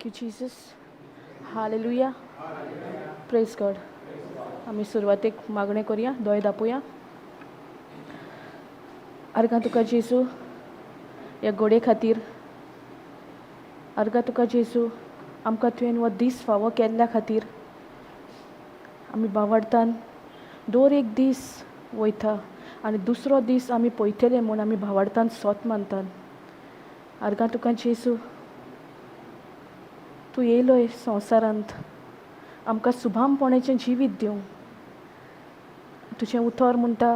Thank you Jesus. Hallelujah. Praise God. आमी सुरवातेक मागणें करुया, दोळे दापोया. आर्गां तुका जेजू ह्या गोडे खातीर, आर्गां तुका जेजू आमकां तुवें हो दीस फावो केल्ल्या खातीर. आमी भावार्थान दर एक दीस वयता आनी दुसरो दीस आमी पळयतले म्हूण आमी भावार्थान सोत मानतात. आर्गां तुका जेजू, तूं येयलोय संवसारांत आमकां सुभामपणाचें जिवीत दिवंक. तुजें उतर म्हणटा,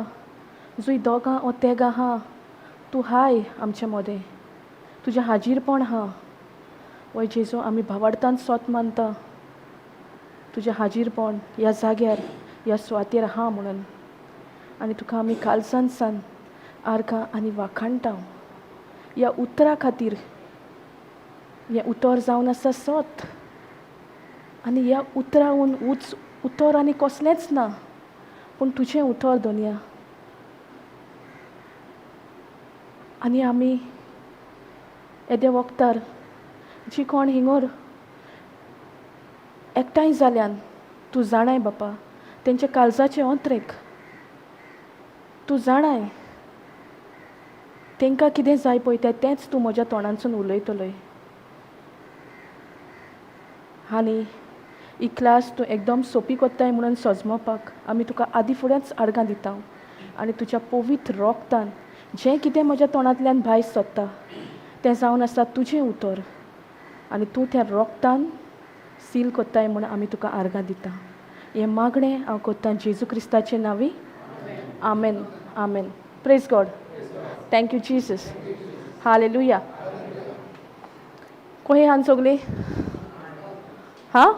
जुंय दोगां ओ तेगां आहा तूं हाय आमचे मदें, तुजें हाजीरपण आहा. वय जेजू, आमी भावार्थान सोत मानता तुजें हाजीरपण ह्या जाग्यार ह्या सुवातेर आहा म्हणून. आनी तुका आमी कालसान सान आर्गां आनी वाखाणटा ह्या उतरा खातीर. हें उतर जावन आसा सत, आनी ह्या उतराहून उच उतर आनी कसलेंच ना, पूण तुजें उतर दोनया. आनी आमी येदे वखदार जी कोण हिंगोर एकठांय जाल्यान तूं जाणाय बापा, तेंच्या काळजाचें अंतरेक तूं जाणाय, तेंकां कितें जाय पळय तें तेंच तूं म्हज्या तोंडांतसून उलयतलोय. आनी ही क्लास तूं एकदम सोंपी कोत्ताय म्हणून सजमोवपाक आमी तुका आदी फुडेंच आर्गां दिता. आनी तुज्या पवित्र रोगतान जें कितें म्हज्या तोंडांतल्यान भायर सोदता तें जावन आसा तुजें उतर, आनी तूं त्या रोगतान सील कोत्ताय म्हूण आमी तुका आर्गां दिता. हें मागणें हांव कोत्तां जेजू क्रिस्ताचे नांवी. आमेन, आमेन. Praise God. Thank you Jesus. Hallelujah. कोहे हान सगळीं? हां,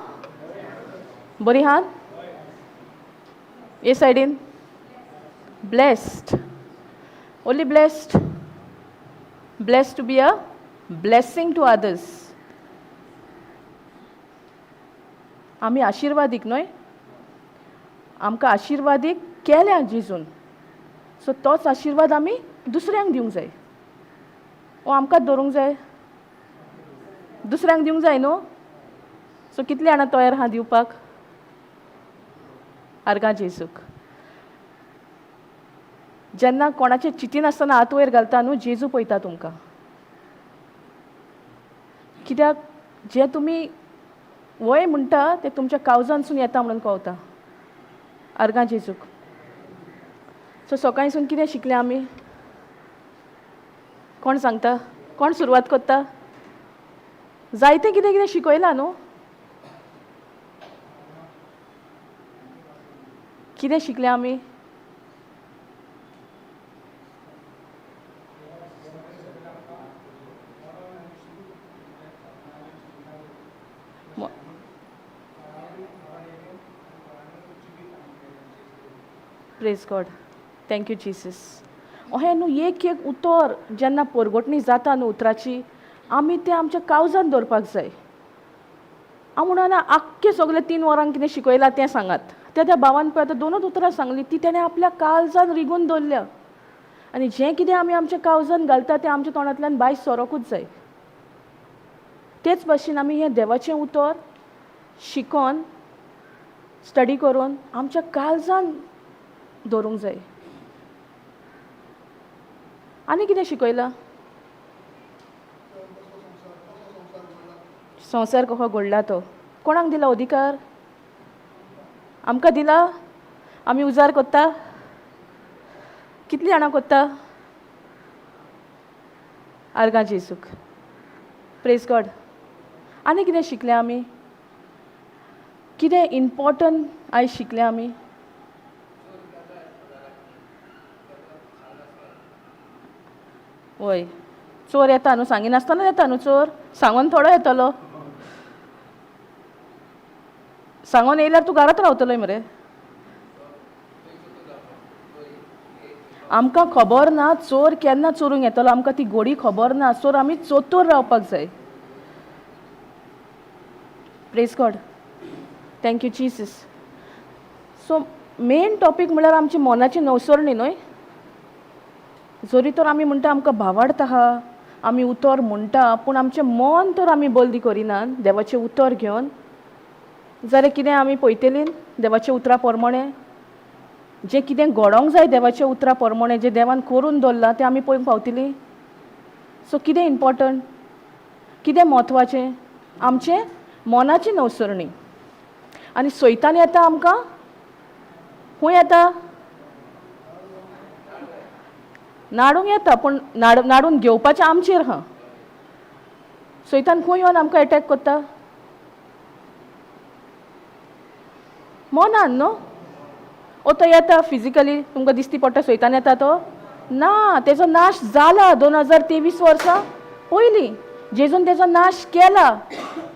बरी हान? हे सायडीन blessed, only blessed, blessed to be a blessing to others. आमी आशिर्वादीक न्हय, आमकां आशिर्वादीक केल्या जेजून, सो तोच आशिर्वाद आमी दुसऱ्यांक दिवंक जाय. ओ आमकांच दवरूंक जाय, दुसऱ्यांक दिवंक जाय न्हू. सो कितले जाणां तयार आहा दिवपाक आर्गां जेजूक? जेन्ना कोणाचें चिंतिनासतना हात वयर घालता न्हू, जेजू पळयता तुमकां. कित्याक जें तुमी वय म्हणटा तें तुमच्या कावजानसून येता म्हणून कळटा. आर्गां जेजूक. सो सकाळीसून कितें शिकलें आमी? कोण सांगता? कोण सुरवात करता? जायतें कितें कितें शिकयलां न्हू. कितें शिकलें आमी? Praise God. Thank you Jesus. अहें न्हू एक एक उतर जेन्ना परगटणी जाता न्हू उतराची, आमी तें आमच्या कावजान दवरपाक जाय. हांव म्हणना आख्खें सगळें 3 वरांक कितें शिकयलां तें सांगात. त्या त्या भावान पळय आतां 2 उतरां सांगलीं, ती तेणें आपल्या काळजान रिगून दवरल्या. आनी जें कितें आमी आमच्या काळजान घालता तें आमच्या तोंडांतल्यान भायर सरोकूच जाय. तेच भाशेन आमी हें देवाचें उतर शिकोन स्टडी करून आमच्या काळजान दवरूंक जाय. आनी कितें शिकयलां? संवसार कसो घडला तो कोणाक दिला अधिकार? आमकां दिला? आमी उजार कोत्ता? कितलीं जाणां कोत्ता? आर्गां जेजूक. Praise God. आनी कितें शिकलें आमी? कितें इम्पोर्टंट आयज शिकलें आमी? वय, चोर येता न्हू, सांगिनासतना येता न्हू चोर, सांगून थोडो येतलो. सांगून येयल्यार तूं घरांत रावतलोय मरे. आमकां खबर ना चोर केन्ना चोरूंक येतलो, आमकां ती गोडी खबर ना. चोर आमी चोतोर रावपाक जाय. Praise God. Thank you Jesus. So main topic म्हळ्यार आमची मनाची नवसरणी न्हय. जरी तर आमी म्हणटा आमकां भावार्थ आहा, आमी उतर म्हणटा पूण आमचें मन तर आमी बल्दी करिनात देवाचें उतर घेवन जाल्यार कितें आमी पळयतलीं देवाच्या उतरा प्रमाणें जें कितें घडोवंक जाय देवाच्या उतरा प्रमाणें जें देवान करून दवरलां तें आमी पळोवंक पावतलीं. सो कितें इम्पोर्टंट, कितें म्हत्वाचें? आमचें मनाची नवसरणी. आनी सैतान येता आमकां, खूंय येता? नाडूंक येता, पूण नाडून घेवपाचें आमचेर आहा. सैतान खूंय येवन आमकां एटॅक करता? मनान न्हू. ओ तो येता फिजिकली तुमकां दिसती पडटा सैतान येता तो? ना, तेजो नाश जाला 2023 वर्सां पयलीं जेजून तेजो नाश केला.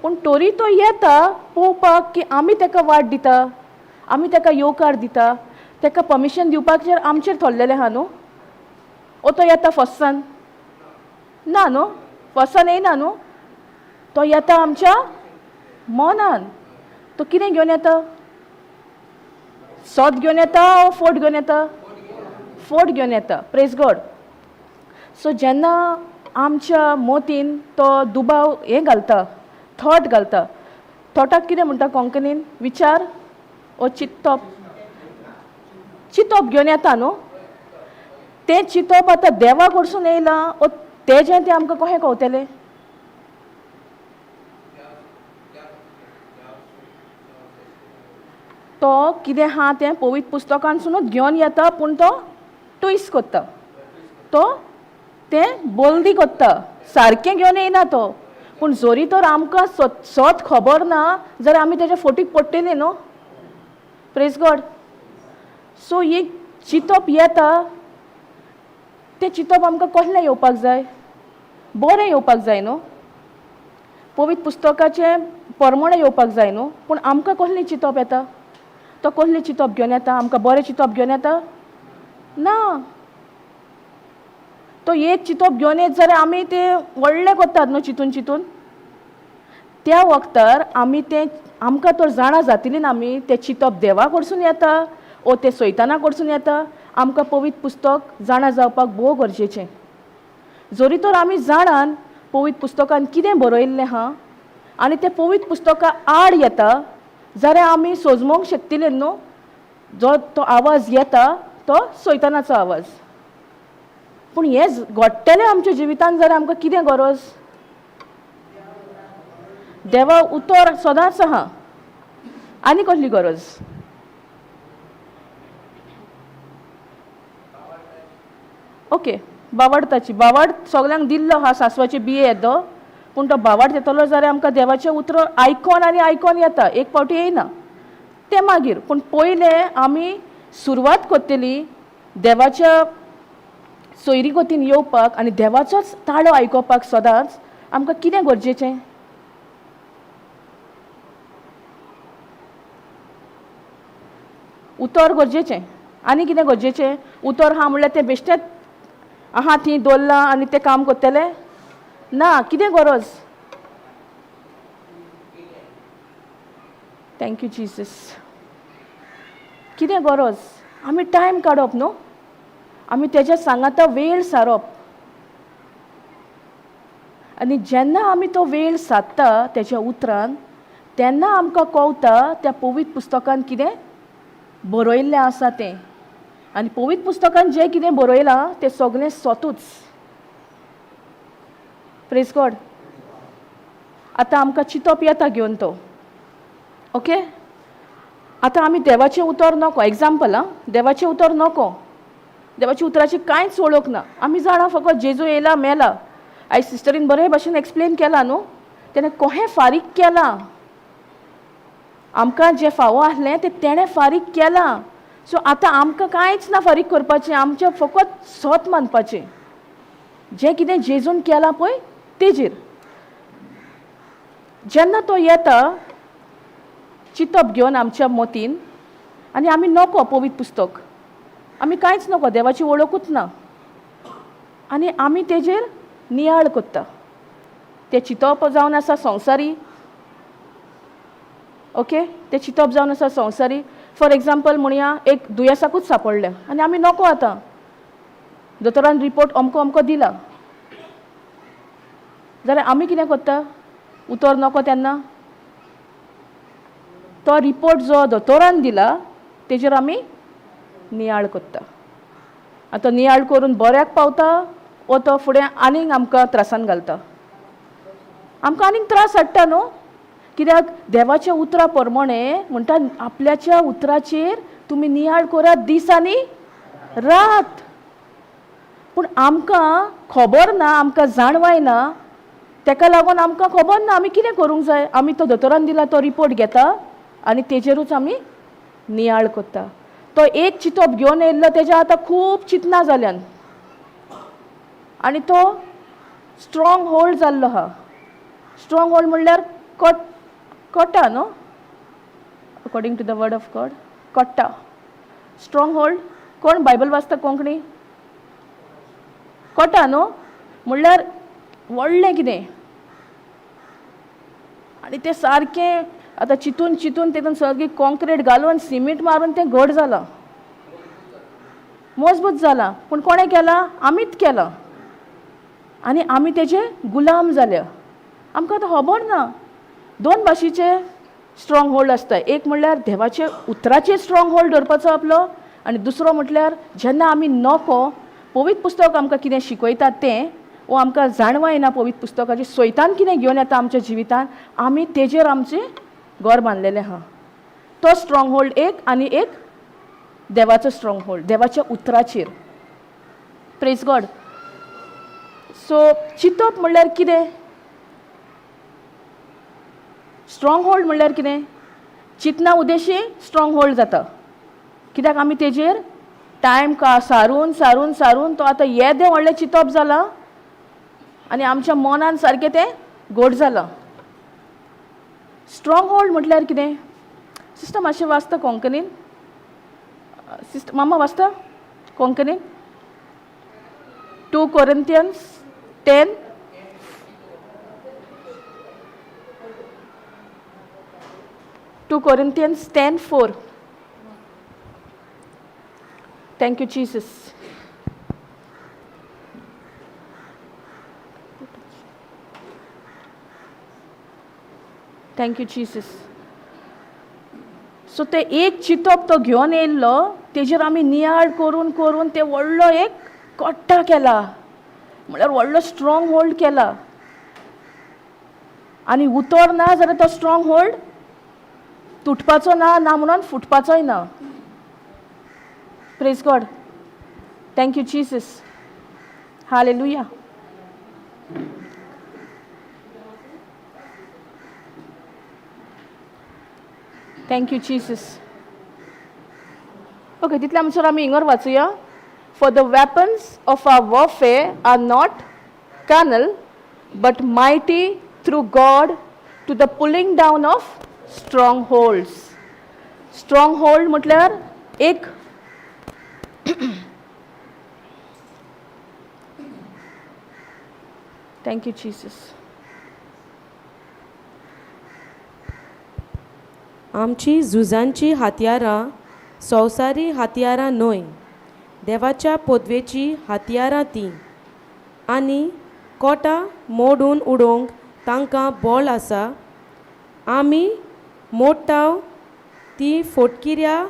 पूण तरी तो येता पळोवपाक की आमी तेका वाट दिता, आमी तेका येवकार दिता, तेका परमिशन दिवपाचेर आमचेर थोरलेलें आहा न्हू. ओ तो येता फस्सान? ना न्हू, फस्सान येयना न्हू. तो येता आमच्या मनान. तो कितें घेवन येता? सोद घेवन येता ओ फोट घेवन येता? फोट घेवन येता. Praise God. सो जेन्ना आमच्या मोतीन तो दुबाव हें घालता, थॉट घालता, थॉटाक कितें म्हणटा कोंकणीन? विचार ओ चित्तप. चिंतप घेवन येता न्हू. तें चिंतप आतां देवा कडसून येयलां ओ तेजें तें आमकां कशें कळटलें? तो कितें आहा तें पवित्र पुस्तकांतसुनूच घेवन येता, पूण तो ट्विस्ट करता, तो तें बल्दी करता, सारकें घेवन येयना तो. पूण जरी तर आमकां सत खबर ना जाल्यार आमी तेज्या फोटीक पडटलीं न्हू. Praise God. सो एक चिंतप येता, तें चिंतप आमकां कसलें येवपाक जाय? बरें येवपाक जाय न्हू, पवित्र पुस्तकाचें परमणें येवपाक जाय न्हू. पूण आमकां कसलें चिंतप येता? तो कसलें चिंतप घेवन येता? आमकां बरें चिंतप घेवन येता? ना. तो एक चिंतप घेवन येत जाल्यार आमी तें व्हडलें करतात न्हू चिंतून चिंतून. त्या वखदार आमी तें आमकां तर जाणा जातली ना आमी तें चिंतप देवा कडसून येता ओ तें सैताना कडसून येता. आमकां पवित्र पुस्तक जाणा जावपाक भोव गरजेचें. जरी तर आमी जाणान पवित्र पुस्तकान कितें बरयल्लें आहा आनी तें पवित्र पुस्तका आड येता जाल्यार आमी सोजमोंक शकतले न्हू. जो तो आवाज येता तो सैतानाचो आवाज. पूण हें घडटलें आमच्या जिवितान जाल्यार आमकां कितें गरज? देवा उतर सदांच आहा, आनी कसली गरज? ओके, बावाडताची बावाड सगल्यांक दिल्लो आहा, सासवाचे बिये येदो. पूण तो बावाड येतलो जाल्यार आमकां देवाचें उतर आयकोन आनी आयकोन येता, एक फावटी येयना तें मागीर. पूण पयलें आमी सुरवात करतली देवाच्या सोयरी गतीन येवपाक आनी देवाचोच ताळो आयकोपाक सदांच आमकां कितें गरजेचें? उतर गरजेचें. आनी कितें गरजेचें? उतर आहा म्हणल्यार तें बेश्टेंच आहा थंय दवरलां आनी तें काम करतलें ना. कितें गरज? Thank you Jesus. कितें गरज? आमी टायम काडप न्हू, आमी तेज्या सांगाता वेळ सारप. आनी जेन्ना आमी तो वेळ सादता तेज्या उतरान तेन्ना आमकां कळटा त्या पवित्र पुस्तकान कितें बरयल्लें आसा तें. आनी पवित्र पुस्तकान जें कितें बरयलां तें सगळें सतूच. Praise God. आतां आमकां चिंतप येता घेवन तो. ओके, आतां आमी देवाचें उतर नको, एग्जाम्पल आं, देवाचें उतर नको, देवाच्या उतराची कांयच वळख ना. आमी जाणा फकत जेजू येयला मेला. आयज सिस्टरीन बरे भाशेन एक्सप्लेन केलां न्हू, तेणें कोहें फारीक केलां, आमकां जें फावो आसलें तें तेणें फारीक केलां. सो आतां आमकां कांयच ना फारीक करपाचें, आमचें फकत सत मानपाचें, जें कितें जेजून केलां पळय तेजेर. जेन्ना तो येता चिंतप घेवन आमच्या मतीन आनी आमी नको पवित्र पुस्तक, आमी कांयच नको, देवाची वळखूच ना, आनी आमी तेजेर नियाळ करता. तें चिंतप जावन आसा संवसारी. ओके, तें चिंतप जावन आसा संवसारी. फॉर एग्जाम्पल म्हणया एक दुयेंसाकूच सांपडलें आनी आमी नको आतां, दोतोरान रिपोर्ट अमको अमको दिला, जाल्यार आमी कितें करता? उतर नको तेन्ना तो रिपोर्ट जो दोतोरान दिला तेजेर आमी नियाळ करता. आतां नियाळ करून बऱ्याक पावता वो तो फुडें आनीक आमकां त्रासान घालता, आमकां आनीक त्रास हाडटा न्हू. कित्याक देवाच्या उतरा प्रमाणे म्हणटा आपल्याच्या उतराचेर तुमी नियाळ करात दीस आनी रात. पूण आमकां खबर ना, आमकां जाणवाय ना, तेका लागून आमकां खबर ना आमी कितें करूंक जाय. आमी तो दोतोरान दिला तो रिपोर्ट घेता आनी तेजेरूच आमी नियाळ करता. तो एक चिंतप घेवन येयल्लो तेज्या आतां खूब चिंतना जाल्यान आनी तो स्ट्रॉंग होल्ड जाल्लो आहा. स्ट्रॉंग होल्ड म्हणल्यार कट कटा न्हू, according to the word of God कट्टा. स्ट्रॉंग होल्ड कोण बायबल वाचता कोंकणी? कटा न्हू म्हणल्यार व्हडलें कितें आनी तें सारकें आतां चिंतून चिंतून तेतून सगळी कॉन्क्रीट घालून सिमेंट मारून तें घट जालां, मजबूत जालां. पूण कोणें केलां? आमीच केलां आनी आमी तेजे गुलाम जाल्या. आमकां आतां खबर ना. दोन भाशेचे स्ट्रॉंग होल्ड आसता. एक म्हणल्यार देवाचे उतराचेर स्ट्रॉंग होल्ड दवरपाचो आपलो, आनी दुसरो म्हटल्यार जेन्ना आमी नको पवित्र पुस्तक आमकां कितें शिकयता तें वो आमकां जाणवाय ना पवित्र पुस्तकाची, सोयतान कितें घेवन येता आमच्या जिवितान, आमी तेजेर आमचें घर बांदलेलें आहा. तो स्ट्रॉंग होल्ड एक, आनी एक देवाचो स्ट्रॉंग होल्ड देवाच्या उतराचेर. Praise God. सो चिंतप म्हणल्यार कितें? स्ट्रॉंग होल्ड म्हणल्यार कितें? चिंतना उदेशी स्ट्रॉंग होल्ड जाता. कित्याक आमी तेजेर टायम का सारून सारून सारून तो आतां येदें व्हडलें चिंतप जालां आनी आमच्या मनान सारकें तें गोड जालां. स्ट्रॉंग होल्ड म्हटल्यार कितें? सिस्टर मातशें वाचता कोंकणीन? सिस्टर मामा वाचता कोंकणीन? 2 Corinthians 10 2 Corinthians 10:4. Thank you Jesus. Thank you Jesus. So ते एक चिंतप तो घेवन येयल्लो तेजेर आमी नियाळ करून करून ते व्हडलो एक कट्टा केला, म्हणल्यार व्हडलो स्ट्रॉंग होल्ड केला. आनी उतर ना जाल्यार तो स्ट्रॉंग होल्ड तुटपाचो ना, ना म्हणून फुटपाचोय ना. Praise God. Thank you Jesus. Hallelujah. Thank you Jesus. Okay, तितल्या म्हणसर आमी हिंगर वाचुया. For the weapons of our warfare are not carnal but mighty through God to the pulling down of strongholds. Stronghold म्हटल्यार एक thank you Jesus. आमची झुजांची हत्यारां संवसारी हत्यारां न्हय, देवाच्या पदवेची हत्यारां तीं, आनी कोटां मोडून उडोवंक तांकां बळ आसा. आमी मोडटाव ती फोटकिऱ्या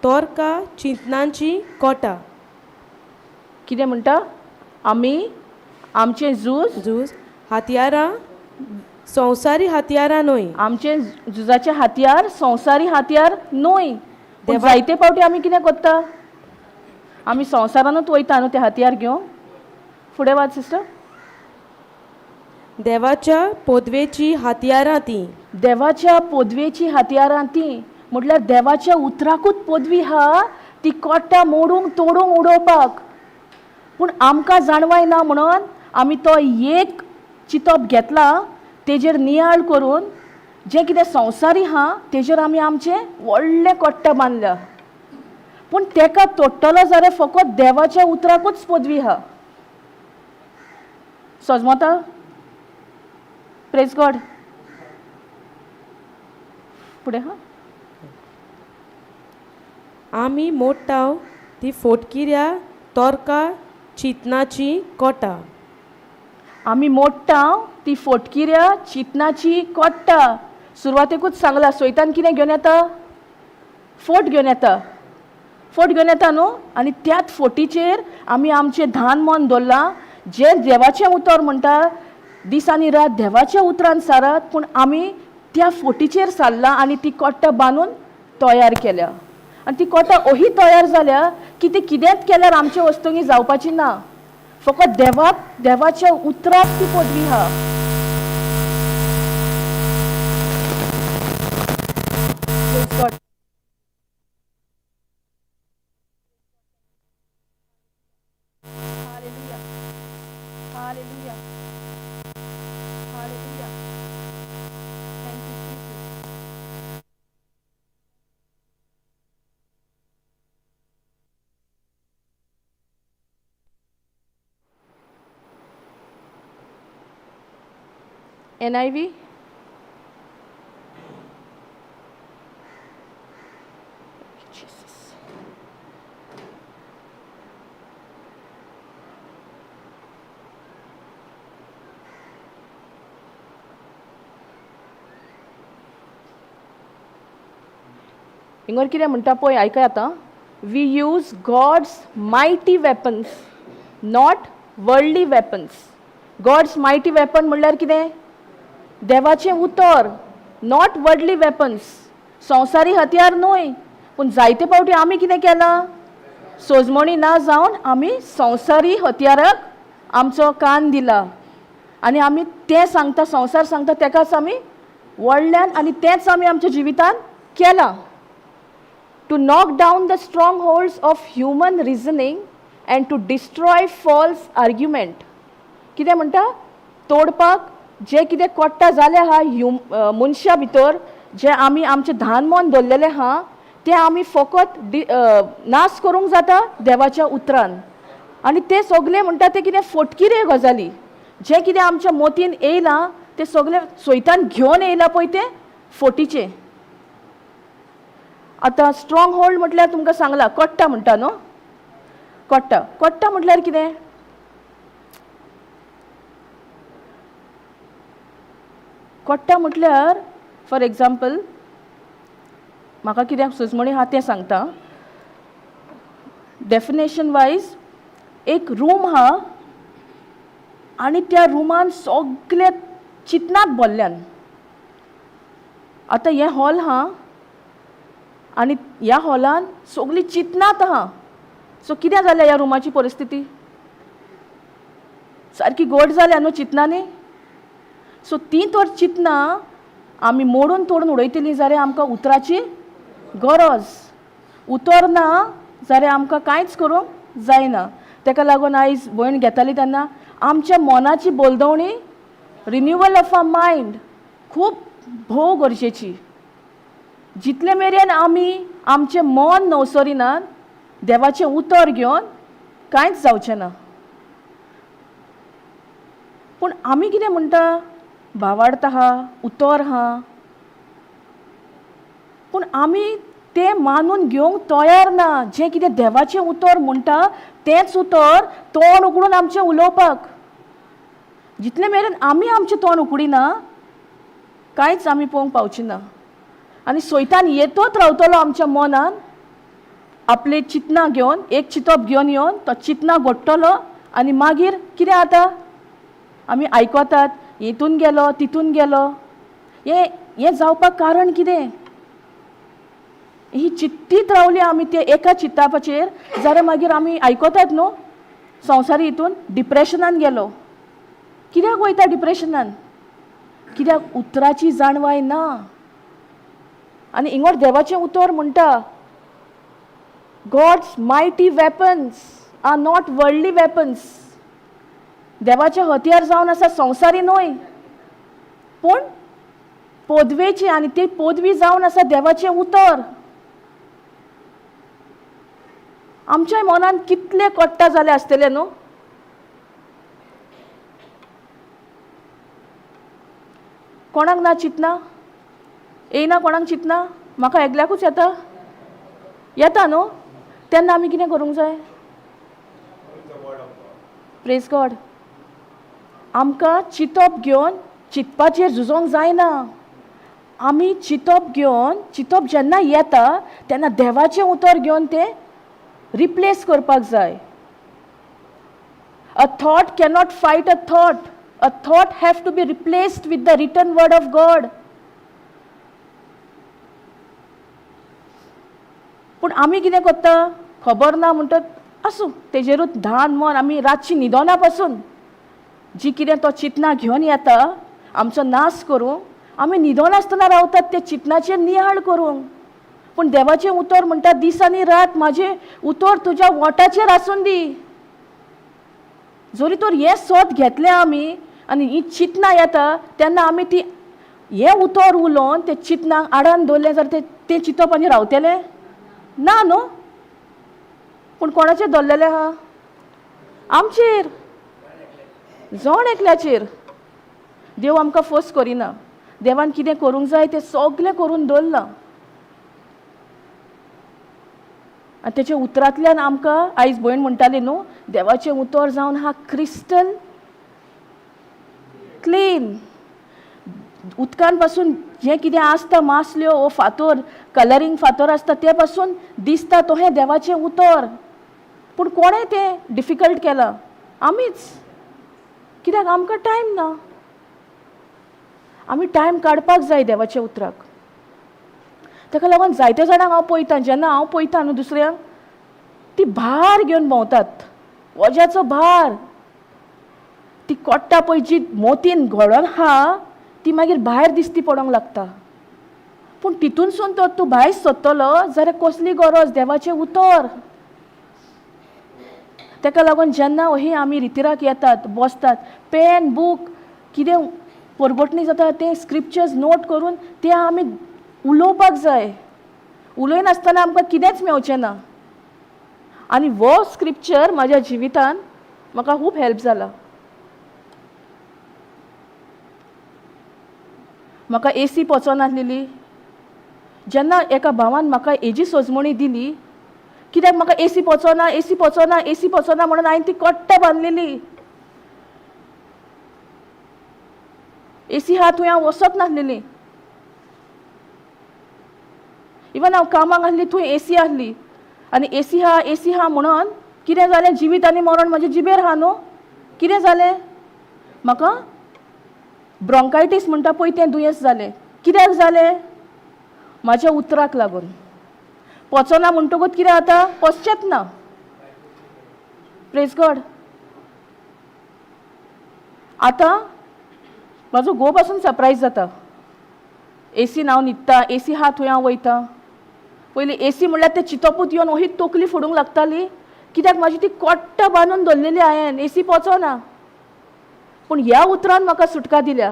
तोरका चिंतनांची कोटा. कितें म्हणटा? आमी आमचें झूज झूज हत्यारां संवसारी हत्यारां न्हय, आमचे झुजाचे हत्यार संवसारी हत्यार न्हय. पूण जायते फावटी आमी कितें करता? आमी संवसारानूच वयता न्हू ते हत्यार घेवन. फुडें वाच सिस्टर. देवाच्या पदवेची हत्यारां तीं. देवाच्या पदवेची हत्यारां तीं म्हटल्यार देवाच्या उतराकूच पदवी आहा ती कोट्टा मोडूंक तोडूंक उडोवपाक. पूण आमकां जाणवाय ना म्हणून आमी तो एक चिंतप घेतला, तेजेर नियाळ करून जें कितें संवसारी आहा तेजेर आमी आमचें व्हडलें कोट्टा बांदल्या. पूण तेका तोडटलो जाल्यार फकत देवाच्या उतराकूच पदवी आहा. सजमता? Praise God. फुडें हा. आमी मोडटाव ती फोटकिऱ्या तोरका चिंतनाचीं कोटां. आमी मोडटा ती फोटकिऱ्या चिंतनाची कोट्टा. सुरवातेकूच सांगला, सोयतान कितें घेवन येता? फोट घेवन येता. फोट घेवन येता न्हू, आनी त्याच फोटीचेर आमी आमचें धान मन दवरलां. जें देवाचें उतर म्हणटा, दीस आनी रात देवाच्या उतरान सारात, पूण आमी त्या फोटीचेर सारलां आनी ती कोट्टा बांदून तयार केल्या. आनी ती कोटा ओही तयार जाल्या की ती कितेंच केल्यार आमचे वस्तूंनी जावपाची ना. फकत देवाक, देवाच्या उतराक ती पदवी आहा. Praise God. Hallelujah. Hallelujah. Hallelujah. Thank you, Jesus. NIV? Jesus. हिंगर कितें म्हणटा पळय, आयकय आतां. We use God's mighty weapons, not worldly weapons. God's mighty weapon म्हणल्यार कितें? देवाचें उतर, not worldly weapons, संवसारी हत्यार न्हय. पूण जायते फावटी आमी कितें केलां? सोजमणी ना जावन आमी संवसारी हत्याराक आमचो कान दिला आनी आमी तें सांगता, संवसार सांगता तेकाच आमी व्हडल्यान, आनी तेंच आमी आमच्या जिवितान केलां. To knock down the strongholds of human reasoning and to destroy false argument. कितें म्हणटा? तोडपाक जे कितें कोट्टा जालें आहा मनशा भितर, जे आमी आमचें धान मन दवरलेलें आहा, तें आमी फकत नाश करूंक जाता देवाच्या उतरान. आनी ते सगळे म्हणटा ते कितें फोटकिरे गजाली, जें कितें आमच्या मोतीन येयलां तें सगळें सोयतान घेवन येयलां पळय, तें फोटीचें. आतां स्ट्रॉंग होल्ड म्हटल्यार तुमकां सांगलां, कोट्टा म्हणटा न्हू, कोट्टा. कोट्टा म्हटल्यार कितें? कोट्टा म्हटल्यार फॉर एग्जाम्पल, म्हाका कित्याक सुजमणी आहा तें सांगता. डेफिनेशन वायज, एक रूम आहा आनी त्या रुमान सगळे चिंतनात भरल्यान. आतां हें हॉल आहा आनी ह्या हॉलान सगळीं चिंतनात आहा. सो कितें जालें ह्या रुमाची परिस्थिती? सारकी गोड जाल्या न्हू चिंतनांनी. सो तीं तर चिंतनां आमी मोडून तोडून उडयतलीं जाल्यार आमकां उतराची गरज. उतर ना जाल्यार आमकां कांयच करूंक जायना. ताका लागून आयज भयण घेताली तेन्ना आमच्या मनाची बोलदवणी, रिन्युअल ऑफ अ मायंड खूब भोव गरजेची. जितले मेरेन आमी आमचें मन नवसरिनात देवाचें उतर घेवन, कांयच जावचें ना. पूण आमी कितें म्हणटा? भावार्थ आहा, उतर आहा, पूण आमी तें मानून घेवंक तयार ना. जें कितें देवाचें उतर म्हणटा तेंच उतर तोंड उगडून आमचें उलोवपाक. जितले मेरेन आमी आमचें तोंड उगडिना, कांयच आमी पळोवंक पावची ना. आनी सोयतान येतोच रावतलो आमच्या मनान, आपले चिंतनां घेवन, एक चिंतप घेवन येवन तो चिंतनां घडटलो. आनी मागीर कितें जाता? आमी आयकतात, हितून गेलो, तितून गेलो. हें हें जावपाक कारण कितें? ही चित्तीत रावली आमी ते एका चिंतापाचेर जाल्यार मागीर आमी आयकतात न्हू, संवसारी हितून डिप्रेशनान गेलो. कित्याक वयता डिप्रेशनान? कित्याक उतराची जाणवाय ना. आनी इंगोर देवाचें उतर म्हणटा, God's mighty weapons are not worldly weapons. देवाचे हत्यार जावन आसा संवसारी न्हय, पूण पदवेची, आनी ती पदवी जावन आसा देवाचें उतर. आमच्या मनान कितले कोट्टा जाले आसतले न्हू. कोणाक ना चिंतना येयना? कोणाक चिंतना? म्हाका एकल्याकूच येता. येता न्हू? तेन्ना आमी कितें करूंक जाय? प्रेज गॉड. आमकां चिंतप घेवन चिंतपाचेर झुजोंक जायना. आमी चिंतप घेवन, चिंतप जेन्ना येता तेन्ना देवाचें उतर घेवन तें रिप्लेस करपाक जाय. A thought cannot fight a thought. A thought have to be replaced with the written word of God. पूण आमी कितें करता खबर ना म्हणटत आसूं तेजेरूच धान मन आमी रातची न्हिदोना पासून जी कितें तो चिंतना घेवन येता आमचो नाश करूंक आमी न्हिदोनासतना रावतात ते चिंतनाचेर नियाळ करूंक. पूण देवाचें उतर म्हणटा दीस आनी रात म्हाजें उतर तुज्या वोंटाचेर आसून दी. जरी तर हें सोद घेतलें आमी आनी ही चिंतना येता तेन्ना आमी ती हें उतर उलोवन ते चिंतनाक आडान दवरलें जाल्यार तें चिंतप आनी रावतलें ना न्हू. पूण कोणाचेर दवरलेलें आहा? आमचेर, जण एकल्याचेर. देव आमकां फोर्स करिना. देवान कितें करूंक जाय तें सगलें करून दवरलां आनी तेच्या उतरांतल्यान आमकां आयज भयण म्हणटाली न्हू, देवाचें उतर जावन आहा क्रिस्टल क्लीन. उदकान पासून जें कितें आसता मासल्यो वो फातर, कलरींग फातर आसता ते पासून दिसता तो हें देवाचें उतर. पूण कोणें तें डिफिकल्ट केलां? आमीच. कित्याक आमकां टायम ना. आमी टायम काडपाक जाय देवाच्या उतराक. ताका लागून जायत्या जाणांक हांव पळयतां, जेन्ना हांव पळयता न्हू दुसऱ्यांक, ती भार घेवन भोंवतात, वज्याचो भार. ती कोट्टा पळय जी मोतीन घडोवन आहा ती मागीर भायर दिसती पडोंक लागता. पूण तितूनसून तर तूं भायर सोदतलो जाल्यार कसली गरज देवाचें उतर. ताका लागून जेन्ना ही आमी रितिराक येतात, बसतात, पेन बूक कितें परगटणी जाता तें स्क्रिप्चर्स नोट करून तें आमी उलोवपाक जाय. उलयनासतना आमकां कितेंच मेवचें ना. आनी हो स्क्रिप्चर म्हाज्या जिवितान म्हाका खूब हेल्प जाला. म्हाका एसी पचनासलेली. जेन्ना एका भावान म्हाका हेजी सजमणी दिली, कित्याक म्हाका एसी पचना, एसी पचना, एसी पचना म्हणून हांवें ती कट्टा बांदलेली. एसी आहा थंय हांव वचत नासलेली. इवन हांव कामाक आसली थंय एसी आसली आनी एसी आहा एसी आहा म्हणून कितें जालें, जिवीत आनी मरण म्हजे जिबेर आहा न्हू. कितें जालें म्हाका ब्रोंकायटीस म्हणटा पळय तें दुयेंस जालें. कित्याक जालें? म्हाज्या उतराक लागून. पचना म्हणटकूच कितें जाता, पचचेंच ना. Praise God. आतां म्हाजो घोव पासून सरप्रायज जाता. एसीन हांव न्हिदता, एसी आहा थंय हांव वयता. पयलीं एसी म्हणल्यार तें चिंतपूच येवन वही तकली फोडूंक लागताली, कित्याक म्हाजी ती कोट्टा बांदून दवरलेली हांवें, एसी पचना. पूण ह्या उतरान म्हाका सुटका दिल्या.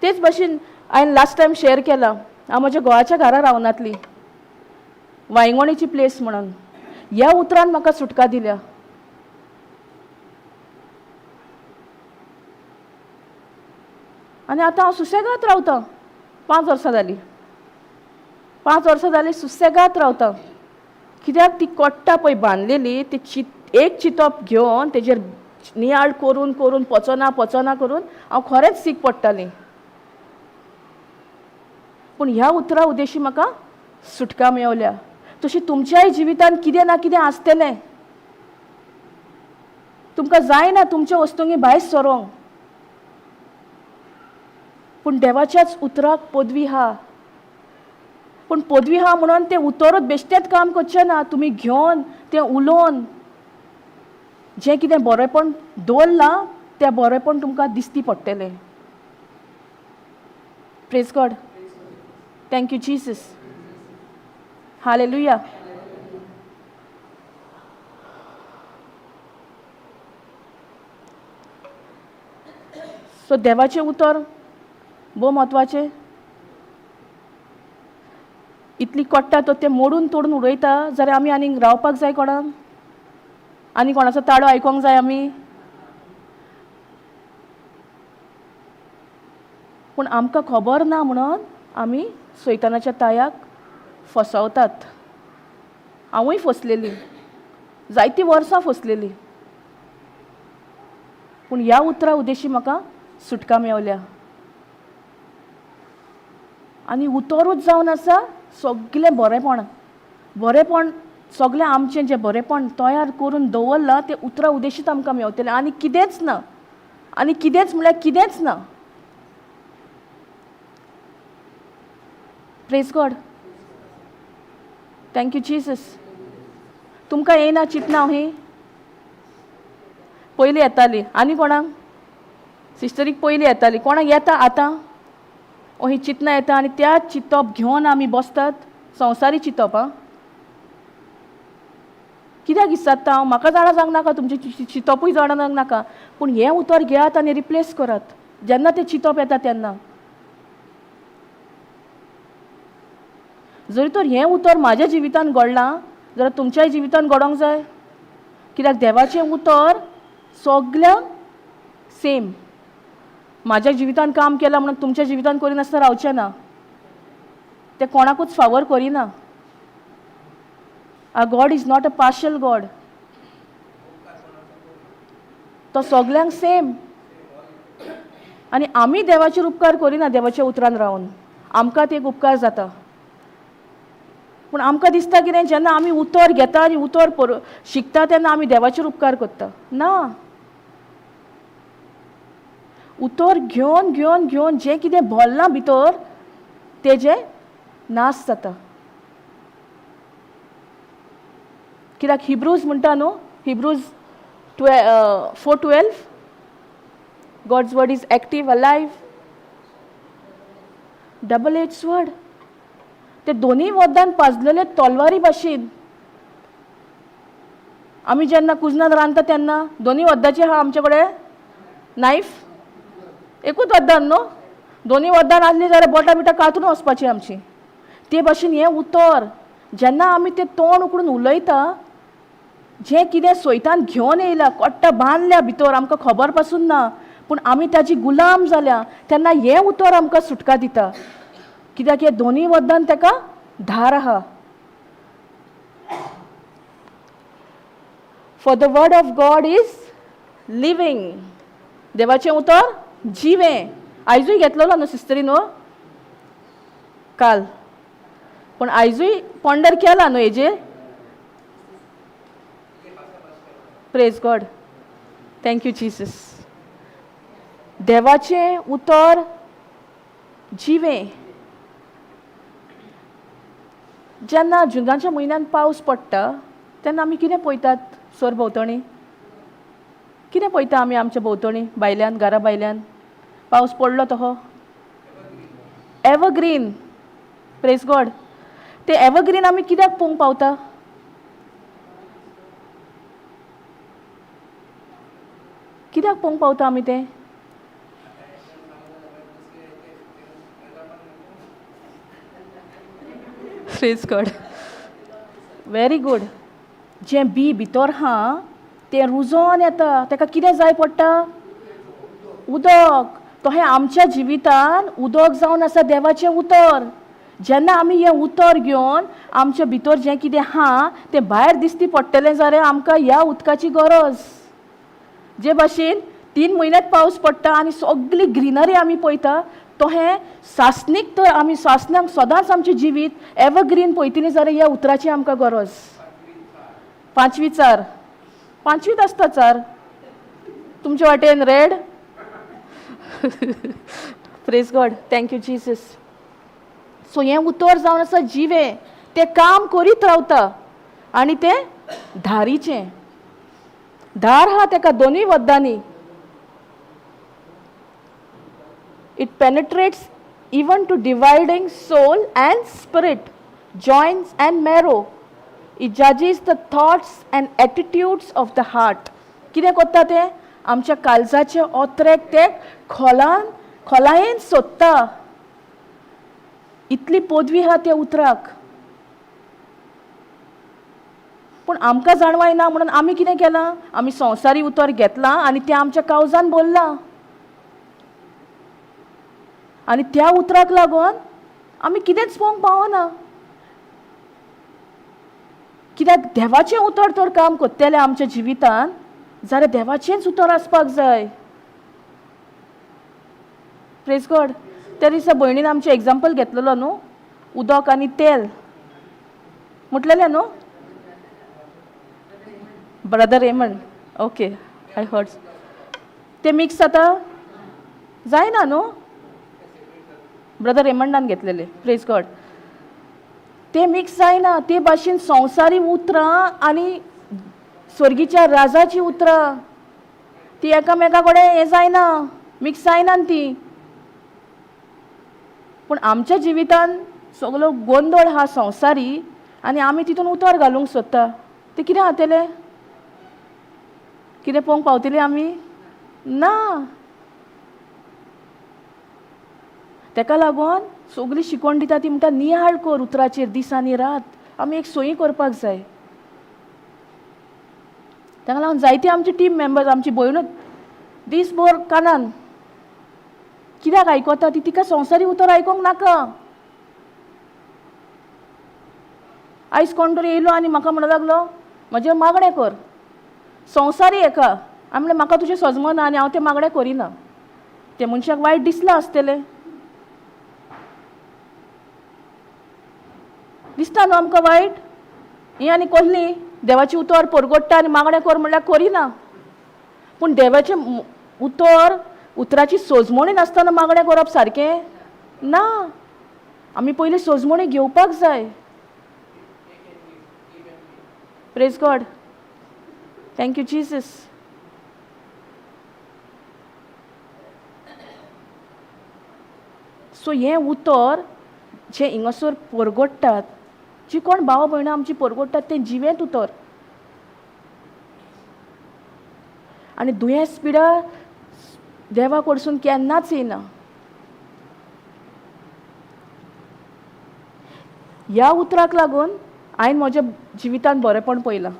तेच भाशेन हांवें लास्ट टायम शेअर केला, हांव म्हज्या घोवाच्या घरा रावनातली, वांयगणीची प्लेस म्हणून. ह्या उतरान म्हाका सुटका दिल्या. आनी आतां हांव सुसेगाद रावतां. 5 वर्सां जालीं, 5 वर्सां जालीं सुसेगाद रावतां. कित्याक ती कोट्टा पळय बांदलेली ती एक चिंतप घेवन तेजेर नियाळ करून करून पचना पचना करून हांव खरेंच सीक पडटालीं. पूण ह्या उतरा उद्देशी म्हाका सुटका मेवल्या. तशी तुमच्याय जिवितान कितें ना कितें आसतलें. तुमकां जायना तुमच्या वस्तूंनी भायर सरोंक, पूण देवाच्याच उतराक पदवी आहा. पूण पदवी आहा म्हणून तें उतरूच बेश्टेंच काम करचें ना. तुमी घेवन तें उलोवन जें कितें बरेंपण दवरलां तें बरेंपण तुमकां दिसती पडटलें. Praise God. Thank you Jesus. Hallelujah. So देवाचें उतर भोव म्हत्वाचें. इतली कोट्टा तो तें मोडून तोडून उडयता जाल्यार आमी आनीक रावपाक जाय कोणाक? आनी कोणाचो ताळो आयकोंक जाय आमी? पूण आमकां खबर ना म्हणून आमी सैतानाच्या तायाक फसवतात. हांवूय फसलेली. जायतीं वर्सां फसलेली, पूण ह्या उतरा उदेशी म्हाका सुटका मेवल्या. आनी उतरूच जावन आसा सगलें बरेंपण, बरेंपण सगळें आमचें जें बरेंपण तयार करून दवरलां तें उतरां उदेशीत आमकां मेवतलें. आनी कितेंच ना, आनी कितेंच म्हणल्यार कितेंच ना. Praise God, thank you Jesus. तुमकां येयना चिंतना ही पयलीं येताली? आनी कोणाक सिस्टरीक पयलीं येताली? कोणाक येता आतां ही चिंतना येता? आनी त्या चिंतप घेवन आमी बसतात, संवसारी चिंतप. आं, कित्याक विचारता हांव? म्हाका जाणा जावंक नाका, तुमचें चिंतपूय जाणा जावंक नाका, पूण हें उतर घेयात आनी रिप्लेस करात जेन्ना तें चिंतप येता तेन्ना. जरी तर हें उतर म्हाज्या जिवितान घडलां जाल्यार तुमच्याय जिवितान घडोवंक जाय, कित्याक देवाचें उतर सगल्यांक सेम. म्हाज्या जिवितान काम केलां म्हणून तुमच्या जिवितान करिनासतना रावचें ना, तें कोणाकूच फावर करिना. Our God is not a partial God, तो सगल्यांक सेम. आनी आमी देवाचेर उपकार करिना, देवाच्या उतरान रावन आमकां ते एक उपकार जाता. पूण आमकां दिसता कितें, जेन्ना आमी उतर घेता आनी उतर शिकता तेन्ना आमी देवाचेर उपकार करता. ना, उतर घेवन घेवन घेवन जें कितें भरलां भितर तेजें नाश जाता. कित्याक हिब्रूज म्हणटा न्हू, Hebrews 4:12, God's word is active, alive, double edge sword. ते दोनूय वद्दान पाजलेले तलवारी भाशेन. आमी जेन्ना कुजनान रांदता तेन्ना दोनूय वद्दाचे आहा आमचे कडेन नायफ, एकूच वद्दान न्हू, दोनूय वद्दान आसली जाल्यार बोटां बिटां कातरून वचपाची आमची. ते भाशेन हें उतर जेन्ना आमी तें तोंड उकडून उलयता, जें कितें सोयतान घेवन येयला, कोट्टा बांदल्या भितर, आमकां खबर पासून ना, पूण आमी ताजी गुलाम जाल्या, तेन्ना हें उतर आमकां सुटका दिता. कित्याक हे दोनूय वद्दान ताका धार आहा. For the word of God is living. देवाचें उतर जिवें. आयजूय घेतलेलो न्हू सिस्टरी न्हू काल, पूण आयजूय पॉन्डर केला न्हू हेजेर. Praise God, thank you Jesus. देवाचें उतर जिवें. जेन्ना जुनाच्या म्हयन्यान पावस पडटा तेन्ना आमी कितें पळयतात सर भोंवतणी? कितें पळयता आमी आमच्या भोंवतणी भायल्यान, घरा भायल्यान? पावस पडलो तो एवरग्रीन. प्रेज गॉड. ते एवरग्रीन आमी कित्याक पळोवंक पावता? कित्याक पळोवंक पावता आमी तें? Praise God, very good. जें बी भितर आहा तें रुजोन येता, ताका कितें जाय पडटा? उदक. तशें आमच्या जिवितान उदक जावन आसा देवाचें उतर. जेन्ना आमी हें उतर घेवन आमच्या भितर जें कितें आहा तें भायर दिसती पडटलें जाल्यार आमकां ह्या उदकाची गरज. जे भाशेन 3 म्हयन्यात पावस पडटा आनी सगली ग्रिनरी आमी पळयता, तशें सासणीक तर आमी सासणाक सदांच आमचें जिवीत एवरग्रीन पळयतलीं जाल्यार ह्या उतराची आमकां गरज. पांचवी चार, पांचवीच आसता चार तुमचे वाटेन red. Praise God, thank you Jesus. So हें उतर जावन आसा जिवें, तें काम करीत रावता आनी तें धारीचें धार आहा तेका दोनूय वद्दांनी. It penetrates even to dividing soul and spirit, joints and marrow. It judges the thoughts and attitudes of the heart. कितें करता तें? आमच्या काळजाचे ओत्रेक तें खोलान खोलायेन सोदता. इतली पदवी आहा त्या उतराक, पूण आमकां जाणवाय ना म्हणून आमी कितें केलां? आमी संवसारी उतर घेतलां आनी तें आमच्या काळजान भरलां आनी त्या उतराक लागून आमी कितेंच पळोवंक पावना. कित्याक देवाचें उतर तर काम करतलें आमच्या जिवितान जाल्यार देवाचेंच उतर आसपाक जाय. प्रेज गॉड. त्या दिसा भयणीन आमचें एग्जाम्पल घेतलेलो न्हू, उदक आनी तेल म्हटलेलें न्हू brother Raymond. Okay, I heard. ते मिक्स जाता जायना न्हू, ब्रदर रेमंडान घेतलेले. प्रेज गॉड. ते मिक्स जायना. ते भाशेन संवसारी उतरां आनी स्वर्गीच्या राजाची उतरां ती एकामेका कडेन हें जायना, मिक्स जायना ती. पूण आमच्या जिवितान सगलो गोंदळ हा संवसारी आनी आमी तितून उतर घालूंक सोदता. तें कितें जातलें, कितें पळोवंक पावतली आमी ना. तेका लागून सगळी शिकवण दिता ती म्हणटा नियाळ कर उतराचेर दीस आनी रात. आमी एक सोयी करपाक जाय. ताका लागून जायती आमची टीम मेंबर्स, आमची भयणूच दीसभर कानान कित्याक आयकता ती, तिका संवसारी उतर आयकोंक नाका. आयज कोण तरी येयलो आनी म्हाका म्हणूंक लागलो म्हजें मागणें कर, संवसारी हेका. हांवें म्हणलें म्हाका तुजें सजमना आनी हांव तें मागणें करिना. ते मनशाक वायट दिसलां आसतलें, दिसता न्हू आमकां वायट. ही आनी कसली देवाची उतर परगट्टा आनी मागणें कर म्हणल्यार करिना. पूण देवाचें उतर उतराची सोजमणी नासतना मागणें करप सारकें ना. आमी पयलीं सोजमणी घेवपाक जाय. Praise God. Thank you Jesus. So हें उतर जें हिंगासर परगट्टात, जी कोण भाव भयणां आमची परगट्टात तें जिवेंत उतर. आनी दुयेंस पिडा देवा कडसून केन्नाच येना. ह्या उतराक लागून हांवें म्हज्या जिवितान बरेंपण पळयलां.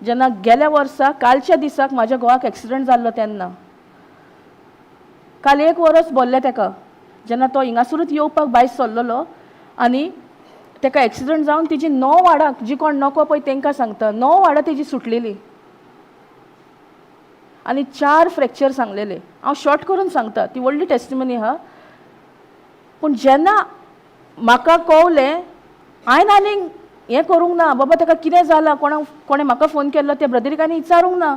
जेन्ना गेल्या वर्सा कालच्या दिसाक म्हाज्या घोवाक एक्सिडंट जाल्लो तेन्ना काल एक वरस भरलें तेका, जेन्ना तो हिंगासरूच येवपाक भायर सरलेलो आनी तेका एक्सिडंट जावन तेजी 9 हाडां, जी कोण नको पळय तेंकां सांगता, 9 हाडां तेजी सुटलेली आनी 4 फ्रॅक्चर सांगलेले. हांव शॉर्ट करून सांगता, ती व्हडली टेस्टिमनी आहा. पूण जेन्ना म्हाका कवलें हांवें आनीक हें करूंक ना, बाबा ताका कितें जालां, कोणें म्हाका फोन केल्लो त्या ब्रदरीक आनी विचारूंक ना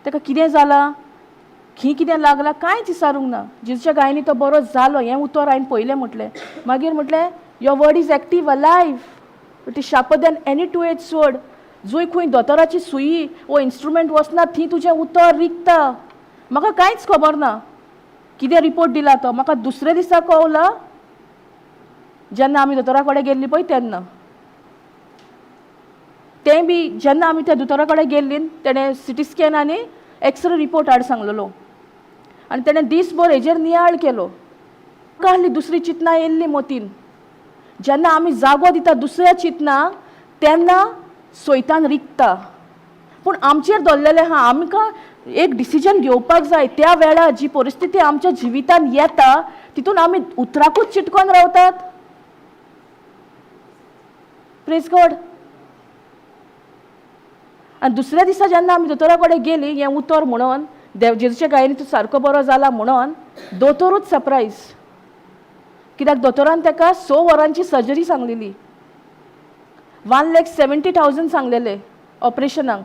ताका कितें जालां, खी कितें लागलां, कांयच विचारूंक ना. जेजूच्या गायनी तो बरो जालो हें उतर हांवें पयलें म्हटलें. मागीर म्हटलें your word is active alive, it is sharper than any two edge sword. जंय खंय दोतोराची सुई वो इन्स्ट्रुमेंट वचना थंय तुजें उतर रिगता. म्हाका कांयच खबर ना कितें रिपोर्ट दिला तो. म्हाका दुसऱ्या दिसा कवला जेन्ना आमी दोतोरा कडेन गेल्ली पळय तेन्ना. तें बी जेन्ना आमी त्या दोतोरा कडेन गेल्ली तेणें सिटी स्कॅन आनी एक्सरे रिपोर्ट हाड सांगलेलो आनी तेणें दीसभर हेजेर नियाळ केलो. म्हाका आहली दुसरी चिंतनां येयल्ली मतीन. जेन्ना आमी जागो दिता दुसऱ्या चिंतनाक तेन्ना सोयतान रिगता. पूण आमचेर दवरलेलें आहा, आमकां एक डिसिजन घेवपाक जाय. त्या वेळार जी परिस्थिती आमच्या जिवितान येता तितून आमी उतराकूच चिटकोन रावतात. Praise God. आनी दुसऱ्या दिसा जेन्ना आमी दोतोरा कडेन गेली हें उतर म्हणून देव जेजूच्या गायनी तूं सारको बरो जाला म्हणून दोतोरूच सरप्रायज. कित्याक दोतोरान ताका 6 वरांची सर्जरी सांगलेली, 1,70,000 सांगलेले ऑपरेशनाक.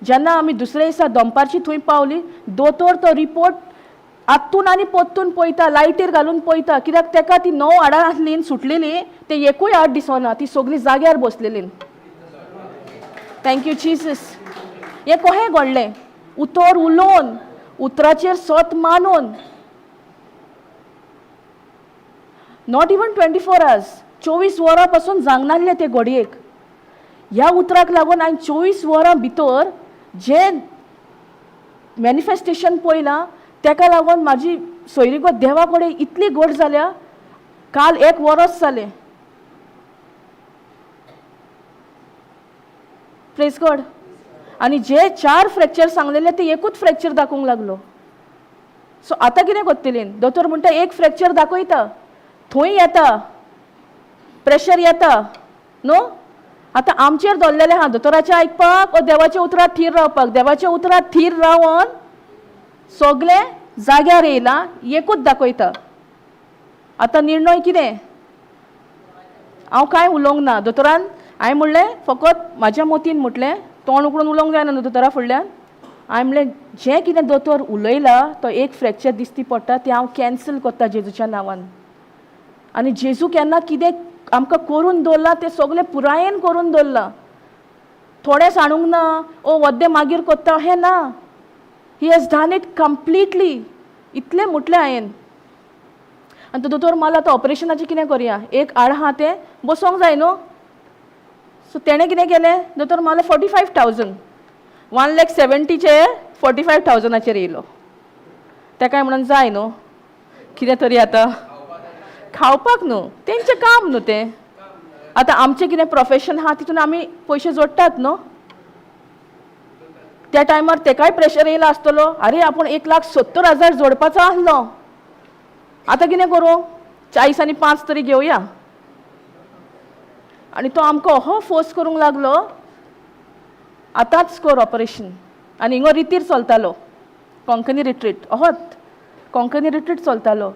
जेन्ना आमी दुसऱ्या दिसा दनपारची थंय पावली, दोतोर तो रिपोर्ट आत्तून आनी पोत्तून पळयता, लायटीर घालून पळयता, कित्याक ताका ती 9 हाडां आसली सुटलेली ते एकूय हाड दिसना, ती सगळीं जाग्यार बसलेली. Thank you Jesus. हें कहें घडलें? उतर उलोवन, उतराचेर सत मानून. Not even 24 hours, 24 वरां पासून जांगनासलें ते घडयेक. ह्या उतराक लागून हांवें 24 वरां भितर जें मॅनिफेस्टेशन पळयलां तेका लागून म्हाजी सोयरीगत देवा कडेन इतली घट जाल्या. काल 1 वरस जालें. Praise God. आनी जे 4 फ्रॅक्चर सांगलेले ते एकूच फ्रॅक्चर दाखोवंक लागलो. सो आतां कितें करतली? दोतोर म्हणटा एक फ्रॅक्चर दाखयता, थंय येता प्रेशर येता न्हू, आतां आमचेर दवरलेलें आहा दोतोराचें आयकपाक ओ देवाच्या उतरां थीर रावपाक. देवाच्या उतरां थीर रावन सगलें जाग्यार येयलां, एकूच दाखयता. आतां निर्णय कितें? हांव कांय उलोवंक ना. दोतोरान हांवें म्हणलें फकत म्हाज्या मतीन म्हटलें, तोंड उगडून उलोवंक जायना न्हू दोतोरा फुडल्यान. हांवें म्हणलें जें कितें दोतोर उलयला तो एक फ्रॅक्चर दिसती पडटा तें हांव कॅन्सल करता जेजूच्या नांवान. आनी जेजू केन्ना कितें आमकां करून दवरलां तें सगलें पुरायेन करून दवरलां. थोडें सांडूंक ना, ओ वद्दें मागीर करता हें ना. He has done it completely. इतलें म्हटलें हांवें. आनी तो दोतोर मला आतां ऑपरेशनाचें कितें करया, एक आड आहा तें बसोंक जाय न्हू. सो तेणें कितें केलें, दोतोर मला 45,000, 1,70,000 45,000 येयलो. तेकाय म्हणून जाय न्हू कितें तरी आतां खावपाक न्हू, तेंचें काम न्हू तें. आतां आमचें कितें प्रोफेशन आहा तितून आमी पयशे जोडटात न्हू. त्या टायमार तेकाय प्रेशर येयला आसतलो, आरे आपूण 1,70,000 जोडपाचो आसलो, आतां कितें करूं, 40 आनी 5 तरी घेवया. आनी तो आमकां हो फोर्स करूंक लागलो, आतांच कर ऑपरेशन. आनी हिंगा रितीर चलतालो कोंकणी रिट्रीट, अहोत कोंकणी रिट्रीट चलतालो.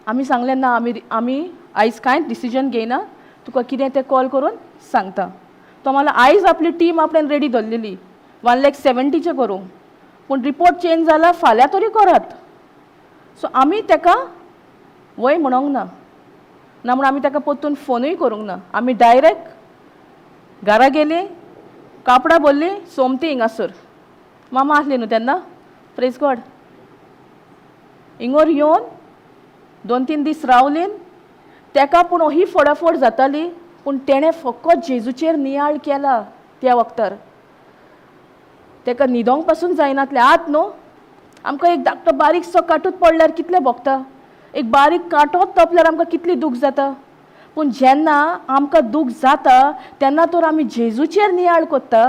आमी सांगलें ना, आमी आमी आयज कांयच डिसिजन घेयना, तुका कितें तें कॉल करून सांगता. तो मला आयज आपली टीम आपल्यान रेडी दवरलेली 1,70,000 करूंक, पूण रिपोर्ट चेंज जाला, फाल्यां तरी करात. सो आमी तेका वय म्हणोंक ना, ना म्हूण आमी ताका परतून फोनूय करूंक ना. आमी डायरेक्ट घरा गेलीं, कापडां भरलीं, सोमती हिंगासर. मामा आसली न्हू तेन्ना, प्रेज गॉड. हिंगोर येवन 2-3 दीस रावलीन. तेका पूण ही फोडाफोड जाताली, पूण तेणें फकत जेजूचेर नियाळ केला त्या वखतार. तेका न्हिदोंक पासून जायनातलें. आत न्हू आमकां एक धाकटो बारीकसो कांटूच पडल्यार कितलें भोगता, एक बारीक कांटोच तोपल्यार आमकां कितली दूख जाता. पूण जेन्ना आमकां दूख जाता तेन्ना तर आमी जेजूचेर नियाळ करता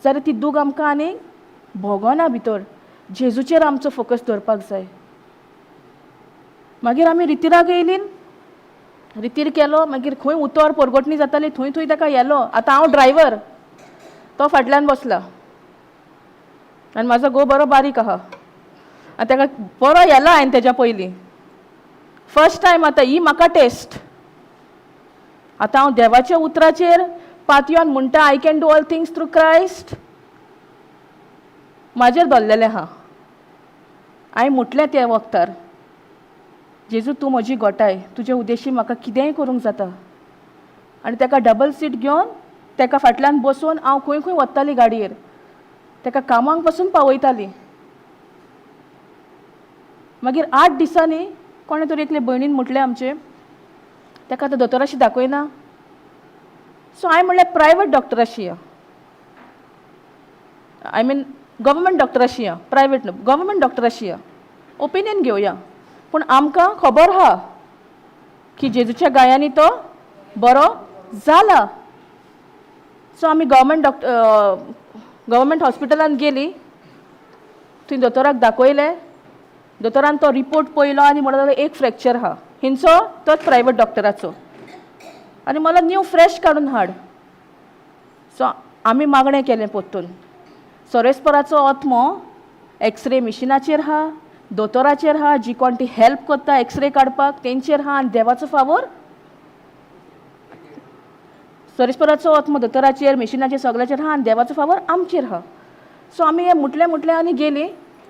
जाल्यार ती दूख आमकां आनी भोगना भितर. जेजूचेर आमचो फोकस दवरपाक जाय. मागीर आमी रितिराक येयलीं, रितीर केलो. मागीर खंय उतर परगटणी जाताली थंय थंय ताका येलो. आतां हांव ड्रायव्हर, तो फाटल्यान बसला आनी म्हाजो घोव बरो बारीक आहा. आनी ताका बरो येलो हांवें तेज्या पयलीं फर्स्ट टायम. आतां ही म्हाका टेस्ट. आतां हांव देवाच्या उतराचेर पातयोन म्हणटा, I can do all things through Christ. म्हाजेर दवरलेलें आहा. हांवें म्हटलें त्या वखतार, जेजू तूं म्हजी गोठाय, तुजे उद्देशी म्हाका कितेंय करूंक जाता. आनी ताका डबल सीट घेवन ताका फाटल्यान बसोवन हांव खंय खंय वताली गाडयेर, ताका कामांक पासून पावयताली. मागीर 8 दिसांनी कोणें तरी एकले भयणीन म्हटलें आमचे, ताका आतां दोतोराशी दाखयना. सो हांवें म्हणलें प्रायवेट डॉक्टराशी या, I mean government डॉक्टराशी या, प्रायवेट न्हू, गव्हर्मेंट डॉक्टराशी या, ओपिनियन घेवया. पूण आमकां खबर आहा की जेजूच्या गायांनी तो बरो जाला. सो आमी गव्हर्मेंट डॉक्टर गव्हर्मेंट हॉस्पिटलांत गेली, थंय दोतोराक दाखयलें. दोतोरान तो रिपोर्ट पळयलो आनी म्हणून लागलो एक फ्रॅक्चर आहा हिंचो, तोच प्रायवेट डॉक्टराचो, आनी मला न्यू फ्रेश काडून हाड. सो आमी मागणें केलें परतून. सोरेस्पराचो आत्मो एक्सरे मिशिनाचेर आहा, दोतोराचेर आहा, जी कोण ती हेल्प करता एक्सरे काडपाक तेंचेर आहा, आनी देवाचो फावोर सोरेस्पराचो आत्मो दोतोराचेर, मिशिनाचेर, सगळ्याचेर आहा, आनी देवाचो फावोर आमचेर आहा. सो आमी हें म्हटलें म्हटलें आनी गेलीं.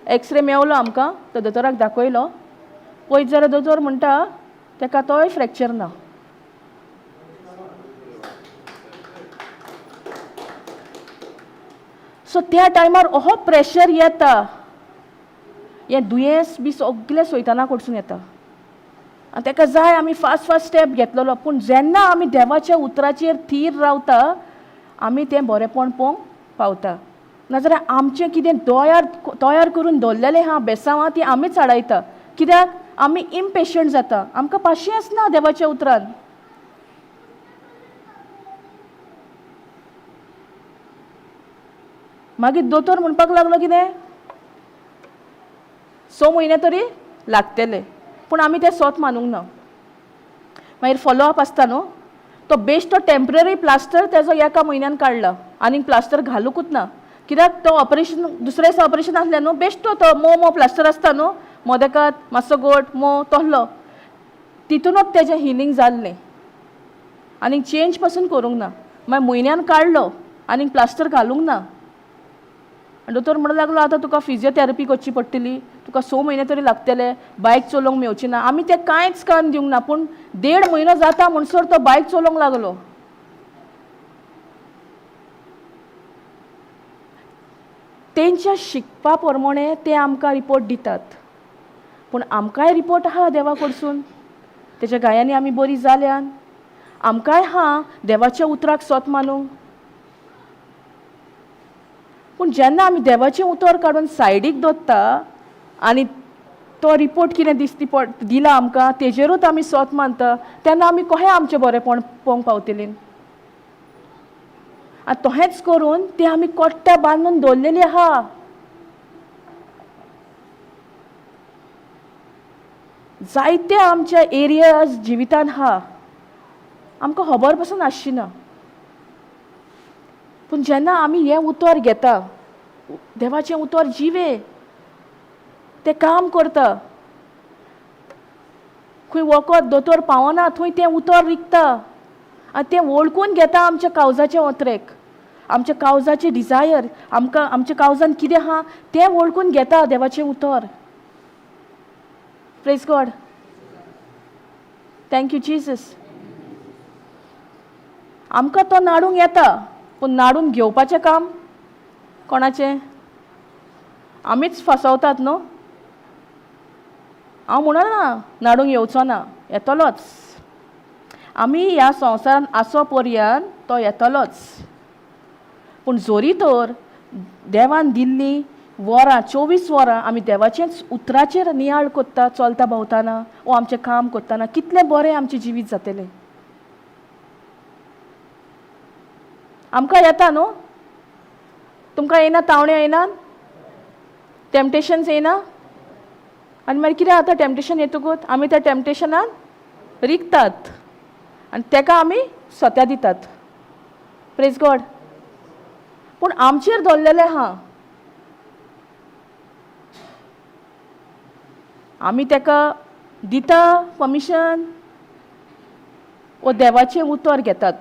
एक्सरे मेवलो आमकां, तो दोतोराक दाखयलो. पळयत जाल्यार दोतोर म्हणटा तेका तोय फ्रॅक्चर ना. सो त्या टायमार ओहो प्रेशर येता, हें दुयेंस बी सगलें सैताना कडसून येता आनी तेका जाय आमी फास्ट फास्ट स्टेप घेतलेलो. पूण जेन्ना आमी देवाच्या उतराचेर थीर रावता आमी तें बरेंपण पळोवंक पावता. नाजाल्यार आमचें कितें तयार करून दवरलेलें आहा बेसांव आहा ती आमीच हाडायता. कित्याक आमी इम्पेशंट जाता, आमकां पाशियेंस ना देवाच्या उतरान. मागीर दोतोर म्हणपाक लागलो कितें 6 म्हयने तरी लागतले, पूण आमी तें सोत मानूंक ना. मागीर फॉलोअप आसता न्हू, तो बेश्टो टेम्पररी प्लास्टर तेजो एका म्हयन्यान काडला, आनीक प्लास्टर घालुकूच ना. कित्याक तो ऑपरेशन दुसऱ्या दिसा ऑपरेशन आसलें न्हू, बेश्टो तो मोव मोव प्लास्टर आसता न्हू, मोदेकात मातसो गोट मोव तोहलो, तितूनच तेजें हिलींग जाल्लें. आनीक चेंज पासून करूंक ना. मागीर म्हयन्यान काडलो, आनीक प्लास्टर घालूंक ना. आनी दोतोर म्हणूंक लागलो आतां तुका फिजियोथेरपी करची पडटली, तुका 6 म्हयने तरी लागतले, बायक चलोवंक मेवची ना. आमी तें कांयच कान दिवंक ना, पूण 1.5 म्हयनो जाता म्हणसर तो बायक चलोवंक लागलो. तेंच्या शिकपा प्रमाणे ते आमकां रिपोर्ट दितात, पूण आमकांय रिपोर्ट आहा देवा कडसून, तेच्या गायांनी आमी बरी जाल्यान आमकांय आहा देवाच्या उतराक सोत मानूंक. पूण जेन्ना आमी देवाचें उतर काडून सायडीक दवरता आनी तो रिपोर्ट कितें दिसती पड दिला आमकां तेजेरूच आमी सोत मानता, तेन्ना आमी कशें आमचें बरेंपण पळोवंक पावतलीं? आनी तहेंच करून तें आमी कोट्ट्या बांदून दवरलेली आहा. जायते आमच्या एरियाज जिवितान आहा, आमकां खबर पसून आसची ना. पूण जेन्ना आमी हें उतर घेता, देवाचें उतर जिवे, तें काम करता. खंय वखद दोतोर पावना थंय तें उतर रिगता आनी तें वळखून घेता आमच्या कावजाचें ओतरेक, आमच्या कावजाचें डिजायर, आमकां आमच्या कावजान कितें आहा तें वळखून घेता देवाचें उतर. Praise God, thank you Jesus. आमकां तो नाडूंक येता, पूण नाडून घेवपाचें काम कोणाचें? आमीच फसवतात न्हू. हांव म्हणना नाडूंक येवचो ना, येतलोच. आमी ह्या संवसारान आसो पर्यंत तो येतलोच. पूण जोरी तर देवान दिल्ली वरां 24 वरां आमी देवाचेंच उतराचेर नियाळ कोत्ता, चलता भोंवतना वो आमचें काम कोत्तना कितलें बरें आमचें जिवीत जातलें. आमकां येता न्हू, तुमकां येना तावण्यो येना, टॅम्पटेशन्स येना? आनी मागीर कितें जाता टॅम्पटेशन येतकूच आमी त्या टॅम्पटेशनान रिगतात आनी तेका आमी सोत्या दितात. Praise God. पूण आमचेर दवरलेलें आहा, आमी तेका दिता परमिशन वो देवाचें उतर घेतात.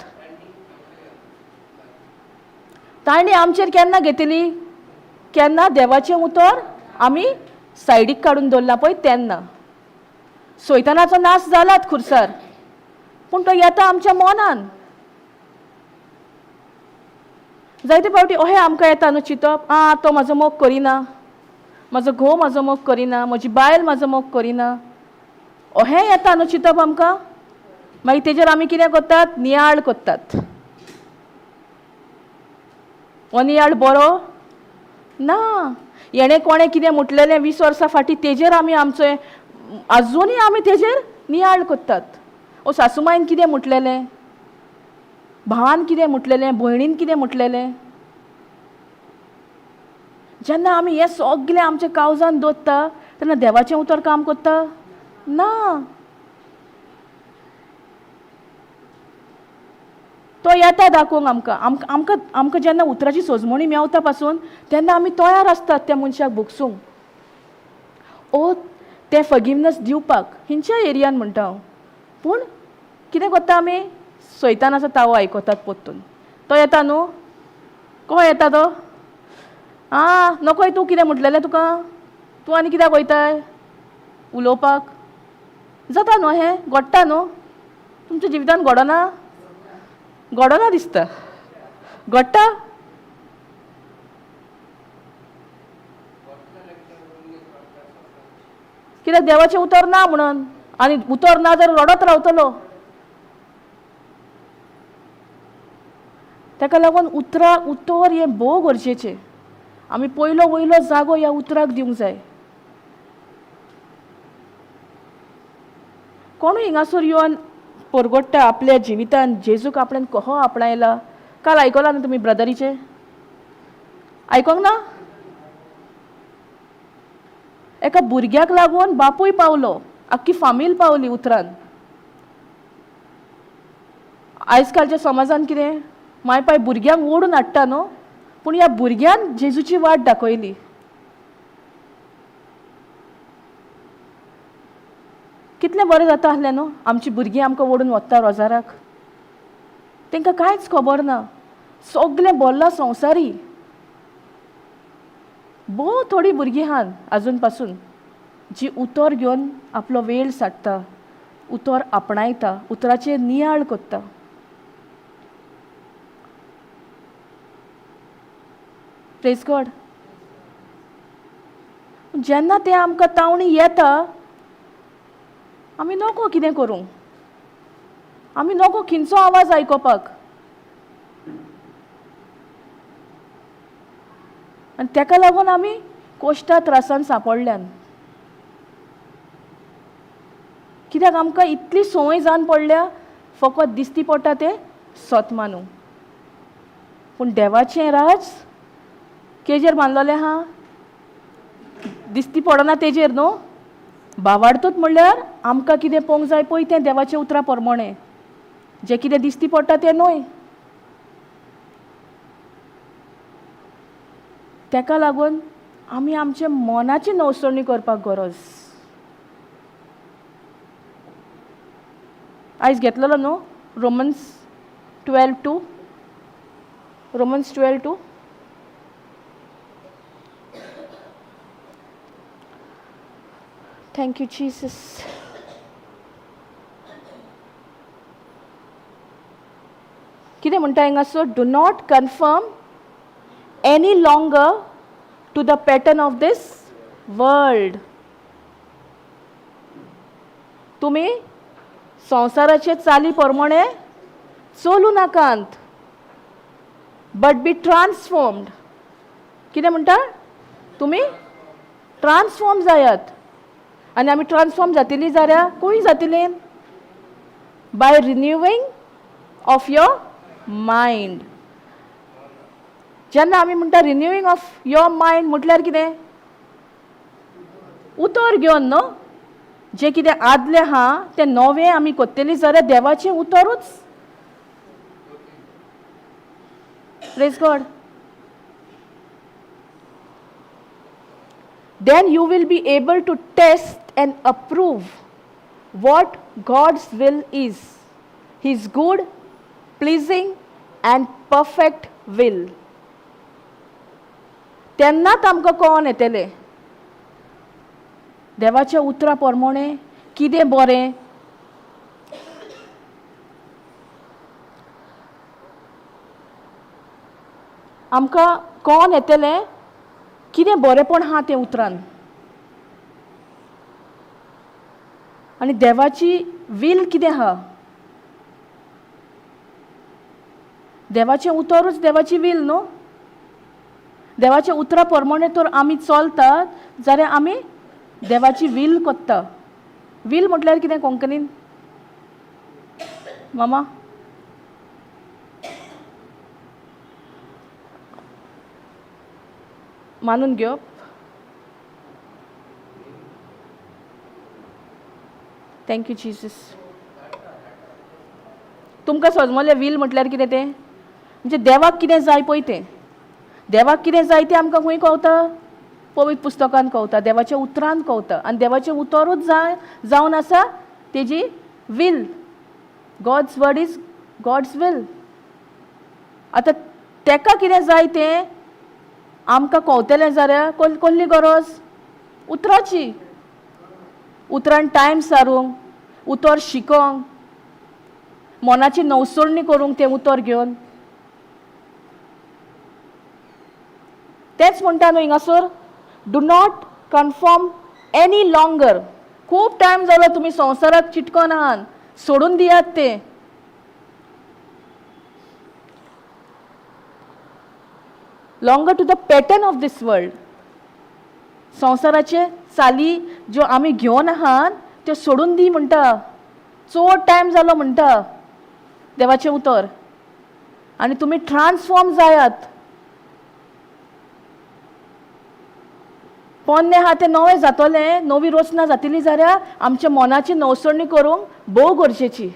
तांणी आमचेर केन्ना घेतली? केन्ना देवाचें उतर आमी सायडीक काडून दवरलां पळय तेन्ना. सैतानाचो नाश जालात खुर्सार, पूण तो येता आमच्या मनान. जायते फावटी अहें आमकां येता न्हू चिंतप, आं तो म्हाजो मोग करिना, म्हाजो घोव म्हाजो मोग करिना, म्हजी बायल म्हाजो मोग करिना, अहें येता न्हू चिंतप आमकां. मागीर तेजेर आमी कितें करतात? नियाळ करतात. हो नियाळ बरो ना. हेणें कोणें कितें म्हटलेलें 20 वर्सां फाटीं तेजेर आमी आमचो आजुनूय आमी तेजेर नियाळ करतात. ओ सासूमायन कितें म्हटलेलें, भावान कितें म्हटलेलें, भयणीन कितें म्हटलेलें. जेन्ना आमी हें सगलें आमच्या कावजान दवरता तेन्ना देवाचें उतर काम करता ना. तो येता दाखोवंक आमकां. आमकां आमकां जेन्ना उतराची सोजमणी मेवता पासून तेन्ना आमी तयार आसतात त्या मनशाक भोगसूंक ओ तें फॉरगिवनस दिवपाक. हिंच्या एरियान म्हणटा हांव. पूण कितें करता आमी? सैतानाचो तावो आयकतात परतून. तो येता न्हू, को येता तो? आं नकोय तूं कितें म्हटलेलें तुका, तूं आनी कित्याक वयताय उलोवपाक? जाता न्हू हें, घडटा न्हू तुमच्या जिवितान? घडना? घडना दिसता. घडटा? कित्याक देवाचें उतर ना म्हणून. आनी उतर ना जाल्यार रडत रावतलो. ताका लागून उतरा उतर हें भोव गरजेचें. आमी पयलो वयलो जागो ह्या उतराक दिवंक जाय. कोणूय हिंगासर येवन परगट्टा आपल्या जिवितान जेजूक आपणें कहो आपणायला. काल आयकलां न्हू तुमी ब्रदरीचें? आयकोंक ना? एका भुरग्याक लागून बापूय पावलो, आख्खी फामील पावली उतरान. आयज कालच्या समाजान कितें माय पाय भुरग्यांक ओडून हाडटा न्हू, पूण ह्या भुरग्यान जेजूची वाट दाखयली. कितलें बरें जाता आसलें न्हू, आमची भुरगीं आमकां ओडून वता रोजाराक, तांकां कांयच खबर ना, सगलें भरलां संवसारी. भोव थोडीं भुरगीं आहात आजून पासून जी उतर घेवन आपलो वेळ साडटा, उतर आपणायता, उतराचेर नियाळ करता. Praise God. जेन्ना तें आमकां तावणी येता, आमी नको कितें करूंक, आमी नको खंयचो आवाज आयकोपाक. आनी तेका लागून आमी कोश्टा त्रासान सांपडल्यान. कित्याक आमकां इतली संवय जावन पडल्या, फकत दिसती पडटा तें सत मानूंक. पूण देवाचें राज केजेर बांदलेलें आहा, दिसती पडना तेजेर न्हू. बावाडतूच म्हणल्यार आमकां कितें पळोवंक जाय पळय तें देवाचें उतरां प्रमाणें, जें कितें दिसती पडटा तें न्हय. तेका लागून आमी आमच्या मनाची नवसरणी करपाक गरज. आयज घेतलेलो न्हू Romans 12:2, Romans 12:2. Thank you Jesus. कितें म्हणटा हांगासर, do not conform any longer to the pattern of this world. तुमी संवसाराचे चाली प्रमाणे चलूं नाकात, बट बी ट्रान्सफॉर्म्ड. कितें म्हणटा, तुमी ट्रान्सफॉर्म जायात. आनी आमी ट्रान्सफॉर्म जातली जाल्यार खंय जातली, by renewing of your mind. जेन्ना आमी म्हणटा रिन्यूइंग ऑफ your mind म्हटल्यार कितें, उतर घेवन न्हू, जें कितें आदलें आहा तें नवें आमी कोत्तली जाल्यार देवाचें उतरूच. Praise God. Then you will be able to test and approve what God's will is, His good, pleasing and perfect will. तेन्नाच आमकां कळोन येतलें देवाच्या उतरा प्रमाणें कितें बरें. आमकां कळोन येतलें कितें बरेंपण आहा तें उतरान, आनी देवाची वील कितें आहा. देवाचें उतरूच देवाची वील न्हू. देवाच्या उतरा प्रमाणें तर आमी चलतात जाल्यार आमी देवाची वील कोत्ता. वील म्हटल्यार कितें कोंकणीन मामा? मानून घेवप. Thank you Jesus. तुमकां सजमलें वील म्हटल्यार कितें तें, म्हणजे देवाक कितें जाय पळय तें. देवाक कितें जाय तें आमकां खंय कवता, पवित्र पुस्तकान कवता, देवाच्या उतरान कवता. आनी देवाचें उतरूच जावन आसा तेजी will. God's word is God's will. आतां तेका कितें जाय तें आमकां कवतलें जाल्यार कसली गरज, उतराची. उतरान टायम सारूंक, उतर शिकोंक, मनाची नवसरणी करूंक तें उतर घेवन. तेंच म्हणटा न्हू हिंगासर, do not conform any longer. खूब टायम जालो तुमी संवसाराक चिटकोन आहात, सोडून दियात तें. Longer to the pattern of this world. संवसाराचे चाली ज्यो आमी घेवन आहात त्यो सोडून दी म्हणटा. चड टायम जालो म्हणटा देवाचें उतर, आनी तुमी ट्रान्सफॉर्म जायात. पोन्नें आहा तें नवें जातलें, नवी रचना जातली जाल्यार आमच्या मनाची नवसरणी करूंक भोव गरजेची.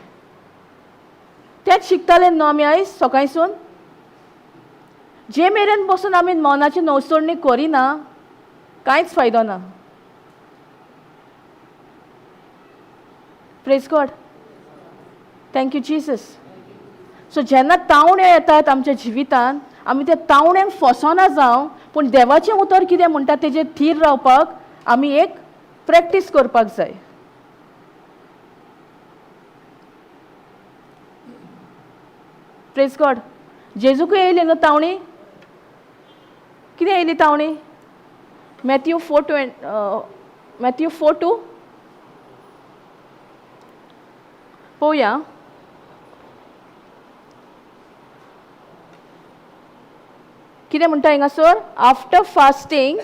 तेंच शिकताले न्हू आमी आयज सकाळसून. जे मेरेन बसून आमी मनाची नवसोडणी करिना कांयच फायदो ना. Praise God, thank you Jesus. So जेन्ना तावण्यो येतात आमच्या जिवितान आमी त्या तावण्यांक फसोना जावं, पूण देवाचें उतर कितें म्हणटा तेजेर थीर रावपाक आमी एक प्रॅक्टीस करपाक जाय. Praise God. जेजूकूय येयली न्हू तावणी? कितें येयली तावणी? मॅथ्यू 4:2 पळोवया. कितें म्हणटा हिंगासर? After fasting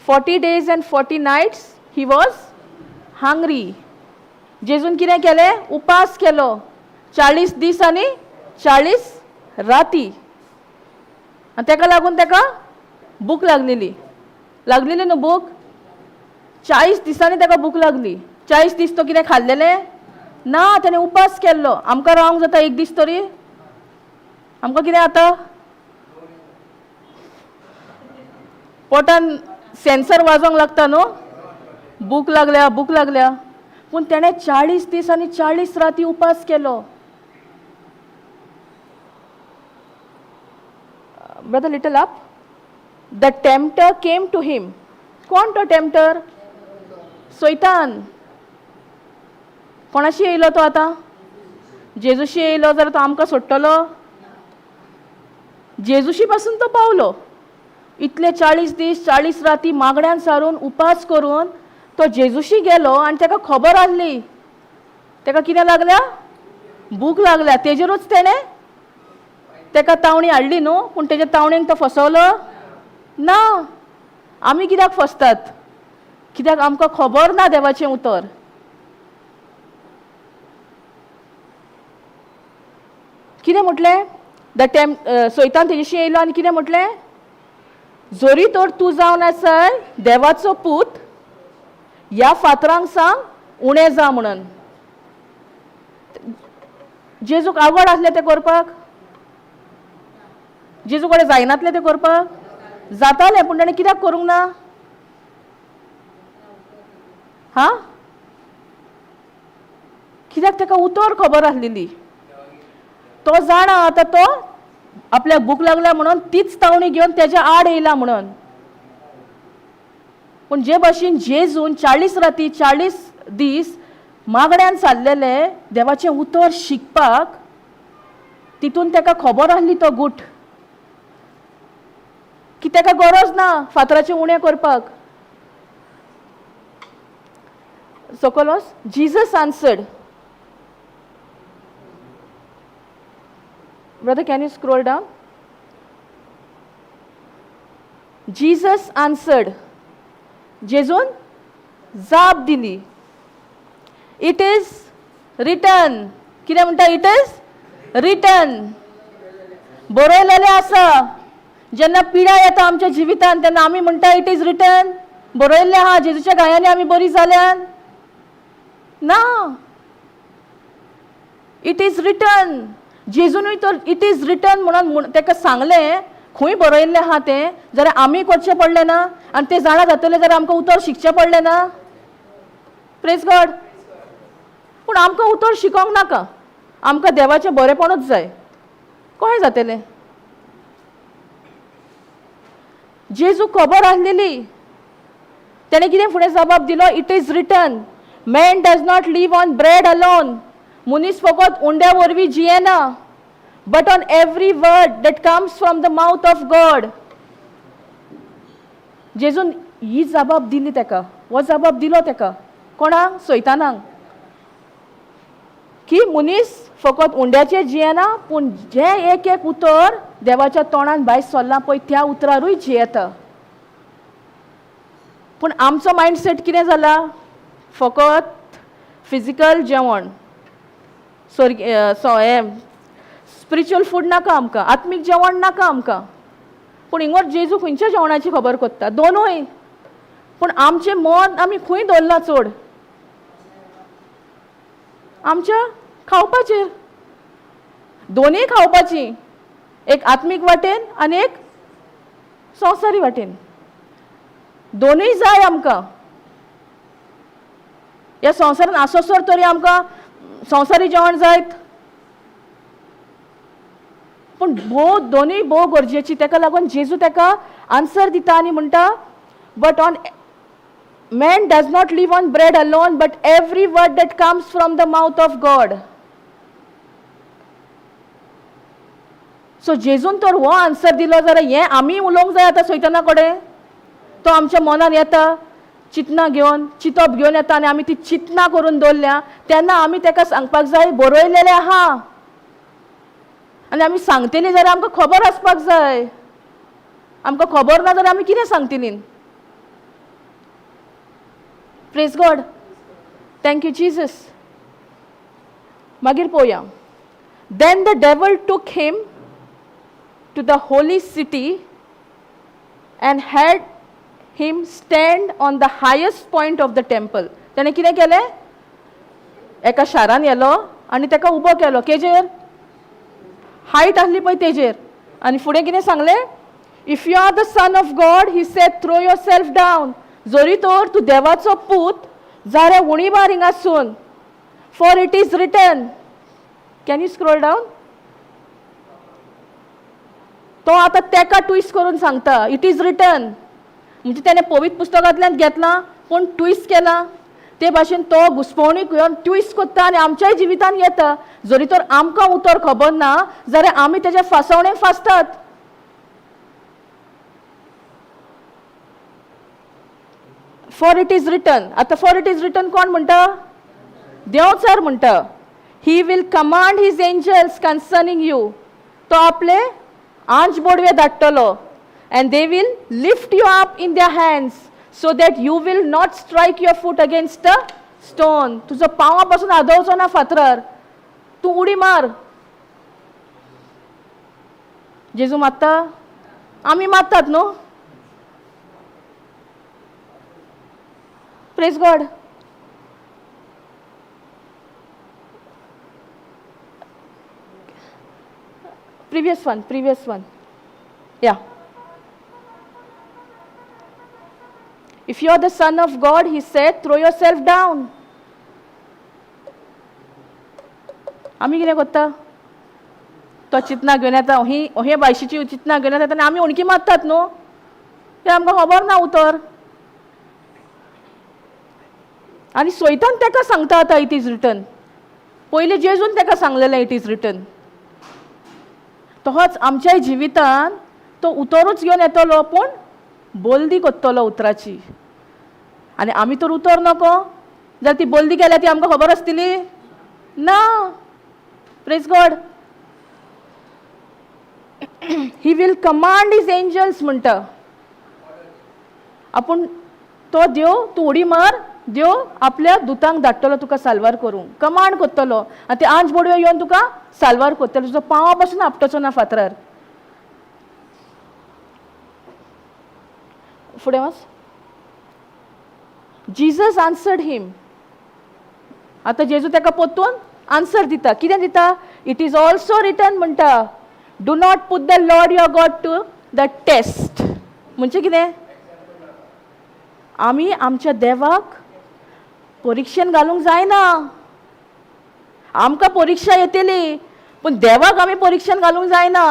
40 days and 40 nights he was hungry. जेजून कितें केलें? उपास केलो 40 दीस आनी 40 राती. आनी तेका लागून तेका भूक लागलेली. लागलेली न्हू भूक? 40 दिसांनी तेका भूक लागली. 40 दीस तो कितें खाल्लेलें ना, तेणें उपास केल्लो. आमकां रावंक जाता एक दीस तरी? आमकां कितें जाता? पोटान सेन्सर वाजोंक लागता न्हू, भूक लागल्या भूक लागल्या. पूण तेणें 40 दीस आनी 40 राती उपास केलो. Brother little up. The tempter came to him. कोण तो टेम्प्टर? सैतान. कोणाशी येयलो तो आतां? जेजूशी येयलो जाल्यार तो आमकां सोडटलो? जेजूशी पासून तो पावलो. इतले 40 दीस 40 राती मागण्यान सारून उपास करून तो जेजूशी गेलो आनी तेका खबर आसली. तेका कितें लागल्या? भूक लागल्या. तेजेरूच तेणें तेका तावणी हाडली न्हू, पूण तेज्या तावणेक तो फसवलो ना. आमी कित्याक फसतात? कित्याक आमकां खबर ना देवाचें उतर. कितें म्हटलें? The टेम सैतान तेजेशी येयलो आनी कितें म्हटलें? जोरी तर तूं जावन आसाय देवाचो पूत, ह्या फातरांक सांग उणें जा म्हणून. जेजूक आवड आसलें तें करपाक? जेजू कडेन जायनातलें तें करपाक? जातालें, पूण ताणें कित्याक करूंक ना? हा, कित्याक ताका उतर खबर आसलेली. तो जाणा आतां तो आपल्याक भूक लागल्या म्हणून तीच तावणी घेवन तेज्या आड येयला म्हणून. पूण जे भाशेन जेजून 40 राती 40 दीस मागण्यान सारलेले देवाचें उतर शिकपाक, तितून ताका खबर आसली तो गूट की ताका गरज ना फातराचें उणें करपाक. सकलोस Jesus answered. Brother, can you scroll down? Jesus answered. जेजून जाप दिली. It is written. कितें म्हणटा? It is written. बरयलेलें आसा. जेन्ना पिडा येता आमच्या जिवितान तेन्ना आमी म्हणटा it is written, बरयल्लें आहा, जेजूच्या गायांनी आमी बरी जाल्यान ना. It is written. जेजूनूय तर it is written म्हणून ताका सांगलें, खंय बरयल्लें आहा तें, जाल्यार आमी करचें पडलें ना आनी तें जाणा जातलें जाल्यार आमकां उतर शिकचें पडलें ना. Praise God. पूण आमकां उतर शिकोंक नाका, आमकां देवाचें बरेपणूच जाय. कशें जातलें? जेजू खबर आसलेली. तेणें कितें फुडें जबाब दिलो? It is written, man does not live on bread alone. मनीस फकत उंड्या वरवीं जियेना, but on every word that comes from the mouth of God. जेजून ही जबाब दिली तेका, हो जबाब दिलो तेका. कोणाक? सैतानाक. की मनीस फकत उंड्याचेर जियेना, पूण जें एक एक उतर देवाच्या तोंडान भायर सरलां पळय त्या उतरारूय जियेता. पूण आमचो मायंडसेट कितें जाला? फकत फिजिकल जेवण, स्वर्ग हें स्पिरिच्युअल फूड नाका आमकां, आत्मीक जेवण नाका आमकां. पूण हिंगर जेजू खंयच्या जेवणाची खबर कोत्ता? दोनूय. पूण आमचें मन आमी खंय दवरलां चड? आमच्या खावपाचेर. दोनूय खावपाची, एक आत्मीक वाटेन आनी एक संवसारी वाटेन, दोनूय जाय आमकां. ह्या संवसारान आसोसर तरी आमकां संवसारी जेवण जायत, पूण भोव दोनूय भोव गरजेची. ताका लागून जेजू ताका आन्सर दिता आनी म्हणटा, but on man does not live on bread alone but every word that comes from the mouth of God. So जेजून तर हो आन्सर दिलो जाल्यार हें आमी उलोवंक जाय आतां सैताना कडेन. तो आमच्या मनान येता चिंतना घेवन, चिंतप घेवन येता आनी आमी ती चिंतना करून दवरल्या तेन्ना आमी ताका सांगपाक जाय बरयलेलें आहा. आनी आमी सांगतली जाल्यार आमकां खबर आसपाक जाय. आमकां खबर ना जाल्यार आमी कितें सांगतली? Praise God, thank you Jesus. मागीर पळोवया, then the devil took him to the holy city and had him stand on the highest point of the temple. ताणें कितें केलें? एका शारान येलो आनी ताका उबो केलो. केजेर? हायट आसली पळय तेजेर. आनी फुडें कितें सांगलें? If you are the son of God, he said, throw yourself down. जरी तर तूं देवाचो पूत जाल्यार उणी मार हिंगासून, for it is written. Can you scroll down? तो आतां तेका ट्विस्ट करून सांगता, it is written. म्हणजे तेणें पवित्र पुस्तकांतल्यान घेतलां पूण ट्विस्ट केलां. ते भाशेन तो घुस्पवणीक येवन ट्विस्ट करता आनी आमच्याय जिवितान येता. जरी तर आमकां उतर खबर ना जाल्यार आमी तेज्या फासवणेक फासतात. For it is written. आतां फॉर it is written कोण म्हणटा? देंवचार म्हणटा. He will command his angels concerning you. तो आपले आंज Bodwe धाडटलो and they will lift you up in their hands so that you will not strike your foot against the stone. तुजो पांवा पासून आदवचो ना फातरार, तूं उडी मार. जेजू मारता? आमी मारतात न्हू? Praise God. Previous one, previous one. Yeah. If you are the son of God, he said, throw yourself down. आमी कितें करता? तो चिंतना घेवन येता, ही हे बायशीची चिंतना घेवन येता आनी आमी उणकी मारतात न्हू, तें आमकां खबर ना उतर. आनी सोयतान ताका सांगता आतां it is written. पयलीं जेजून ताका सांगलेलें it is written. तोच आमच्याय जिवितान तो उतरूच घेवन येतलो पूण बोल्दी कोत्तलो उतराची. आनी आमी तर उतर नको जाल्यार ती बोल्दी केल्या ती आमकां खबर आसतली ना. Praise God. He will command his angels म्हणटा. आपूण तो देव, तूं उडी मार, देव आपल्या दुतांक धाडटलो तुका साल्वार करूंक, कमांड करतलो आनी ते आंज बोडवे येवन तुका साल्वार करतलो, तुजो पांवा पासून आपटचो ना फातरार. फुडें वच. Jesus answered him. आतां जेजू ताका परतून आन्सर दिता. कितें दिता? It is also written म्हणटा, do not put the Lord your God to the test. म्हणजे कितें? आमी आमच्या देवाक परिक्षेन घालूंक जायना. आमकां परिक्षा येतली पूण देवाक आमी परिक्षेन घालूंक जायना.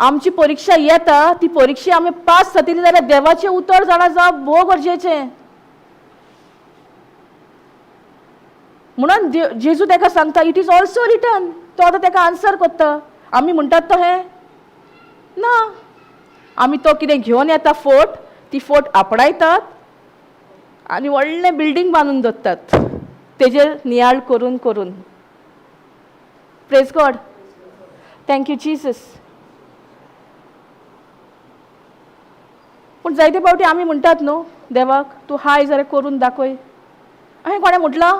आमची परिक्षा येता ती परिक्षा आमी पास जातली जाल्यार देवाचें उतर जाणा जावप भोव गरजेचें. म्हणून जेजू ताका सांगता it is also written. तो आतां ताका आन्सर करता. आमी म्हणटात तो हें ना, आमी तो कितें घेवन येता फोट, ती फोट आपणायतात आनी व्हडलें बिल्डींग बांदून दवरतात तेजेर नियाळ करून करून. Praise God, thank you Jesus. पूण जायते फावटी आमी म्हणटात न्हू देवाक तूं हाय जाल्यार करून दाखय. हांवें कोणें म्हटलां?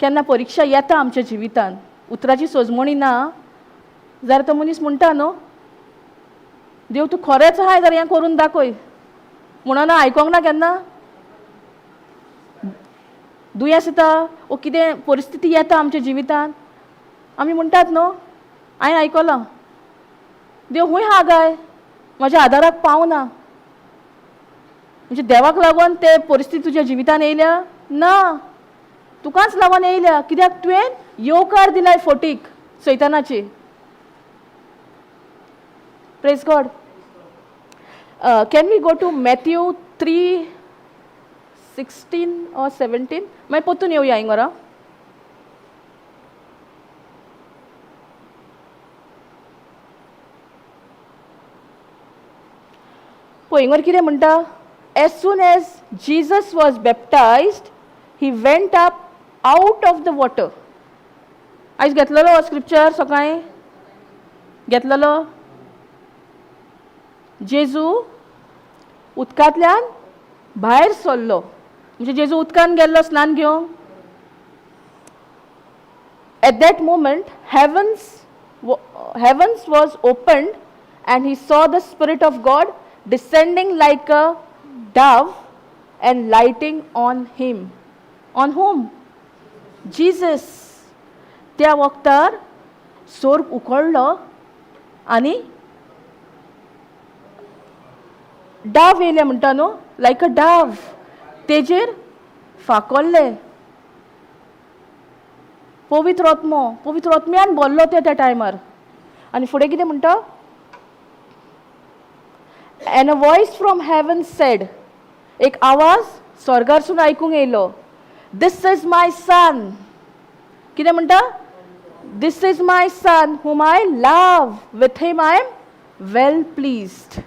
केन्ना परिक्षा येता आमच्या जिवितान, उतराची सोजमणी ना जाल्यार तो मनीस म्हणटा न्हू देव तूं खरेंच आहाय जाल्यार हें करून दाखय. म्हणून आयकोंक ना केन्ना? दुयेंस येता वो कितें परिस्थिती येता आमच्या जिवितांत, आमी म्हणटात न्हू, हांवें आयकलां देव खूंय आहा काय, म्हज्या आदाराक पावना. म्हणजे देवाक लागून ते परिस्थिती तुज्या जिवितान येयल्या ना, तुकाच लागून येयल्या. कित्याक तुवें येवकार दिलाय फोटीक सैतानाची. Praise God. Can we go to Matthew 3:16 or 17? मागीर परतून येवया हिंगा. पळय हिंगर कितें म्हणटा, as soon as Jesus was baptized he went up out of the water. आयज घेतलेलो स्क्रिप्चर सकाळीं घेतलेलो, जेजू उदकांतल्यान भायर सरलो. म्हणजे जेजू उदकान गेल्लो स्नान घेवंक. At that moment heavens was opened and he saw the spirit of God descending like a dove and lighting on him. On whom? Jesus. त्या वक्तार सोर्ग उकळ्ळो आनी डाव येयले म्हणटा न्हू, लायक अ डाव, तेजेर फाकोल्ले. पवित्र आत्मो, पवित्र आत्म्यान बोल्लो ते त्या टायमार. आनी फुडें कितें म्हणटा, and a voice from heaven said, एक आवाज स्वर्गारसून आयकूंक येयलो, this is my सन. कितें म्हणटा, this is my son whom I love, with him I am well pleased.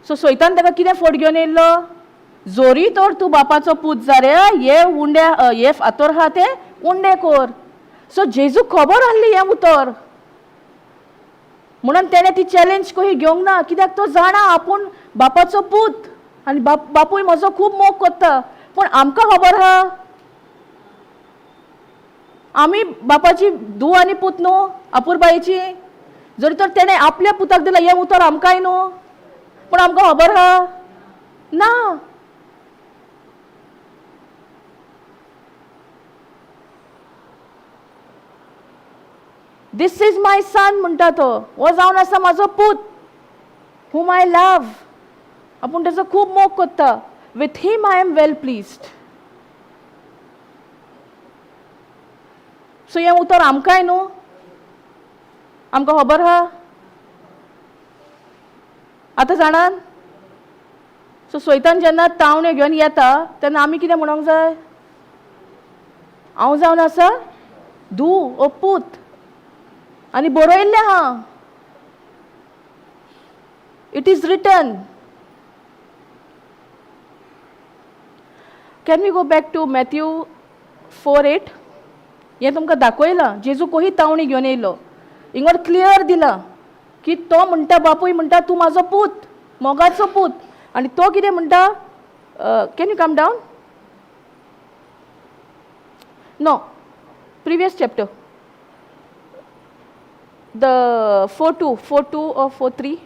So सैतान ताका कितें फोट घेवन येयल्लो, जोरी तर तूं बापाचो पूत जाल्यार हे उंडे, हे फातर आहा ते उंडे कर. सो जेजूक खबर आहली हें उतर, म्हणून तेणें ती चॅलेंज कशी घेवंक ना. कित्याक तो जाणा आपूण बापाचो पूत आनी बापूय म्हजो खूब मोग करता. पूण आमकां खबर आहा आमी बापाची धूव आनी पूत न्हू, आपुरबायेची. जरी तर तेणें आपल्या पुताक दिलां हें उतर आमकांय न्हू, पूण आमकां खबर आहा ना. This is my सन म्हणटा तो, हो जावन आसा म्हाजो पूत, हुम I love, आपूण ताचो खूब मोग करता, with him I am well pleased. So हें उतर आमकांय न्हू, आमकां खबर आहा आतां जाणान. सो सैतान जेन्ना तावण्यो घेवन येता तेन्ना आमी कितें म्हणोंक जाय, हांव जावन आसा धूव ओ पूत आनी बरयल्लें आहा, it is written. Can we go back to Matthew 4:8? हें तुमकां दाखयलां, जेजू कोही तावणी घेवन येयलो, हिंगर क्लियर दिलां की तो म्हणटा, बापूय म्हणटा तूं म्हाजो पूत, मोगाचो पूत. आनी तो कितें म्हणटा, can you come down, no previous chapter, the 4:2, 4:2 or 4:3.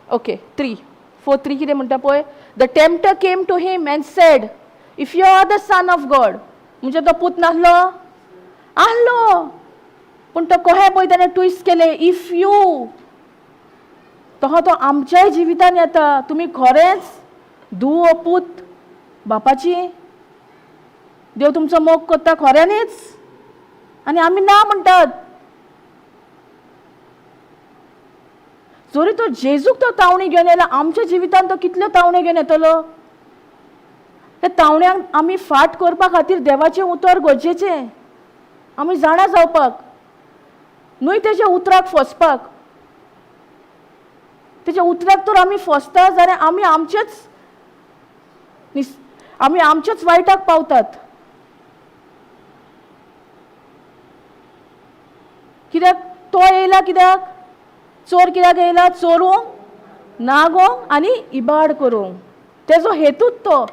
Okay, 3, 4:3 कितें म्हणटा पळय, the tempter came to him and said, if you are the son of God. म्हणजे तो पूत नासलो, आहलो, पूण तो कहें पळय ताणें ट्विस्ट केलें, if you. तहो तो आमच्याय जिवितान येता, तुमी खरेंच धूव ओ पूत बापाची, देव तुमचो मोग करता खऱ्यांनीच, आनी आमी ना म्हणटात. जरी तो जेजूक तो तावणी घेवन येयला, आमच्या जिवितान तो कितल्यो तावण्यो घेवन येतलो. त्या तावण्यांक आमी फाट करपा खातीर देवाचें उतर गरजेचें, आमी जाणा जावपाक न्हय, तेज्या उतराक फसपाक. तेज्या उतराक तर आमी फसता जाल्यार आमी आमचेच आमी आमचेच वायटाक पावतात. कित्याक तो येयला, कित्याक चोर कित्याक येयला, चोरूंक, नागोंक आनी इबाड करूंक. तेजो हेतूच तो,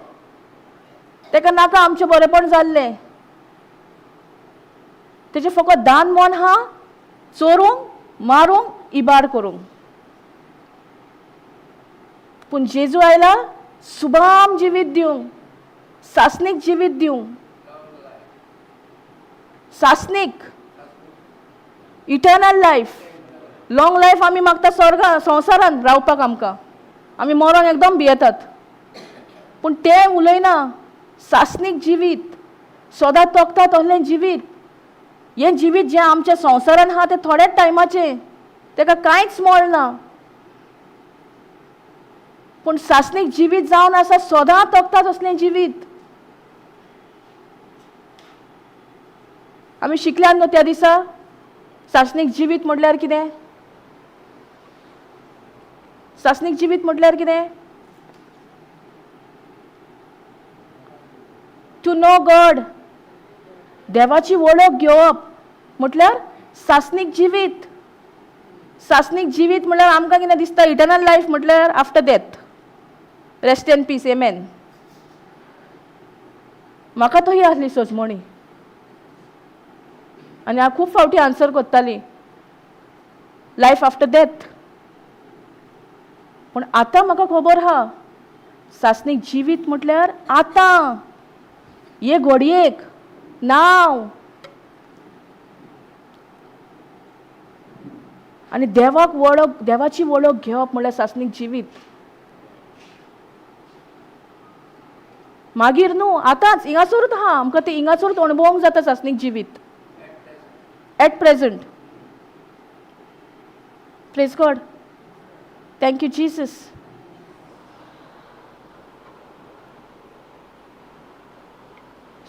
तेका नाका आमचें बरेंपण जाल्लें, तेजें फकत दान मन आहा चोरूंक, मारूंक, इबाड करूंक. पूण जेजू आयला सुबाम जिवीत दिवंक, सासणीक जिवीत दिवंक, सासणीक, इटर्नल लायफ, लाँग लायफ आमी मागता स्वर्गा संवसारांत रावपाक आमकां, आमी मरोंक एकदम भियेतात. पूण तें उलयना, सासणीक जिवीत, सदां तोखता तसलें जिवीत. हें जिवीत जें आमच्या संवसारान आहा तें थोड्याच टायमाचें, तेका कांयच मोल ना. पूण सासणीक जिवीत जावन आसा सदां तोखता तसलें जिवीत. आमी शिकल्यान न्हू त्या दिसा सासणीक जिवीत म्हटल्यार कितें? सासणीक जिवीत म्हटल्यार कितें? टू नो गॉड, देवाची वळख घेवप म्हटल्यार सासणीक जिवीत. सासणीक जिवीत म्हटल्यार आमकां कितें दिसता? इटर्नल लायफ म्हटल्यार after death, rest in peace, amen. म्हाका तशी आसली सजमणी आनी हांव खूब फावटी आन्सर करताली लायफ आफ्टर डेथ. पूण आतां म्हाका खबर आहा सासणीक जिवीत म्हटल्यार आतां हे घडयेक नांव. आनी देवाक वळख, देवाची वळख घेवप म्हळ्यार सासणीक जिवीत. मागीर न्हू, आतांच हिंगासरूच आहा आमकां, तें हिंगासरूच अणभवंक जाता सासणीक जिवीत at present. Praise God, thank you Jesus.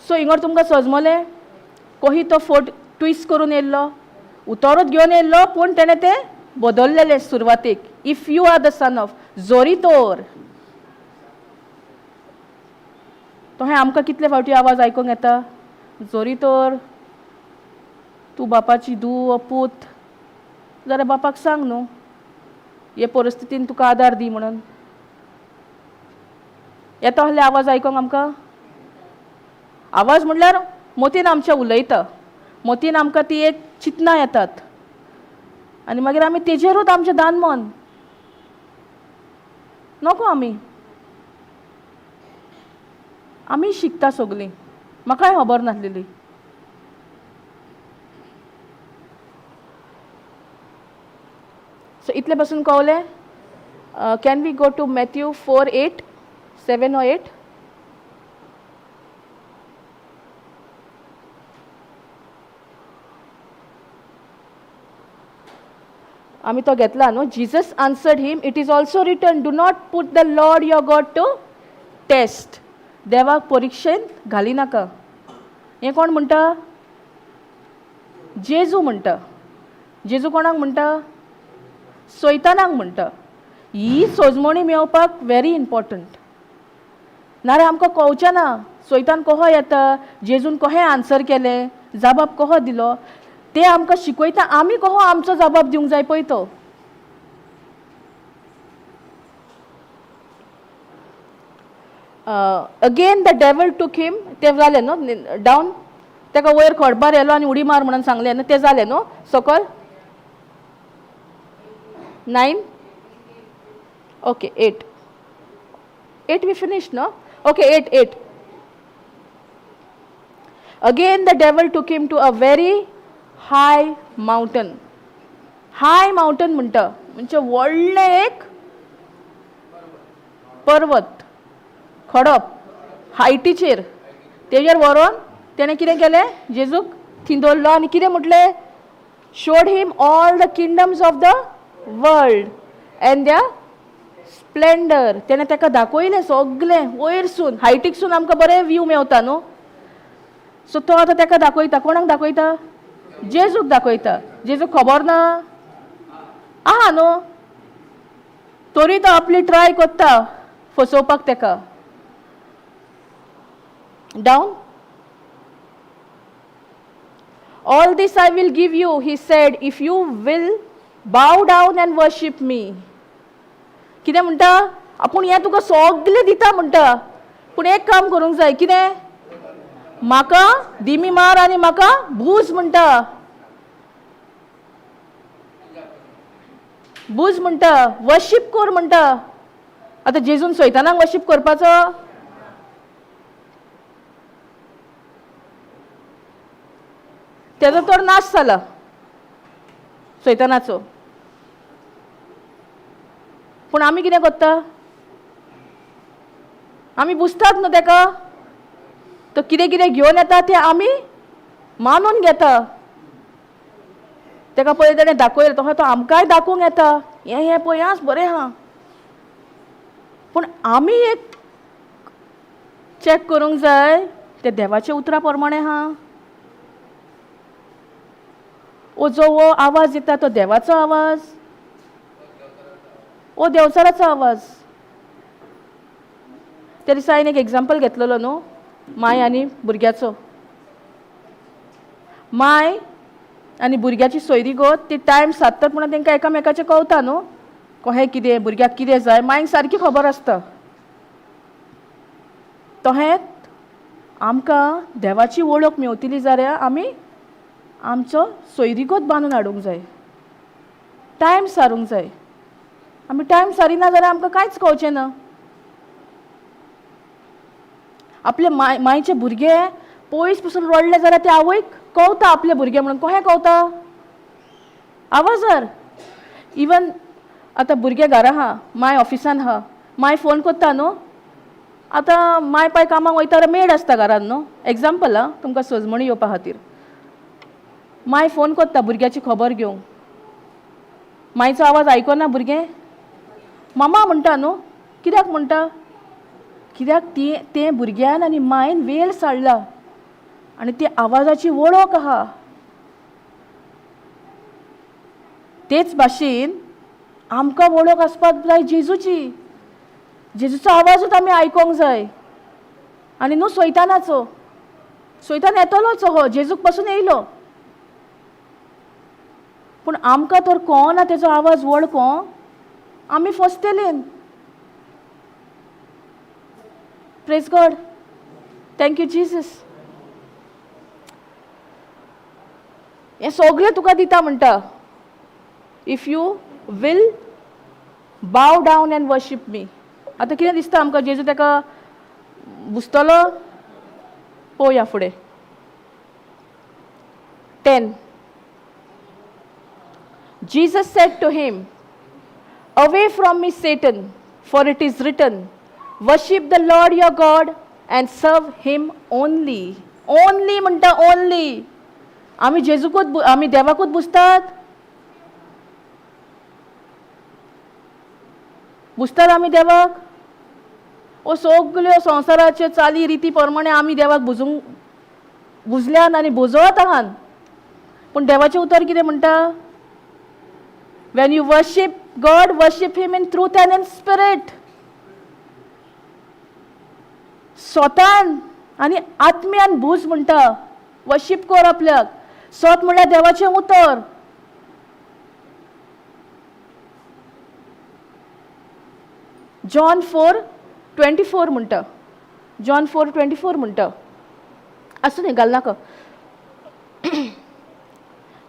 So हिंगर तुमकां सजमलें कोही तो फोट ट्विस्ट करून येयल्लो, उतरूच घेवन येयल्लो, पूण तेणें तें बदललेलें सुरवातेक. If you are the son of, जोरी तोर. तोहें आमकां कितले फावटी आवाज आयकूंक येता? जोरी तोर तूं बापाची धूव पूत जाल्यार बापाक सांग न्हू हे परिस्थितीन तुका आदार दी म्हणून. येता आहले आवाज आयकूंक आमकां? आवाज म्हणल्यार मोतीन आमच्या उलयता, मोतीन आमकां ती एक चिंतनां येतात आनी मागीर आमी तेजेरूच आमचें दान मन नको. आमी आमी शिकता सगलीं, म्हाकाय खबर नासलेली. सो इतले पासून कवलें. Can we go to Matthew 4 8 7 or 8? आमी तो घेतला न्हू? Jesus answered him, it is also written, do not put the Lord your God to test. देवाक परिक्षेंत घाली नाका. हें कोण म्हणटा? जेजू म्हणटा. जेजू कोणाक म्हणटा? सैतानाक म्हणटा. ही सोजमणी मेळोवपाक व्हेरी इम्पॉर्टंट. नाजाल्यार आमकां कळचें ना सैतान कहो येता, जेजून कहें आन्सर केलें, जबाब कहो दिलो, ते आमकां शिकयता आमी कहो आमचो जबाब दिवंक जाय पळय तो. Again the devil took him, तें जालें न्हू डावन, ताका वयर खडपार येलो आनी उडी मार म्हणून सांगलें न्हू, तें जालें न्हू सकल. 9, okay, 8 8 we finish न्हू? Okay, 8 8. Again the devil took him to a very high mountain. High mountain म्हणटा म्हणजे व्हडलें एक पर्वत, खडप, हायटीचेर. तेजेर व्हरोन तेणें कितें केलें? जेजूक थंय दवरलो आनी कितें म्हटलें? Showed him all the kingdoms of the world and their splendour. तेणें ताका दाखयलें सगलें वयरसून, हायटीकसून आमकां बरें व्यू मेवता न्हू. सो तो आतां ताका दाखयता. कोणाक दाखयता? जेजूक दाखयता. जेजूक खबर ना आहा न्हू, तरी तो आपली ट्राय करता फसोवपाक ताका. Down. All this I will give you, he said, if you will bow down and worship me. कितें म्हणटा? आपूण हें तुका सगलें दिता म्हणटा, पूण एक काम करूंक जाय. कितें? म्हाका दिमी मार आनी म्हाका भूज म्हणटा. बूज म्हणटा, वर्शीप कोर म्हणटा. आतां जेजून सैतानाक वर्शीप करपाचो? तेजो तर नाश जाला सैतानाचो. पूण आमी कितें करता? आमी बुजतात न्हू तेका. तो कितें कितें घेवन येता तें आमी मानून घेता. तेका पळय तेणें दाखयलें तसो तो आमकांय दाखोवंक येता, हें हें पळयाच बरें आहा. पूण आमी एक चॅक करूंक जाय तें देवाच्या उतरा प्रमाणें आहा. ओ जो हो आवाज येता तो देवाचो आवाज ओ देंवचाराचो आवाज? त्या दिसा हांवें एक एग्जाम्पल घेतलेलो न्हू, माय आनी भुरग्याचो. माय आनी भुरग्याची सोयरीगत ती टायम सादतात म्हणून तांकां एकामेकाचें कळटा न्हू, कहें कितें भुरग्याक कितें जाय मायक सारकी खबर आसता. तहेंच आमकां देवाची वळख मेवतली जाल्यार आमी आमचो सोयरीगत बांदून हाडूंक जाय, टायम सारूंक जाय. आमी टायम सारिना जाल्यार आमकां कांयच कळचें ना. आपले माय मायचे भुरगे पयस पसून रडले जाल्यार ते आवयक कवता आपले भुरगे म्हणून. कहें कवता? आवाजार. इवन आतां भुरगे घरा आहा, माय ऑफिसान आहा, माय फोन करता न्हू. आतां माय पाय कामाक वयता मेड आसता घरान न्हू, एग्जाम्पल आं तुमकां सजमणी येवपा खातीर. माय फोन करता भुरग्याची खबर घेवंक, मायचो आवाज आयकना भुरगें, मामा म्हणटा न्हू. कित्याक म्हणटा? कित्याक ती तें भुरग्यान आनी मायन वेळ साडला आनी ती आवाजाची वळख आहा. तेच भाशेन आमकां वळख आसपाक जाय जेजूची. जेजूचो आवाजूच आमी आयकोंक जाय आनी न्हू सैतानाचो. सैतान येतलोच हो, जेजूक पासून येयलो, पूण आमकां तर कोणा तेजो आवाज वळखोंक आमी फसतले. Praise God, thank you Jesus. हें सगळें तुका दिता म्हणटा, if you will bow down and worship me. आतां कितें दिसता आमकां जेजू तेका बुजतलो? पळोवया फुडें. 10. Jesus said to him, Away from me, Satan, for it is written, Worship the Lord your God and serve him only. Only म्हणटा, only. आमी जेजूकूच, आमी देवाकूच बुजतात? बुजतात आमी देवाक? ओ सगल्यो संवसाराच्यो चाली रिती प्रमाणे आमी देवाक बुजूंक बुजल्यान आनी बुजवत आहान. पूण देवाचें उतर कितें म्हणटा? When you worship God, worship Him in truth and in spirit. स्वतान आनी आत्म्यान भूज म्हणटा, वर्शीप कर आपल्याक. स्वत म्हणल्यार देवाचें उतर. जॉन 4:24 म्हणटा, जॉन 4:24 म्हणटा, आसूं न्ही घालनाका.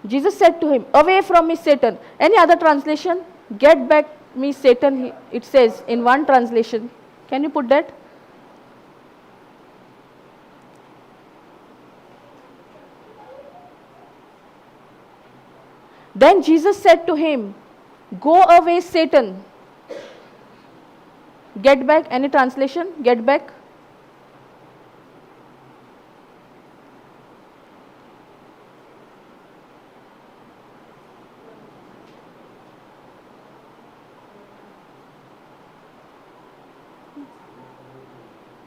Jesus said to him, Away from me, Satan. Any other translation? Get back me, Satan, it says in one translation. Can you put that? Then Jesus said to him, Go away, Satan. Get back, any translation? Get back.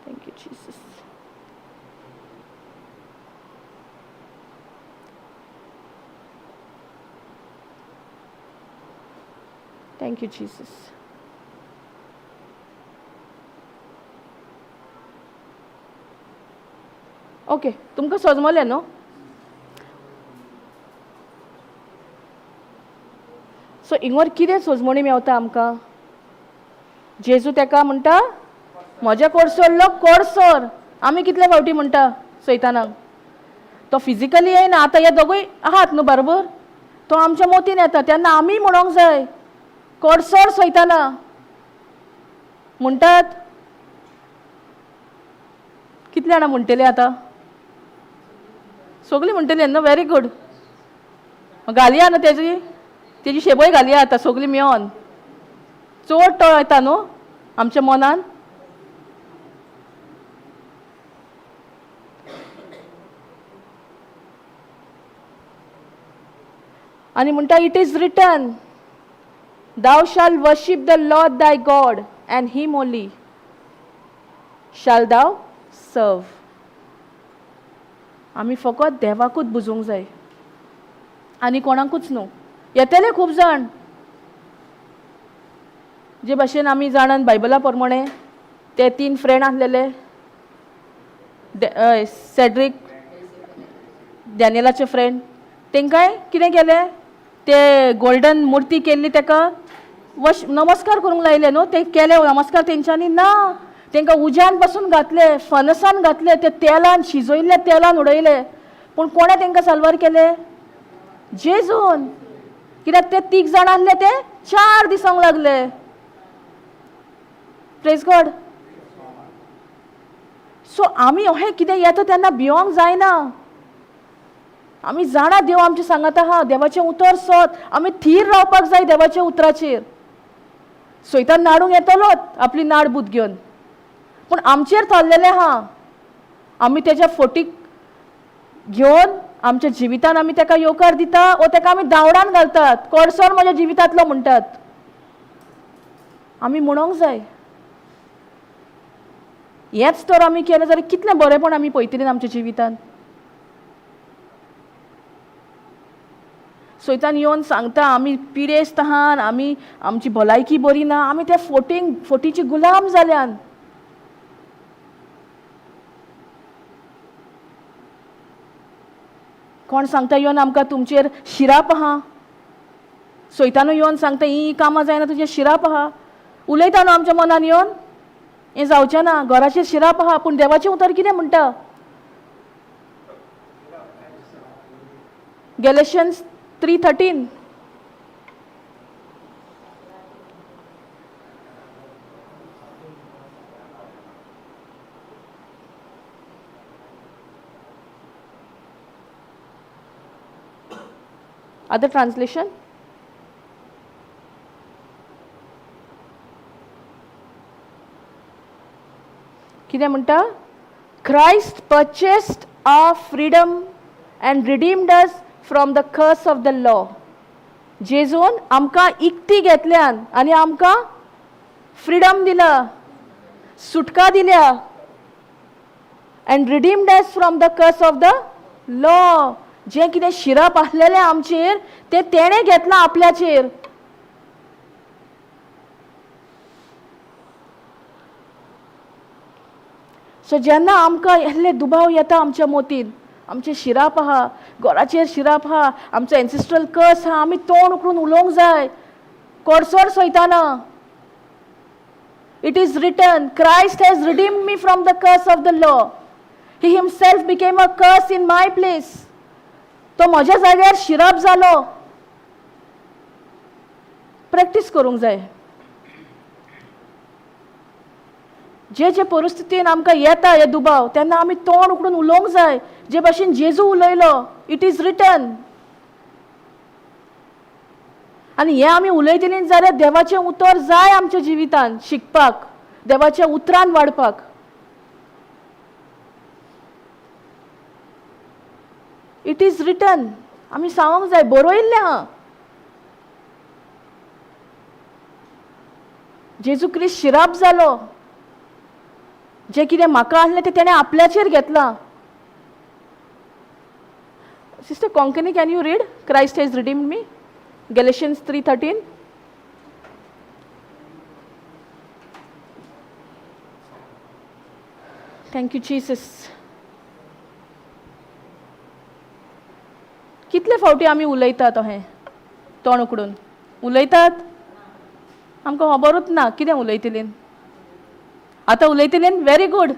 Thank you, Jesus. Thank you, Jesus. Okay, तुमकां सजमलें न्हू? So Inger कितें सजमणी मेवता आमकां? जेजू तेका म्हणटा म्हज्या कोडसरलो कोडसर. आमी कितले फावटी म्हणटा सैतानाक, तो फिजिकली येयना. आतां हे दोगूय आहात न्हू बरोबर, तो आमच्या मोतीन येता तेन्ना आमी म्हणोंक जाय कोडसोर सोयताना म्हणटात. कितले जाणां म्हणटले आतां? सगळीं म्हणटली न्हू? Very good. घालया न्हू तेजी तेजी शेबय घालया आतां सगळीं मेळोन. चड तो येता न्हू आमच्या मनान. आनी म्हणटा, it is written, thou shalt worship the Lord thy God and him only shalt thou serve. आमी फकत देवाकूच बुजोवंक जाय आनी कोणाकूच न्हू. येतले खूब जाण, जे भाशेन आमी जाणान बायबला प्रमाणे ते 3 फ्रेंड आसलेले, सेड्रीक डॅनियलाचे फ्रेंड, तेंकांय कितें केलें, ते गोल्डन मुर्ती केल्ली तेका वश नमस्कार करूंक लायले न्हू. ते केले नमस्कार तेंच्यांनी ना, तेंकां उज्यान पासून घातले, फनसान घातले, ते तेलान शिजयल्ल्या तेलान उडयले. पूण कोणें तेंकां साल्वार केले? जेजून. कित्याक ते 3 जाण आसले ते 4 दिसांक लागले. Praise God. सो आमी अहें कितें येता तेन्ना भियोंक जायना. आमी जाणा देव आमचें सांगता आहा, देवाचें उतर सत, आमी थीर रावपाक जाय देवाच्या उतराचेर. सैतान नाडूंक येतलोच आपली नाड बूत घेवन, पूण आमचेर थारलेलें आहा, आमी तेज्या फोटीक घेवन आमच्या जिवितान आमी तेका येवकार दिता वो तेका आमी दावडान घालतात, कोडसोर म्हज्या जिवितांतलो म्हणटात. आमी म्हणोंक जाय. हेंच तर आमी केलें जाल्यार कितलें बरेंपण आमी पळयतलीं आमच्या जिवितान. सैतान येवन सांगता आमी पिडेस्त आहात, आमी आमची भलायकी बरी ना, आमी त्या फोटीची गुलाम जाल्यान. कोण सांगता येवन आमकां तुमचेर शिराप आहा, सैतानूय येवन सांगता ही कामां जायना तुजेर शिराप आहा, उलयता न्हू आमच्या मनान येवन हें जावचें ना, घराचेर शिराप आहा. पूण देवाचें उतर कितें म्हणटा? Galatians 3:13. Other translation? कितें म्हणटा? Christ purchased our freedom and redeemed us from the curse of the law. जेजून आमकां इकती घेतल्यान आनी आमकां फ्रिडम दिला, सुटका दिल्या. And redeemed us from the curse of the law. जें कितें शिरप आसलेलें आमचेर तें तेणें घेतलां आपल्याचेर. सो जेन्ना आमकां इल्ले दुबाव येता आमच्या मोतीन, आमचें शिराप आहा, घराचेर शिराप आहा, आमचो एन्सिस्ट्रल कर्स आहा, आमी तोंड उकलून उलोवंक जाय कोडसोर सोयताना. It is written, Christ has redeemed me from the curse of the law. He himself became a curse in my place. तो म्हज्या जाग्यार शिराप जालो. प्रॅक्टीस करूंक जाय. जे जे परिस्थितीन आमकां येता हे दुबाव तेन्ना आमी तोंड उकडून उलोवंक जाय, जे भाशेन जेजू उलयलो, it is written. आनी हें आमी उलयतलीं जाल्यार देवाचें उतर जाय आमच्या जिवितान शिकपाक, देवाच्या उतरान वाडपाक. It is written आमी सांगूंक जाय, बरयल्लें आहा. जेजू क्रिस्त शिराप जालो, जें कितें म्हाका आसलें तें तेणें आपल्याचेर घेतलां. Sister Konkani, can you read Christ has redeemed me, Galatians 3:13? Thank you Jesus. कितले फावटी आमी उलयतात अहें तोंड उकडून उलयतात, आमकां खबरूच ना कितें उलयतलीं. आतां उलयतलीं, व्हेरी गूड,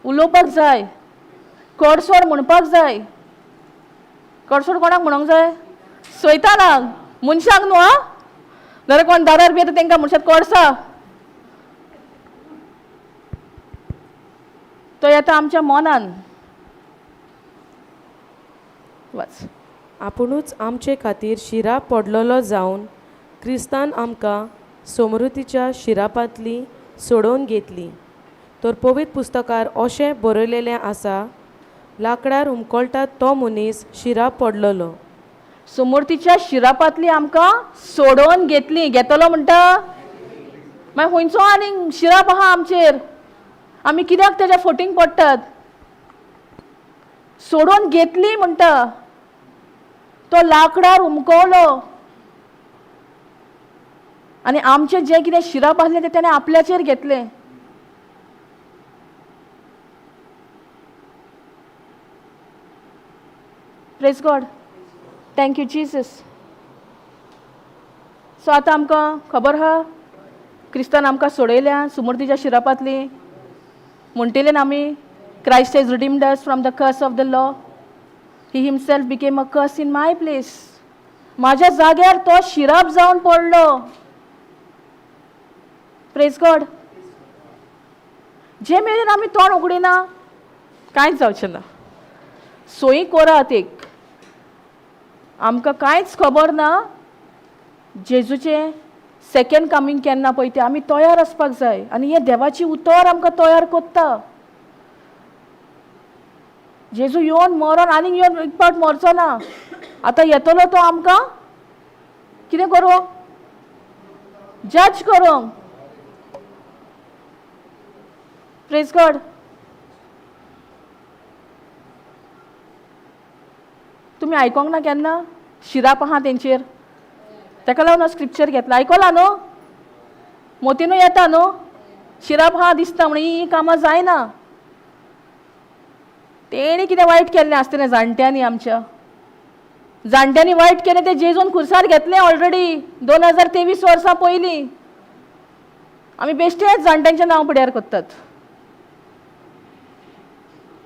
उलोवपाक जाय, कोडसोड म्हणपाक जाय. कोडसोड कोणाक म्हणूंक जाय? सैतानाक, मनशांक न्हू. आं, नाल्यार कोण दारार बी येता तेंकां म्हणशात कोडसा. तो येता आमच्या मनान. वाच. आपुणूच आमचे खातीर शिराप पडलेलो जावन क्रिस्तान आमकां समृद्धीच्या शिरापांतली सोडोवन घेतली. तर पवित्र पुस्तकार अशें बरयलेलें आसा, लाकडार हुमकळटा तो मनीस शिराप पडलेलो. सुमूर्तीच्या शिरापांतली आमकां सोडोवन घेतली. घेतलो म्हणटा मागीर खंयचो आनीक शिराप आहा आमचेर? आमी कित्याक तेज्या फोटींग पडटात? सोडोवन घेतली म्हणटा. तो लाकडार हुमकवलो आनी आमचें जें कितें शिराप आसलें तें तेणें आपल्याचेर घेतलें. Praise God, thank you Jesus. So आतां आमकां खबर आहा क्रिस्तान आमकां सोडयल्या सुमूर्तीच्या शिरापांतली. म्हणटिलें आमी, Christ has redeemed us from the curse of the law. He himself became a curse in my place. म्हाज्या जाग्यार तो शिराप जावन पडलो. Praise God. जे मेरेन आमी तोंड उगडिना कांयच जावचें ना. सोयी कोरात एक, आमकां कांयच खबर ना जेजूचें सेकेंड कमींग केन्ना पळय तें. आमी तयार आसपाक जाय आनी हें देवाची उतर आमकां तयार कोत्ता. जेजू येवन मरोन आनीक येवन एक पावट मरचो ना. आतां येतलो तो आमकां कितें करूंक? जज करूंक. Praise God. तुमी आयकोंक ना केन्ना शिराप आहा तेंचेर? तेका लागून हांव स्क्रिप्चर घेतला. आयकोला न्हू? मोतीनूय येता न्हू शिराप आहा दिसता म्हणून ही कामां जायना. तेणी कितें वायट केल्लें आसतलें जाणट्यांनी, आमच्या जाणट्यांनी वायट केलें तें जेजून खुर्सार घेतलें ऑलरेडी 2023 वर्सां पयलीं. आमी बेश्टेच जाणट्यांचें नांव पिड्यार करतात.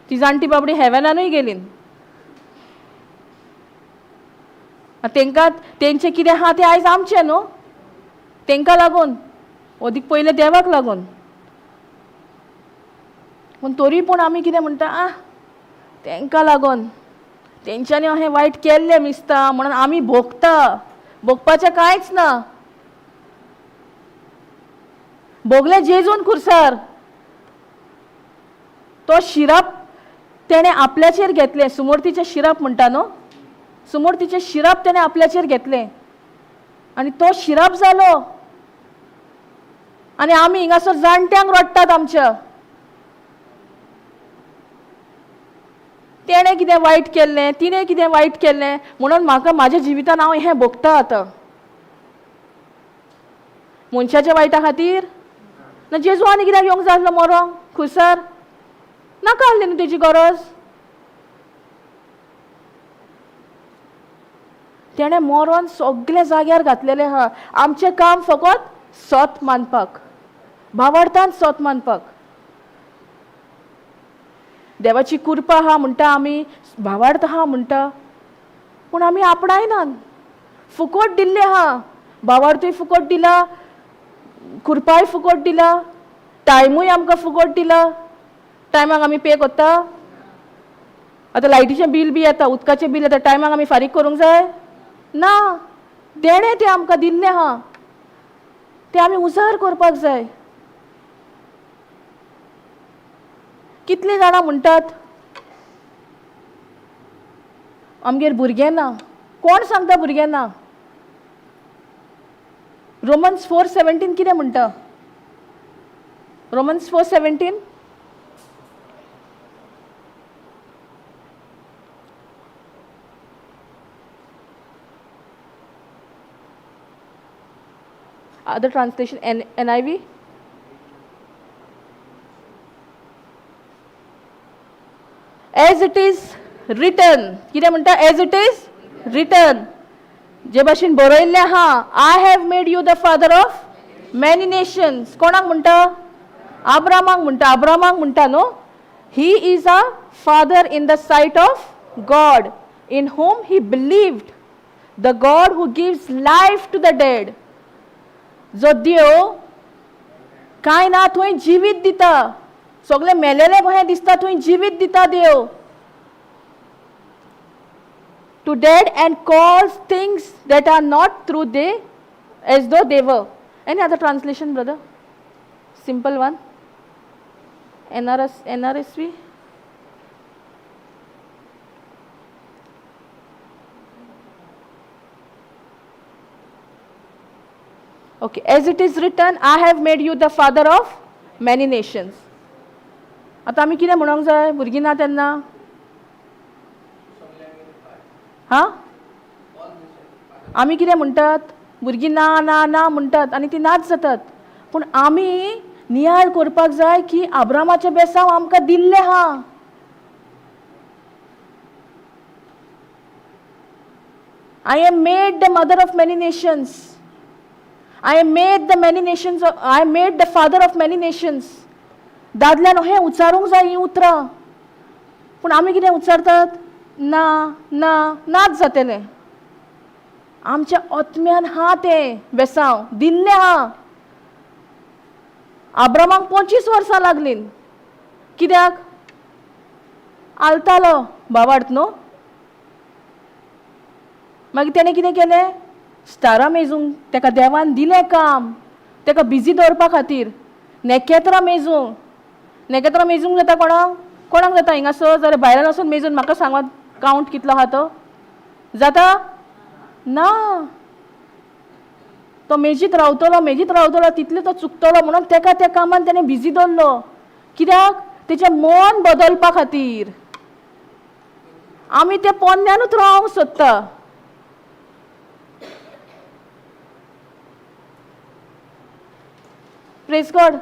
ती जाणटी बाबडी हेवनानूय गेली. तेंकां तेंचें कितें आहा तें आयज आमचें न्हू, तेंकां लागून अदीक पयलें देवाक लागून. पूण तरी पूण आमी कितें म्हणटा, आं तेंकां लागून तेंच्यांनी अहें वायट केल्लें मिसता म्हणून आमी भोगता. भोगपाचें कांयच ना. भोगलें जेजून खुर्सार. तो शिराप तेणें आपल्याचेर घेतलें. सुमूर्तीचें शिराप म्हणटा न्हू, सुमूर्तीचें शिराप तेणें आपल्याचेर घेतलें आनी तो शिराप जालो. आनी आमी हिंगासर जाणट्यांक रडटात आमच्या, तेणें कितें वायट केल्लें, तिणें कितें वायट केल्लें म्हणून म्हाका म्हाज्या जिवितान हांव हें भोगता आतां. मनशाच्या वायटा खातीर ना. जेजू आनी कित्याक येवंक जाय आसलो मरोंक खुर्सार? नाका आसली न्हू तेजी गरज. तेणें मरोन सगळें जाग्यार घातलेलें आहा. आमचें काम फकत सत मानपाक, भावार्थान सत मानपाक. देवाची कृपा आहा म्हणटा आमी, भावार्थ आहा म्हणटा, पूण आमी आपणायनात. फुकट दिल्लें आहा, भावार्थूय फुकट दिला, कृपाय फुकट दिला, टायमूय आमकां फुकट दिला. टायमाक आमी पे करता. आतां लायटीचें बील बी येता, उदकाचें बील येता, टायमाक आमी फारीक करूंक जाय ना. देणें तें आमकां दिल्लें आहा, तें आमी उजार करपाक जाय. कितलीं जाणां म्हणटात आमगेर भुरगें ना. कोण सांगता भुरगें ना? रोमन्स 4:17 कितें म्हणटा? Romans 4:17. Other translation, NIV. As it is written. कितें म्हणटा? As it is written. जे भाशेन बरयल्लें आहा, I have made you the father of many nations. कोणाक म्हणटा? आब्रामाक म्हणटा. आब्रामाक म्हणटा न्हू, he is a father in the sight of God in whom he believed, the God who gives life to the dead. जो देव कांय ना थंय जिवीत दिता, सगळें मेलेलें कशें दिसता थंय जिवीत दिता देव. To dead and calls things that are not through they as though they were. Any other translation brother? Simple one. NRS, NRSV. Okay, as it is written, I have made you the father of many nations. आतां आमी कितें म्हणूंक जाय भुरगीं ना तेन्ना? हां, आमी कितें म्हणटात? भुरगीं ना ना ना म्हणटात आनी ती नाच जातात. पूण आमी नियाळ करपाक जाय की आब्रामाचें बेसांव आमकां दिल्लें आहा. I am made the mother of many nations. I am made the many nations. I am made the father of many nations. दादल्यान हें उच्चारूंक जाय हीं उतरां. पूण आमी कितें उच्चारतात? ना ना नाच जातलें. आमच्या आत्म्यान हा तें बेसांव दिल्लें आहा. आब्रामाक 25 वर्सां लागलीं. कित्याक? आलतालो बाबार्थ न्हू. मागीर तेणें कितें केलें? स्टारां मेजूंक तेका देवान दिलें काम, तेका बिजी दवरपा खातीर. नखेत्रां मेजूंक, नखेत्रां मेजूंक जाता कोणाक? कोणाक जाता हिंगासर? जाल्यार भायल्यान वचून मेजून म्हाका सांगात कावंट कितलो आहा तो. जाता ना. तो मेजीत रावतलो, मेजीत रावतलो, तितलो तो चुकतलो म्हणून तेका त्या कामान तेणें बिजी दवरलो. कित्याक? तेचें मन बदलपा खातीर. आमी ते पोन्न्यानूच रावंक सोदता. Praise God.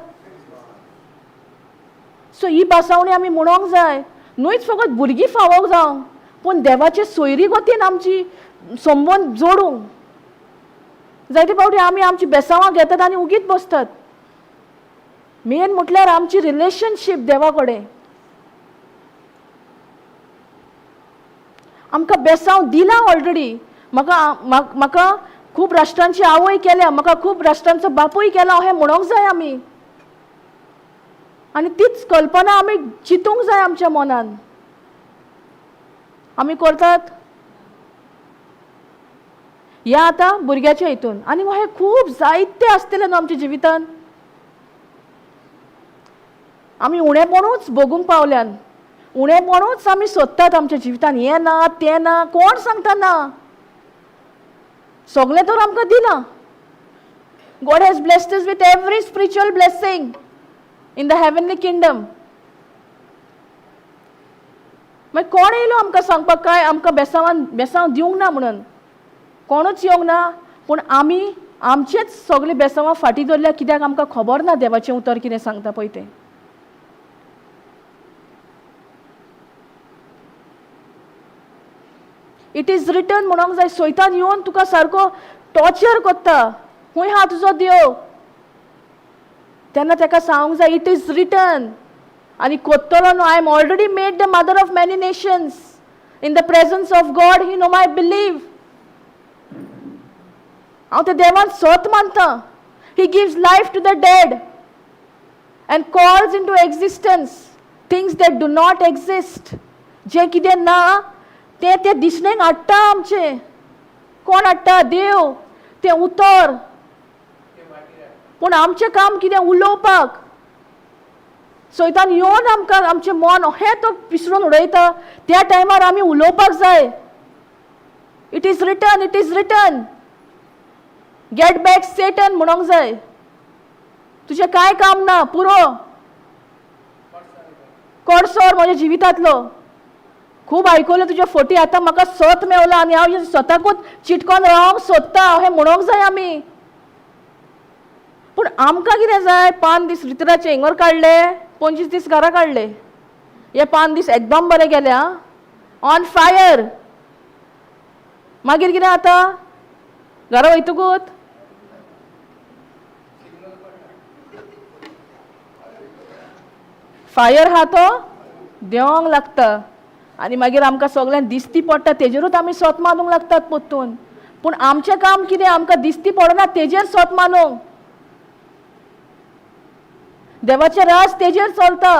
सो ही भासावणी आमी म्हणोंक जाय, न्हूच फकत भुरगीं फावोक जावं, पूण देवाचे सोयरी गतीन आमची संबंद जोडूंक. जायते फावटी आमी आमची बेसांवां घेतात आनी उगीत बसतात. मेन म्हटल्यार आमची रिलेशनशीप देवा कडेन. आमकां बेसांव दिलां ऑलरेडी. म्हाका म्हाका खूब राष्ट्रांची आवय केल्या, म्हाका खूब राष्ट्रांचो बापूय केला हें म्हणोंक जाय आमी. आनी तीच कल्पना आमी चिंतूंक जाय आमच्या मनान. आमी करतात ह्या आतां भुरग्याच्या हितून. आनी हें खूब जायते आसतलें न्हू आमच्या जिवितान. आमी उणेपणूच भोगूंक पावल्यान, उणेपणूच आमी सोदतात आमच्या जिवितान. हें ना तें ना, कोण सांगता ना, सगळें तर आमकां दिलां. God has blessed us with every spiritual blessing in the heavenly kingdom. मागीर कोण येयलो आमकां सांगपाक काय आमकां बेसांवान बेसांव दिवंक ना म्हणून? कोणूच येवंक ना. पूण आमी आमचेच सगळे बेसांवां फाटीं दवरल्या. कित्याक? आमकां खबर ना देवाचें उतर कितें सांगता पळय तें. It is written म्हणोंक जाय. सैतान येवन तुका सारको टॉर्चर करता, खूंय आहा तुजो देव? तेन्ना तेका सांगूंक जाय it is written. आनी कोत्तलो न्हू, I am already made the mother of many nations in the presence of God he know my believe. हांव त्या देवान सत मानता. He gives life to the dead and calls into existence things that do not exist. जें कितें ना तें ते दिसणेक हाडटा आमचें. कोण हाडटा? देव. तें उतर. पूण आमचें काम कितें? उलोवपाक. सैतान येवन आमकां आमचें मन हें तो पिसडून उडयता. त्या टायमार आमी उलोवपाक जाय. It is written, it is written. Get back Satan म्हणोंक जाय. तुजें कांय काम ना, पुरो कोडसोर म्हज्या जिवितांतलो. खूब आयकलें तुज्यो फोटी, आतां म्हाका सत मेवला आनी हांव स्वताकूच चिटकोन रावंक सोदता हें म्हणोंक जाय आमी. पूण आमकां कितें जाय? 5 दीस रितराचे हिंगर काडले, 25 दीस घरा काडले. हे 5 दीस एकदम बरे गेले. आं, ऑन फायर. मागीर कितें आतां घरा वयतकूच फायर आहा तो देवंक लागता. आनी मागीर आमकां सगळ्यांक दिसती पडटा, तेजेरूच आमी सोत मानूंक लागतात परतून. पूण आमचें काम कितें? आमकां दिसती पडना तेजेर सोत मानूंक. देवाचें राज तेजेर चलता.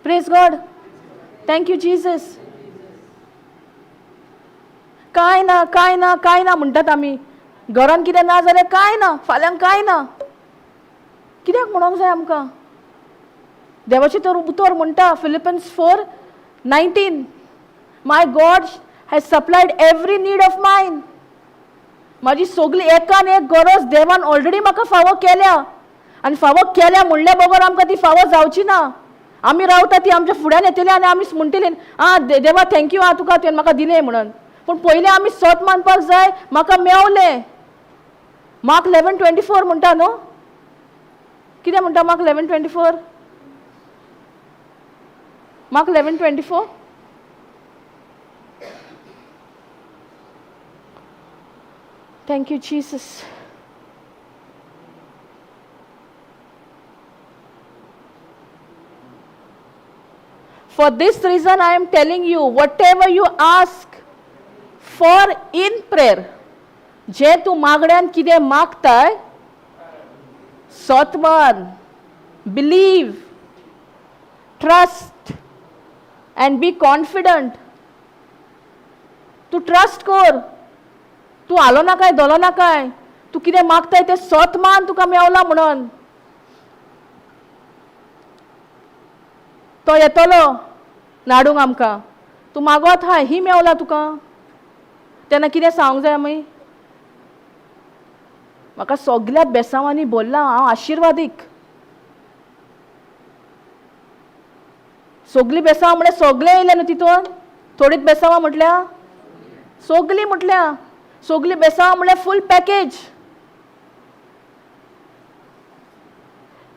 Praise God. Thank you Jesus. कांय ना, कांय ना, कांय ना म्हणटात आमी. घरान कितें ना जाल्यार कांय ना, फाल्यां कांय ना. कित्याक म्हणोंक जाय आमकां? देवाचें तर उतर म्हणटा Philippians 4:19, my God has supplied every need of mine. म्हाजी सगली एकान एक गरज देवान ऑलरेडी म्हाका फावो केल्या, आनी फावो केल्या म्हणल्या बगर आमकां ती फावो जावची ना. आमी रावता ती आमच्या फुड्यान येतली आनी आमी म्हणटली आं देवा thank you आं तुका तुवें म्हाका दिलें म्हणून. पूण पयलीं आमी सत मानपाक जाय म्हाका मेवलें. मार्क 11:24 म्हणटा न्हू, कितें म्हणटा mark 11:24? Mark 11:24. Thank you Jesus. For this reason I am telling you, whatever you ask for in prayer, जे तूं मागण्यान कितें मागताय, सतमान, believe, trust and be confident. तूं ट्रस्ट कर, तूं आलो ना काय दोलो ना काय, तूं कितें मागताय तें सतमान तुका मेवला म्हणून. तो येतलो नाडूंक आमकां, तूं मागत हाय ही मेवला तुका. तेन्ना कितें सांगूंक जाय आमी? म्हाका सगल्या बेसांवांनी भरला, हांव आशिर्वादीक. सगलीं बेसांवां म्हळ्यार सगळें येयलें न्हू तितून, थोडीच बेसांवां म्हटल्या, सगलीं म्हटल्या, सगलीं बेसांवां म्हळ्यार फूल पॅकेज.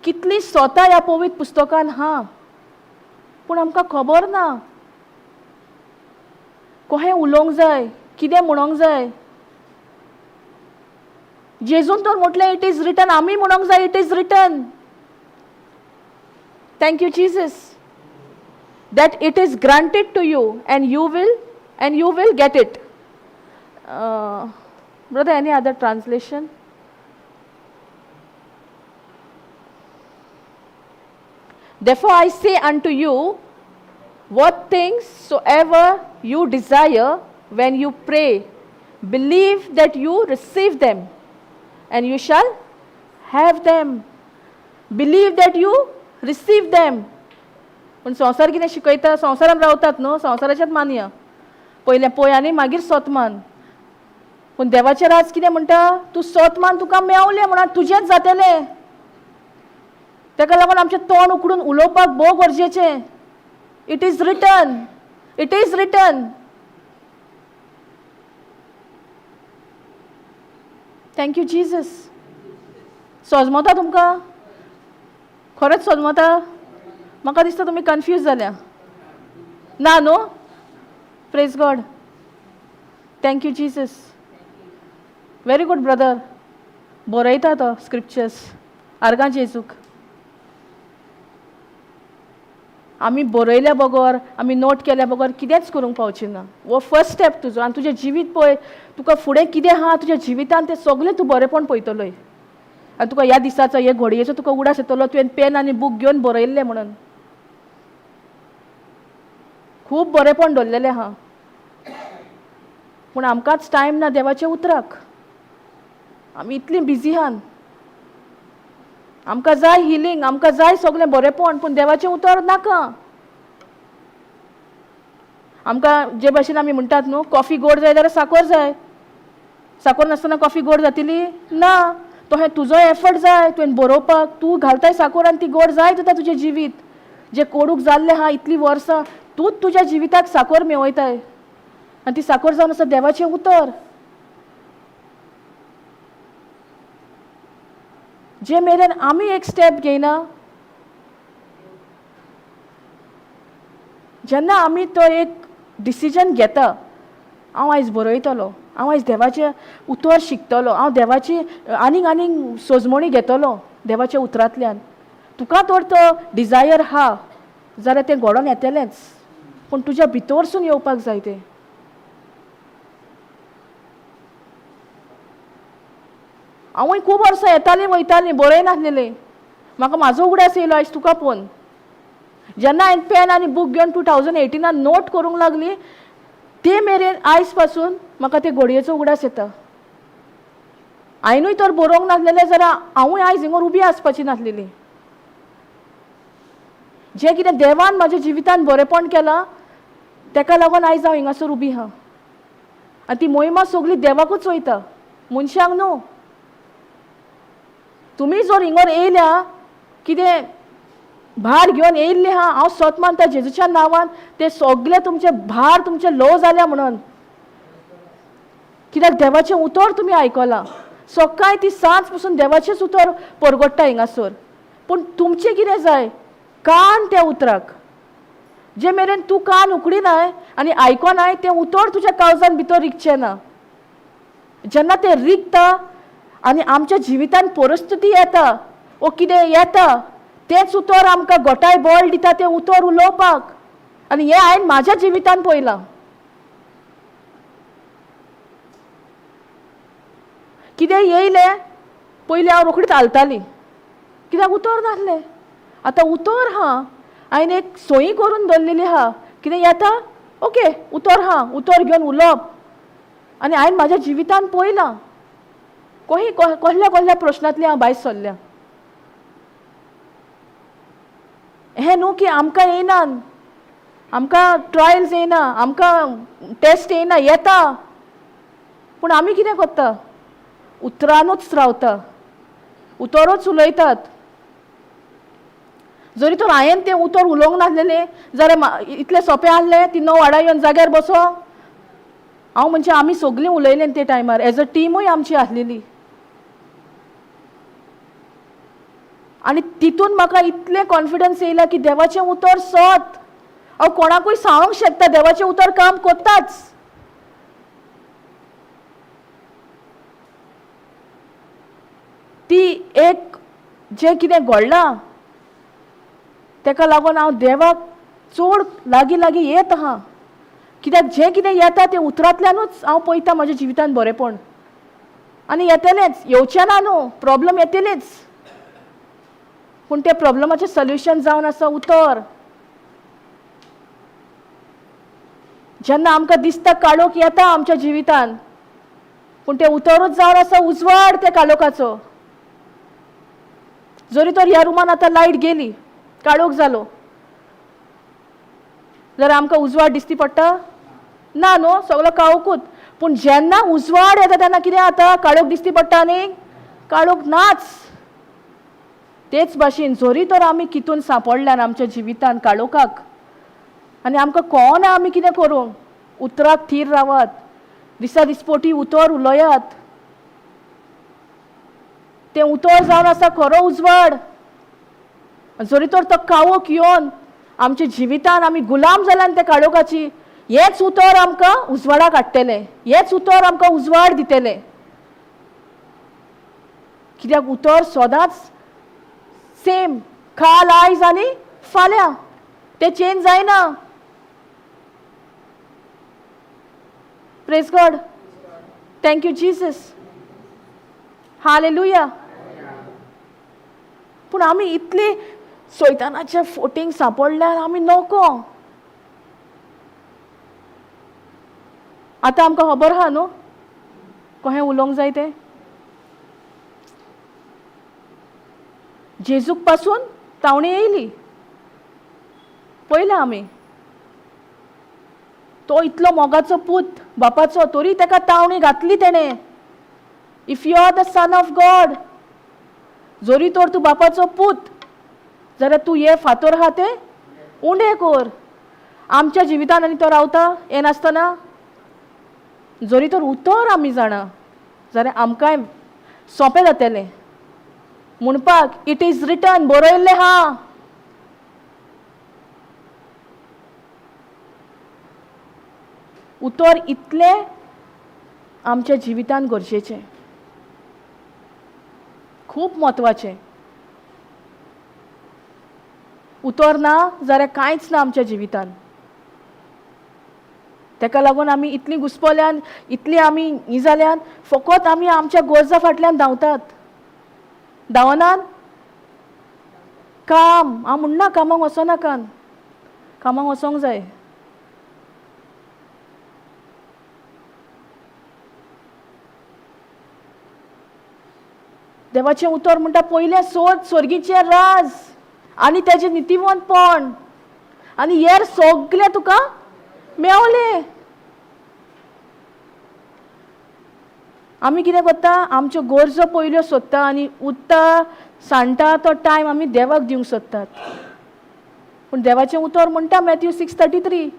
कितली सोता ह्या पवित्र पुस्तकान हा, पूण आमकां खबर ना कोहें उलोवंक जाय, कितें म्हणोंक जाय. जेजून तर म्हटलें it is written, आमी म्हणोंक जाय it is written. Thank you Jesus that it is granted to you and you will, and you will get it. Brother, any other translation? Therefore I say unto you, what things soever you desire when you pray, believe that you receive them, and you shall have them. Believe that you receive them. पूण संवसार कितें शिकयता? संवसारान रावतात न्हू, संवसाराच्याच मानया पयलें पळय आनी मागीर सोत मान. पूण देवाचें राज कितें म्हणटा? तूं सोत मान, तुका मेवलें म्हणून तुजेंच जातलें. ताका लागून आमचें तोंड उकडून उलोवपाक भोव गरजेचें. It is written, it is written. Thank you Jesus. सोजमता तुमकां? खरेंच सोजमता? म्हाका दिसता तुमी कन्फ्यूज जाल्या ना न्हू? Praise God. Thank you Jesus. Very good brother. बरयता तो स्क्रिप्चर्स आर्गां जेजूक. आमी बरयल्या बगर, आमी नोट केल्या बगर कितेंच करूंक पावची ना. हो फर्स्ट स्टेप तुजो. आनी तुजें जिवीत पळय, तुका फुडें कितें आहा तुज्या जिवितान तें सगळें तूं बरेंपण पळयतलोय. आनी तुका ह्या दिसाचो, ह्या घडयेचो तुका उडास येतलो तुवें पेन आनी बूक घेवन बरयल्लें म्हणून. खूब बरेंपण दवरलेलें आहा, पूण आमकांच टायम ना देवाच्या उतराक. आमी इतलीं बिजी आहान. आमकां जाय हिलींग, आमकां जाय सगळें बरेंपण, पूण देवाचें उतर नाका आमकां. जे भाशेन आमी म्हणटात न्हू, कॉफी गोड जाय जाल्यार साखर जाय, साखर नासतना कॉफी गोड जातली ना. तो हें तुजो एफर्ट जाय तुवें बरोवपाक, तूं घालताय साखर आनी ती गोड जायत वता तुजें जिवीत जें कोडूक जाल्लें आहा इतलीं वर्सां, तूंच तुज्या जिविताक साखर मेवयताय आनी ती साखर जावन आसा देवाचें उतर. जे मेरेन आमी एक स्टेप घेयना, जेन्ना आमी तो एक डिसिजन घेता, हांव आयज बरयतलो, हांव आयज देवाचें उतर शिकतलो, हांव देवाची आनीक आनीक सोजमणी घेतलो देवाच्या उतरांतल्यान, तुका तर तो डिजायर आहा जाल्यार तें घडोवन येतलेंच, पूण तुज्या भितरसून येवपाक जाय तें. हांवूय खूब वर्सां येतालीं वयतालीं, बरयनासलेलें. म्हाका म्हाजो उगडास येयलो आयज तुका पळोवन. जेन्ना हांवें पेन आनी बूक घेवन 2018 नोट करूंक लागली ते मेरेन आयज पासून म्हाका ते घडयेचो उगडास येता. हांवेनूय तर बरोवंक नासलेलें जाल्यार हांवूय आयज हिंगर उबी आसपाची नासलेली. जें कितें देवान म्हाज्या जिवितान बरेंपण केलां तेका लागून आयज हांव हिंगासर उबी आहा. आनी ती मोहिमा सगली देवाकूच वयता, मनशांक न्हू. तुमी जर हिंगर येयल्या कितें भार घेवन येयल्ले आहा, हांव सत मानता जेजूच्या नांवान ते सगळे तुमचे भार तुमचे लो जाल्या म्हणून. कित्याक देवाचें उतर तुमी आयकलां. सकाळी ती सांज पसून देवाचेंच उतर परगट्टा हिंगासर. पूण तुमचें कितें जाय, कान त्या उतराक. जे मेरेन तूं कान उकडिनाय आनी आयकोनाय तें उतर तुज्या काळजान भितर रिगचें ना. जेन्ना तें रिगता आनी आमच्या जिवितान परिस्थिती येता वो कितें येता, तेंच उतर आमकां गोटाय बळ दिता तें उतर उलोवपाक. आनी हें हांवें म्हाज्या जिवितान पळयलां. कितें येयलें पयलीं हांव रोखडीच हालताली, कित्याक उतर नासलें. आतां उतर आहा, हांवें एक सोयी करून दवरलेली आहा. कितें येता ओके उतर आहा, उतर घेवन उलोवप. आनी हांवें म्हाज्या जिवितान पळयलां कही कसल्या कसल्या प्रश्नांतली हांव भायर सरल्या. हें न्हू की आमकां येयना, आमकां ट्रायल्स येयना, आमकां टेस्ट येयना, येता. पूण आमी कितें करता, उतरानूच रावता, उतरूच उलयतात. जरी तर हांवें तें उतर उलोवंक नासलेलें जाल्यार इतलें सोंपें आहलें ती 9 वाडा येवन जाग्यार बसो. हांव म्हणजे आमी सगलीं उलयलें ते टायमार, एज अ टिमूय आमची आसलेली. आनी तितून म्हाका इतलें कॉन्फिडन्स येयला की देवाचें उतर सत. हांव कोणाकूय सांगूंक शकता देवाचें उतर काम करताच. ती एक जें कितें घडलां तेका लागून हांव देवाक चड लागीं लागीं येत आहा. कित्याक जें कितें येता तें उतरांतल्यानूच हांव पळयता म्हज्या जिवितान बरेंपण. आनी येतलेंच, येवचें ना न्हू, प्रोब्लम येतलेच, पूण त्या प्रोब्लमाचें सोल्युशन जावन आसा उतर. जेन्ना आमकां दिसता काळोख येता आमच्या जिवितान, पूण तें उतरूच जावन आसा उजवाड त्या काळोखाचो. जरी तर ह्या रुमान आतां लायट गेली, काळोख जालो, जाल्यार आमकां उजवाड दिसती पडटा ना न्हू, सगलो काळोखूच. पूण जेन्ना उजवाड येता तेन्ना कितें जाता, काळोख दिसती पडटा न्ही, काळोख नाच. तेच भाशेन जरी तर आमी कितून सांपडल्यान आमच्या जिवितान काळोखाक आनी आमकां कळना आमी कितें करूंक, उतराक थीर रावात, दिसा दिसपोटी उतर उलयात. तें उतर जावन आसा खरो उजवाड. जरी तर तो काळोख येवन आमच्या जिवितान आमी गुलाम जाल्यान त्या काळोखाची, हेंच उतर आमकां उजवाडाक हाडटलें, हेंच उतर आमकां उजवाड दितलें. कित्याक उतर सदांच सेम, काल आयज आनी फाल्यां, तें चेंज जायना. Praise God, thank you Jesus, hallelujah. पूण आमी इतली सैतानाच्या फोटींग सांपडल्यार आमी नको. आतां आमकां खबर आहा न्हू कहें उलोवंक जाय तें. जेजूक पासून तावणी येयली, पळयला आमी. तो इतलो मोगाचो पूत बापाचो, तरी ताका तावणी घातली तेणें. If you are the son of God, जरी तर तूं बापाचो पूत जाल्यार तूं हे फातोर आहा ते उंडे कर. आमच्या जिवितान आनी तो रावता येनासतना, जरी तर उतर आमी जाणा जाल्यार आमकांय सोंपें जातलें म्हणपाक, it is written, बरयल्लें आहा. उतर इतलें आमच्या जिवितान गरजेचें, खूब म्हत्वाचें. उतर ना जाल्यार कांयच ना आमच्या जिवितान. तेका लागून आमी इतलीं घुस्पल्यान, इतलीं आमी ही जाल्यान, फकत आमी आमच्या गरजा फाटल्यान धांवतात. धांवनात? काम हांव म्हणना कामाक वचोनाकात, कामाक वचोंक जाय. देवाचें उतर म्हणटा पयलें सोद स्वर्गीचें राज आनी तेजें नितीवंतपण आनी हेर सगलें तुका मेवलें. आमी कितें करता, आमच्यो गरजो पयल्यो सोदता आनी उरता सांडटा तो टायम आमी देवाक दिवंक सोदतात. पूण देवाचें उतर म्हणटा Matthew 6:33,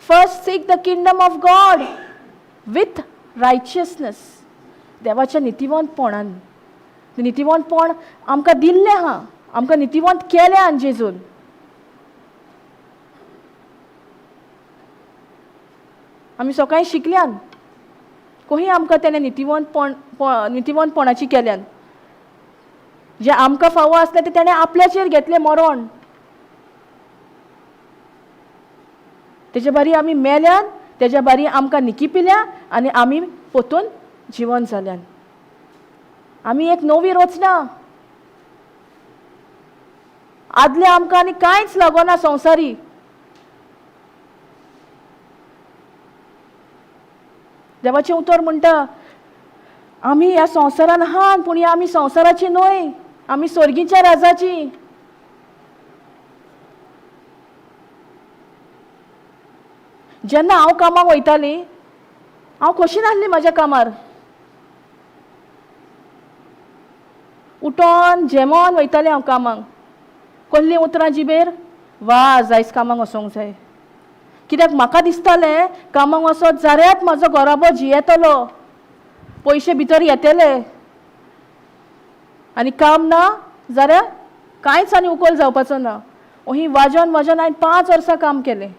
first seek the kingdom of God with righteousness. देवाच्या नितीवंतपणान, नितीवंतपण आमकां दिल्लें आहा, आमकां नितीवंत केलें आनी जेजून. आमी सकाळीं शिकल्यान कोही आमकां तेणें नितीवंतपण नितीवंतपणाची केल्यान. जें आमकां फावो आसलें तें तेणें आपल्याचेर घेतलें मरण. तेजे बारी आमी मेल्यान, तेज्या बारी आमकां निकिपिल्या आनी आमी पोतून जिवन जाल्यान. आमी एक नवी रचना. आदलें आमकां आनी कांयच लागना संवसारी. देवाचें उतर म्हणटा आमी ह्या संवसारान आहात, पूण ह्या आमी संवसाराची न्हय, आमी स्वर्गीच्या राजाची. जेन्ना हांव कामाक वयताली हांव खोशी नासली म्हाज्या कामार. उठोन जेमोन वयतालें हांव कामाक. कसलीं उतरां जिबेर, वाज आयज कामाक वचोंक जाय. कित्याक म्हाका दिसतालें कामाक वचत जाल्यार म्हाजो घराबो जियेतलो, पयशे भितर येतले, आनी काम ना जाल्यार कांयच आनी उकोल जावपाचो ना. ही वाजोन वाजोन हांवें 5 वर्सां काम केलें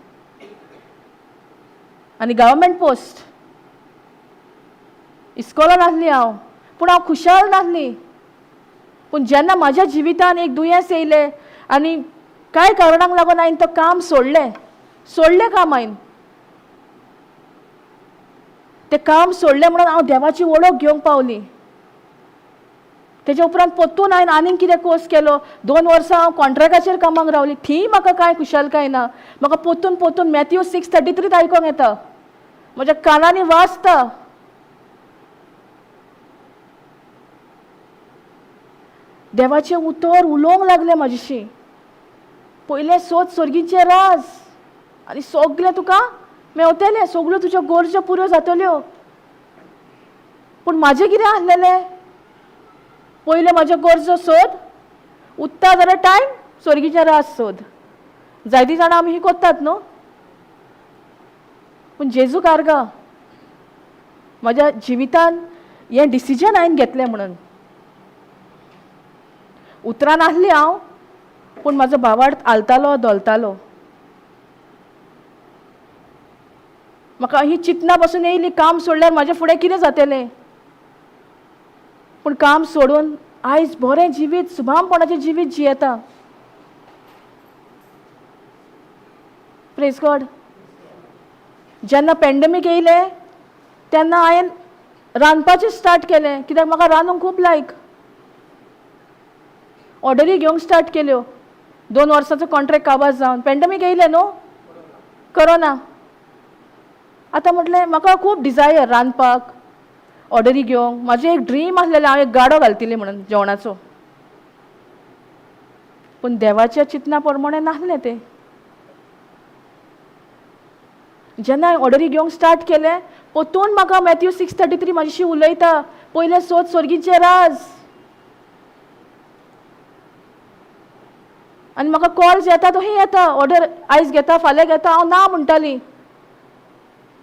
आनी गव्हर्मेंट पोस्ट. इस्कोलान आसली हांव, पूण हांव खुशाल नासली. पूण जेन्ना म्हाज्या जिवितान एक दुयेंस येयलें आनी कांय कारणांक लागून हांवें तो काम सोडलें, सोडलें काम हांवें. तें काम सोडलें म्हणून हांव देवाची वळख घेवंक पावली. तेज्या उपरांत परतून हांवें आनीक कितें कोर्स केलो. 2 वर्सां हांव कॉन्ट्रॅक्टाचेर कामाक रावली, थंय म्हाका कांय खुशालकाय ना. म्हाका परतून परतून मॅथ्यू 6:33 आयकोंक येता, म्हज्या कानांनी वाजता. देवाचें उतर उलोवंक लागलें म्हाजेशी. पयलें सोद स्वर्गीचें राज आनी सगलें तुका मेवतलें, सगल्यो तुज्यो गरजो पुऱ्यो जातल्यो. पूण म्हाजें कितें आसलेलें, पयलें म्हाज्यो गरजो सोद, उत्ता जाल्यार टायम स्वर्गीचें राज सोद. जायतीं जाणां आमी ही कोत्तात न्हू, पूण जेजू कारगा म्हाज्या जिवितान हें डिसिजन हांवें घेतलें म्हणून. उतरान आसली हांव, पूण म्हाजो भावार्थ आलतालो धोलतालो. म्हाका ही चिंतना पासून येयली, काम सोडल्यार म्हाजें फुडें कितें जातलें. पूण काम सोडून आयज बरें जिवीत, सुभामपणाचें जिवीत जियेता. Praise God. जेन्ना पेंडमीक येयलें तेन्ना हांवें रांदपाचें स्टार्ट केलें, कित्याक म्हाका रांदूंक खूब लायक. ऑर्डरी घेवंक स्टार्ट केल्यो. 2 वर्सांचो कॉन्ट्रॅक्ट काबार जावन पेंडमीक येयलें न्हू, कोरोना. आतां म्हटलें म्हाका खूब डिजायर रांदपाक, ऑर्डरी घेवंक. म्हाजें एक ड्रीम आसलेलें हांव एक गाडो घालतली म्हणून जेवणाचो, पूण देवाच्या चिंतना प्रमाणें नासलें तें. जेन्ना हांवें ऑर्डरी घेवंक स्टार्ट केलें, परतून म्हाका मॅथ्यू 6:33 म्हाजेशी उलयता, पयलें सोद स्वर्गीचें राज. आनी म्हाका कॉल्स येता तशी येता, ऑर्डर आयज घेता फाल्यां घेता. हांव ना म्हणटाली,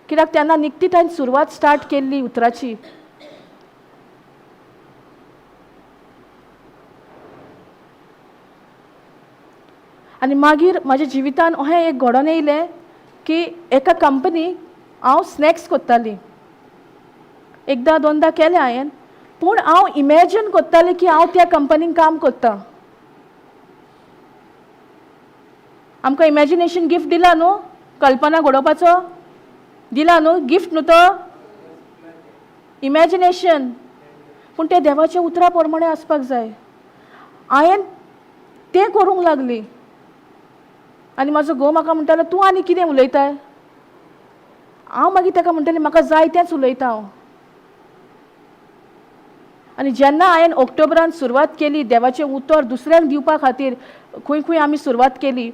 कित्याक तेन्ना निकतीच हांवें सुरवात स्टार्ट केल्ली उतराची. आनी मागीर म्हाज्या जिवितान अहें एक घडोवन येयलें की एका कंपनीक हांव स्नॅक्स कोत्ताली. एकदां दोनदां केलें हांवें, पूण हांव इमॅजीन कोत्तालें की हांव त्या कंपनीन काम कोत्तां. आमकां इमॅजिनेशन गिफ्ट दिला न्हू, कल्पना घडोवपाचो. दिला न्हू गिफ्ट न्हू तो इमॅजिनेशन. पूण तें देवाच्या उतरा प्रमाणें आसपाक जाय. हांवें तें करूंक लागली आनी म्हाजो घोव म्हाका म्हणटालो तूं आनी कितें उलयताय. हांव मागीर ताका म्हणटालें म्हाका जाय तेंच उलयता हांव. आनी जेन्ना हांवें ऑक्टोबरान सुरवात केली देवाचें उतर दुसऱ्यांक दिवपा खातीर, खंय खंय आमी सुरवात केली,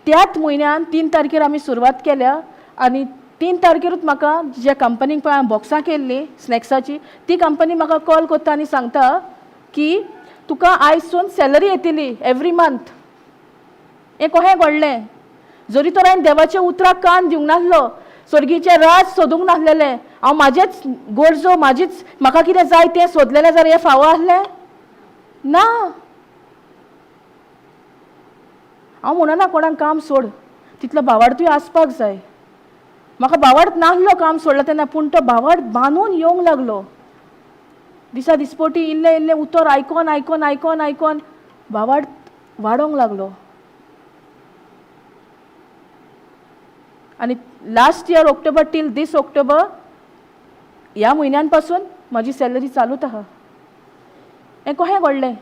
त्याच म्हयन्यान 3 तारखेर आमी सुरवात केल्या आनी 3 तारखेरूच म्हाका ज्या कंपनीक पळय हांवें बॉक्सां केल्लीं स्नॅक्साची, ती कंपनी म्हाका कॉल करता आनी सांगता की तुका आयजसून सॅलरी येतली एवरी मंथ. हें कशें घडलें? जरी तर हांवें देवाच्या उतराक कान दिवंक नासलो, स्वर्गीचें राज सोदूंक नासलेलें, हांव म्हाजेच गरजो म्हाजीच म्हाका कितें जाय तें सोदलेलें जाल्यार हें फावो आसलें ना. हांव म्हणना कोणाक काम सोड, तितलो भावार्थूय आसपाक जाय. म्हाका भावार्थ नासलो काम सोडला तेन्ना, पूण तो भावार्थ बांदून येवंक लागलो. दिसा दिसपोटी इल्लें इल्लें उतर आयकोन आयकोन आयकोन आयकोन भावार्थ वाडोंक लागलो. आनी last year October till this October ह्या म्हयन्यान पासून म्हाजी सॅलरी चालूच आहा. हें कशें घडलें?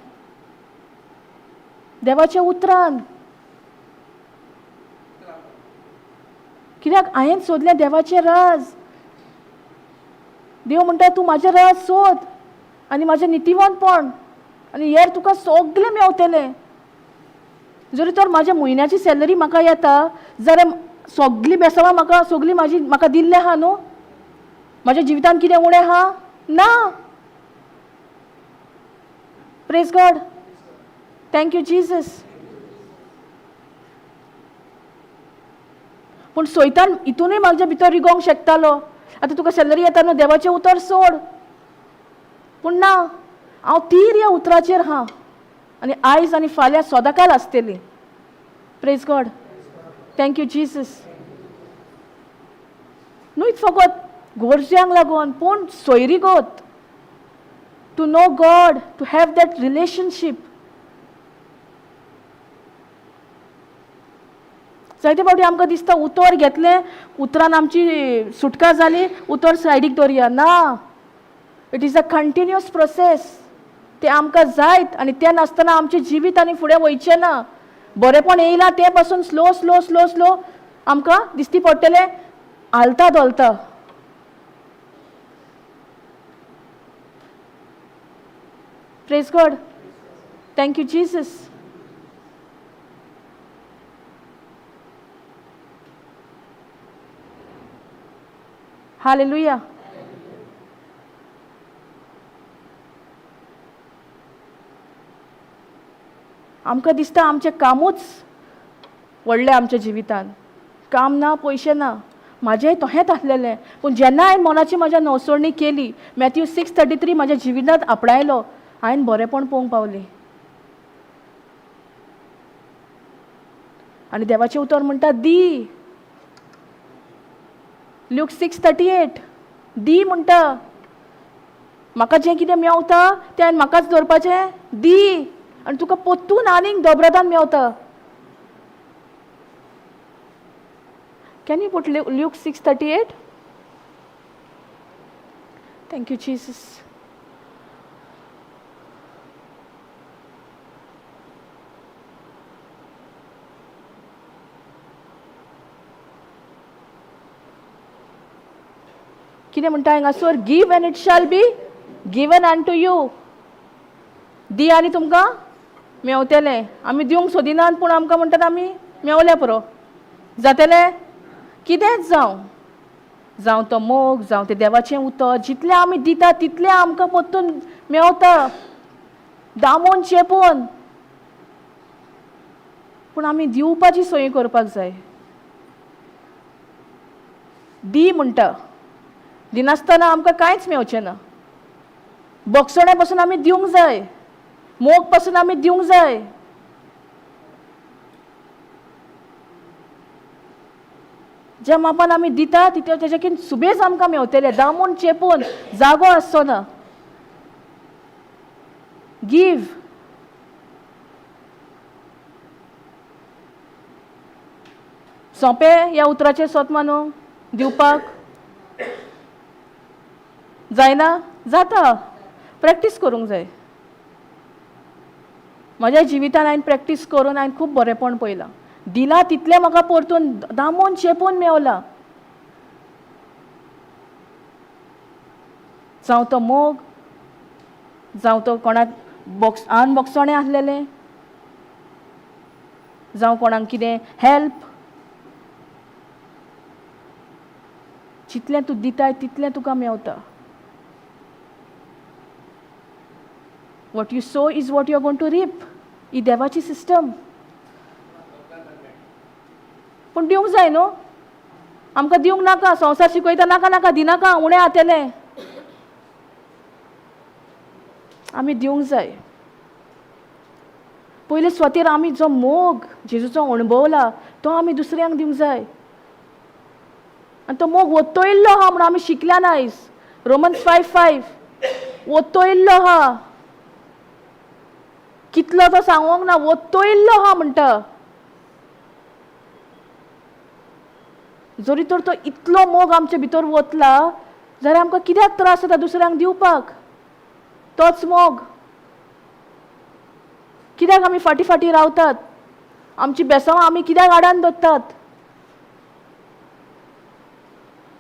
देवाच्या उतरान. कित्याक हांवें सोदलें देवाचें राज. देव म्हणटा तूं म्हाजें राज सोद आनी म्हाजें नितिवंतपण आनी हेर तुका सगलें मेवतलें. जरी तर म्हाज्या म्हयन्याची सॅलरी म्हाका येता जाल्यार सगलीं बेसांवां म्हाका सगलीं म्हाजी म्हाका दिल्लें आहा न्हू. म्हाज्या जिवितान कितें उणें आहा ना. Praise God, thank you Jesus. पूण सोयतान हितूनय म्हाज्या भितर रिगोवंक शकतालो, आतां तुका सॅलरी येता न्हू देवाचें उतर सोड. पूण ना, हांव तीर ह्या उतराचेर आहा आनी आयज आनी फाल्यां सदांकाल आसतली. Praise God, thank you Jesus. न्हूच फकत गरज्यांक लागून पूण सोयरीगत, to know God, to have that relationship. जायते फावटी आमकां दिसता उतर घेतलें, उतरान आमची सुटका जाली, उतर सायडीक दवरया. ना, it is a continuous process. तें आमकां जायत आनी तें नासतना आमचें जिवीत आनी फुडें वयचें ना. बरेंपण येयलां तें पासून स्लो स्लो स्लो स्लो आमकां दिसती पडटलें, हालता धोलता. Praise God, thank you Jesus. Hallelujah. आमकां दिसता आमचें कामूच व्हडलें आमच्या जिवितान, काम ना पयशे ना, म्हाजेंय तहेंच आसलेलें. पूण जेन्ना हांवें मनाची म्हाज्या नवसरणी केली, मॅथ्यू 6:33 म्हाज्या जिवितांत आपणायलो, हांवें बरेंपण पळोवंक पावली. आनी देवाचें उतर म्हणटा दी, ल्यूक 6:38 दी म्हणटा. म्हाका जें कितें मेवता तें हांवें म्हाकाच दवरपाचें, दी, आनी तुका परतून आनीक दोब्रादान मेवता. Can you put Luke 6:38? Thank you Jesus. कितें म्हणटा हांगासर? Give and it shall be given unto you. दी आनी तुमकां मेवतलें. आमी दिवंक सोदिनात पूण आमकां म्हणटात आमी मेवल्या पुरो जातलें. कितेंच जावं, जावं तो मोग, जावं तें देवाचें उतर, जितलें आमी दिता तितलें आमकां परतून मेवता, दामून चेपून. पूण आमी दिवपाची सोय करपाक जाय. दी म्हणटा, दिनासतना आमकां कांयच मेवचें ना. बोगसणे पासून आमी दिवंक जाय, मोग पासून आमी दिवंक जाय. ज्या मापान आमी दिता तितले तेज्याकीन सुबेज आमकां मेवतले, दामून चेपून जागो आसचो ना. गिव. सोंपें ह्या उतराचें सोत मानूंक? दिवपाक? जायना? जाता, प्रॅक्टीस करूंक जाय. म्हज्या जिवितान हांवें प्रॅक्टीस करून हांवें खूब बरेंपण पळयलां. दिलां तितलें म्हाका परतून दामून चेपून मेवला. जावं तो मोग, जावं तो कोणाक बॉक्स अनबॉक्सणें आसलेलें, जावं कोणाक कितें हेल्प. जितलें तूं दिताय तितलें तुका मेवता. What you sow is what you are going to reap. ही देवाची सिस्टम. पूण दिवंक जाय न्हू. आमकां दिवंक नाका, संवसार शिकयता नाका नाका दिनाका, उणें जातलें. आमी दिवंक जाय. पयले सुवातेर आमी जो मोग जेजूचो अणभवला तो आमी दुसऱ्यांक दिवंक जाय. आनी तो मोग ओतयल्लो आहा म्हणून आमी शिकल्या ना आयज. रोमन्स 5:5 ओतयल्लो आहा. कितलो तो सांगोंक ना, ओतयल्लो आहा म्हणटा. जरी तर तो इतलो मोग आमचे भितर वतला जाल्यार आमकां कित्याक त्रास जाता दुसऱ्यांक दिवपाक? तोच मोग. कित्याक आमी फाटीं फाटीं रावतात? आमची बेसांवां आमी कित्याक आडान दवरतात?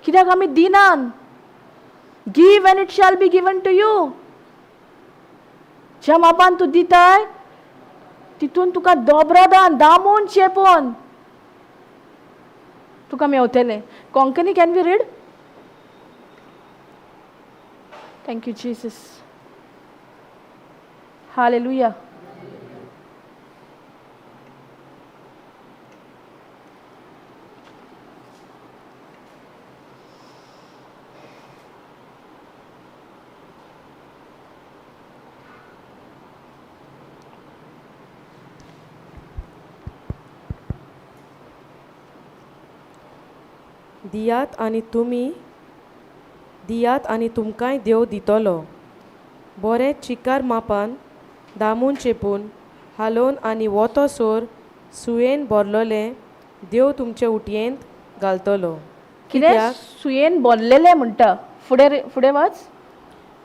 कित्याक आमी दिनान? Give and it shall be given to you. ज्या मापान तूं दिताय तितून तुका दोब्रादान दामून चेपोन तुका मेवतलें. Konkani can we read? Thank you Jesus. Hallelujah. दियात आनी तुमी दियात आनी तुमकांय देव दितलो. बरें चिकार मापान दामून चेपून हालोवन आनी वोतो सोर सुयेन भरलोलें देव तुमचे उटयेंत घालतलो. कितें सुयेन भरलेलें म्हणटा? फुडें फुडें वाच.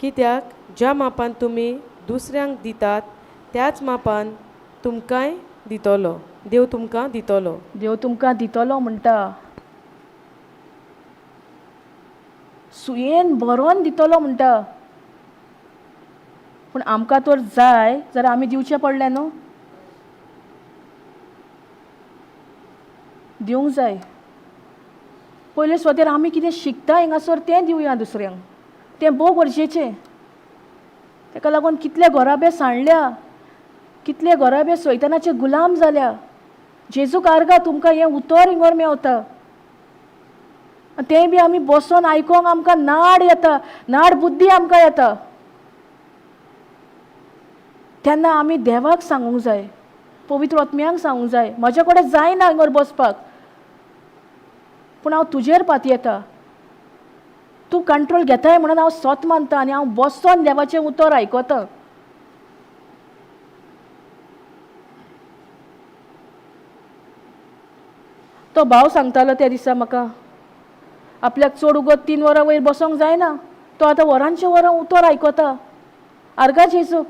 कित्याक ज्या मापान तुमी दुसऱ्यांक दितात त्याच मापान तुमकांय दितलो. देव तुमकां दितलो. देव तुमकां दितलो म्हणटा. सुयेन भरोन दितलो म्हणटा. पूण आमकां तर जाय जाल्यार आमी दिवचें पडलें न्हू. दिवंक जाय. पयले सुवातेर आमी कितें शिकता हिंगासर तें दिवया दुसऱ्यांक. तें भोव गरजेचें. ताका लागून कितले घराबे सांडल्या, कितले घराबे सैतानाचे गुलाम जाल्या. जेजूक आर्गा तुमकां हें उतर हिंगर मेवता. तें बी आमी बसोन आयकोंक आमकां नाड येता, नाड बुद्दी आमकां येता. तेन्ना आमी देवाक सांगूंक जाय, पवित्र आत्म्यांक सांगूंक जाय, म्हज्या कडेन जायना हांगर बसपाक, पूण हांव तुजेर पातयेता, तूं कंट्रोल घेताय म्हणून हांव सत मानता आनी हांव बसोन देवाचें उतर आयकता. तो भाव सांगतालो त्या दिसा म्हाका, आपल्याक चड उगत 3 वरां वयर बसोंक जायना, तो आतां वरांचे वरां उतर आयकता. आर्गा जेजूक.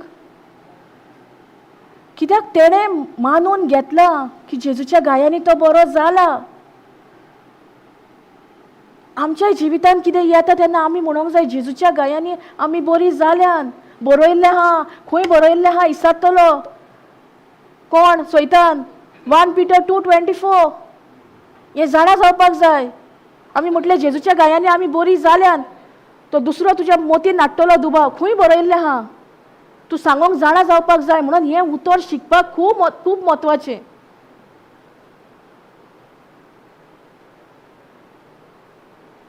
कित्याक तेणें मानून घेतलां की जेजूच्या गायांनी तो बरो जाला. आमच्या जिवितांत कितें येता तेन्ना आमी म्हणूंक जाय जेजूच्या गायांनी आमी बरी जाल्यान. बरयल्लें आहा, खंय बरयल्लें आहा इसातलो कोण सैतान. 1 Peter 2:24. हें जाणा जावपाक जाय. आमी म्हटलें जेजूच्या गायांनी आमी बरी जाल्यान, तो दुसरो तुज्या मोतीन नाडटलो दुबाव. खंय बरयल्लें आहा? तूं सांगोंक जाणा जावपाक जाय. म्हणून हें उतर शिकपाक खूब खूब म्हत्वाचें.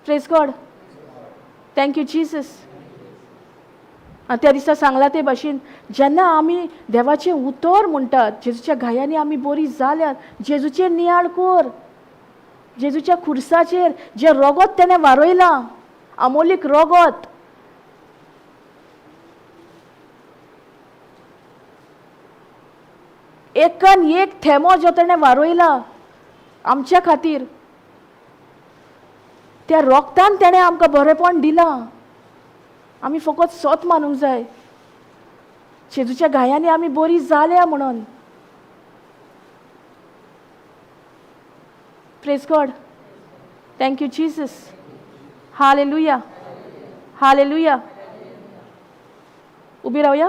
Praise God. Thank you Jesus. आनी त्या दिसा सांगलां ते भाशेन, जेन्ना आमी देवाचें उतर म्हणटात, जेजूच्या घायांनी आमी बरी जाल्यात, जेजूचेर नियाळ कर, जेजूच्या खुर्साचेर जें रोगोत तेणें वारयलां, अमोलीक रोगोत, एकान एक थेमो जो तेणें वारयला आमच्या खातीर, त्या रोगतान तेणें आमकां बरेंपण दिलां. आमी फकत सोत मानूंक जाय, जेजूच्या घायांनी आमी बरी जाल्या म्हणून. Praise God. Thank you Jesus. Hallelujah, hallelujah. उबी रावया.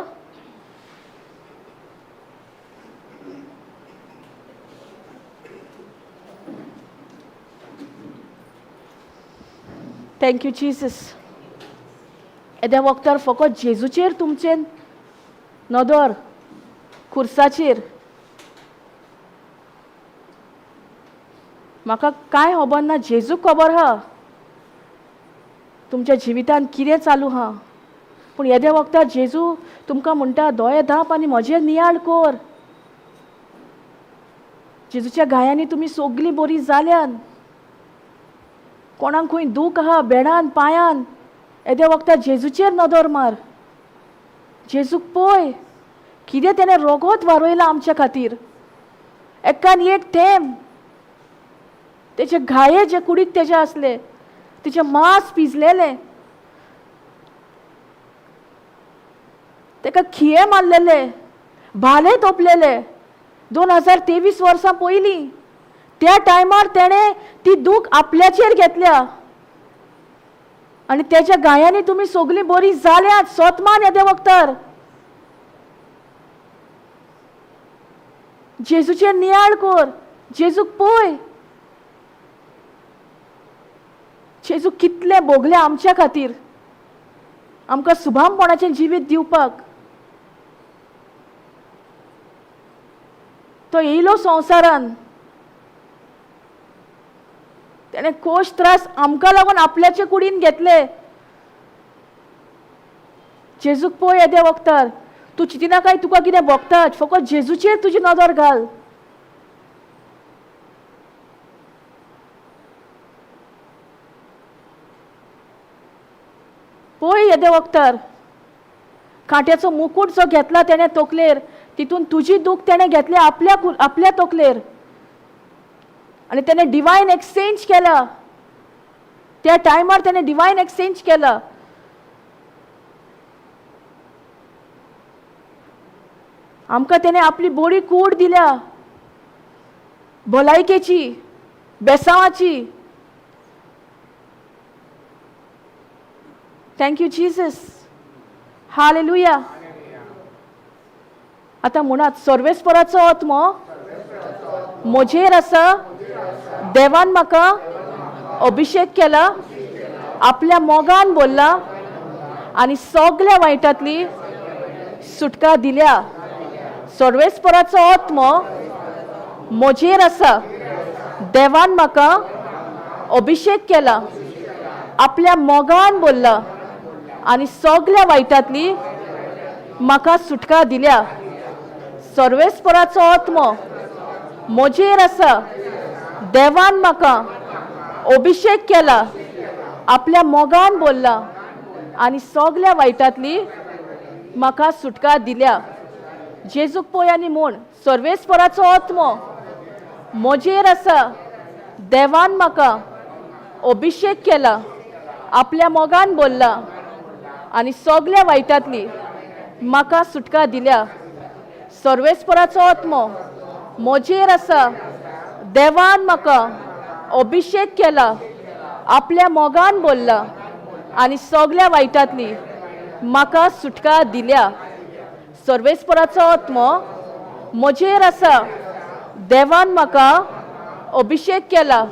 Thank you Jesus. येद्या वखदार फकत जेजूचेर तुमचें नदर, खुर्साचेर. म्हाका कांय खबर ना, जेजूक खबर आहा तुमच्या जिवितांत कितें चालू आहा. पूण येद्या वखदार जेजू तुमकां म्हणटा, दोळे धांप आनी म्हजेर नियाळ कर. जेजूच्या घायांनी तुमी सगलीं बरीं जाल्यान. कोणाक खंय दूख आहा बेडान पांयान, येद्या वखदार जेजूचेर नदर मार. जेजूक पळय कितें तेणें रोगोत वारयलां आमच्या खातीर. एकान एक थेंब तेचे घाये जे कुडीक तेजे आसले, तेचें मांस पिजलेलें, तेका खिये मारलेले, भाले तोपलेले 2023 वर्सां पयलीं. त्या टायमार तेणें ती दूख आपल्याचेर घेतल्या आनी तेच्या घायांनी तुमी सगलीं बरीं जाल्यात. सोतमान येद्या वखदार जेजूचेर नियाळ कर, जेजूक पळय. जेजू कितलें भोगलें आमच्या खातीर, आमकां सुभामपणाचें जिवीत दिवपाक. तो येयलो संवसारान, तेणें कोश त्रास आमकां लागून आपल्याचे कुडीन घेतले. जेजूक पळय येद्या वखदार. तूं चिंतिनाकाय तुका कितें भोगता, फकत जेजूचेर तुजी नदर घाल. पळय येद्या वखदार कांट्याचो मुकूट जो घेतला तेणें तकलेर, तितून तुजी दूख तेणें घेतली आपल्या आपल्या तकलेर आनी तेणें डिवायन एक्सचेंज केला. त्या टायमार तेणें डिवायन एक्सचेंज केला. आमकां तेणें आपली बरी कूड दिल्या, भलायकेची, बेसांवाची. Thank you Jesus. Hallelujah. आतां म्हणात, सर्वेस्पराचो आत्मो म्हजेर आसा, देवान म्हाका अभिशेक केला, आपल्या मोगान बोल्ला आनी सगल्या वायटांतली सुटका दिल्या. सर्वेस्पराचो आत्मो म्हजेर आसा, देवान म्हाका अभिशेक केला, आपल्या मोगान बोल्ला आनी सगल्या वायटांतली म्हाका सुटका दिल्या. सर्वेस्पराचो आत्मो म्हजेर आसा, देवान म्हाका अभिशेक केला, आपल्या मोगान बोल्ला आनी सगल्या वायटांतली म्हाका सुटका दिल्या. जेजूक पळय आनी म्हण, सर्वेस्पराचो आत्मो म्हजेर आसा, देवान म्हाका अभिशेक केला, आपल्या मोगान बोल्ला आनी सगल्या वायटांतली म्हाका सुटका दिल्या. सर्वेस्पराचो आत्मो म्हजेर आसा, देवान म्हाका अभिशेक केला, आपल्या मोगान बोल्ला आनी सगल्या वायटांतली म्हाका सुटका दिल्या. सर्वेस्पराचो आत्मो म्हजेर आसा, देवान म्हाका अभिशेक केला,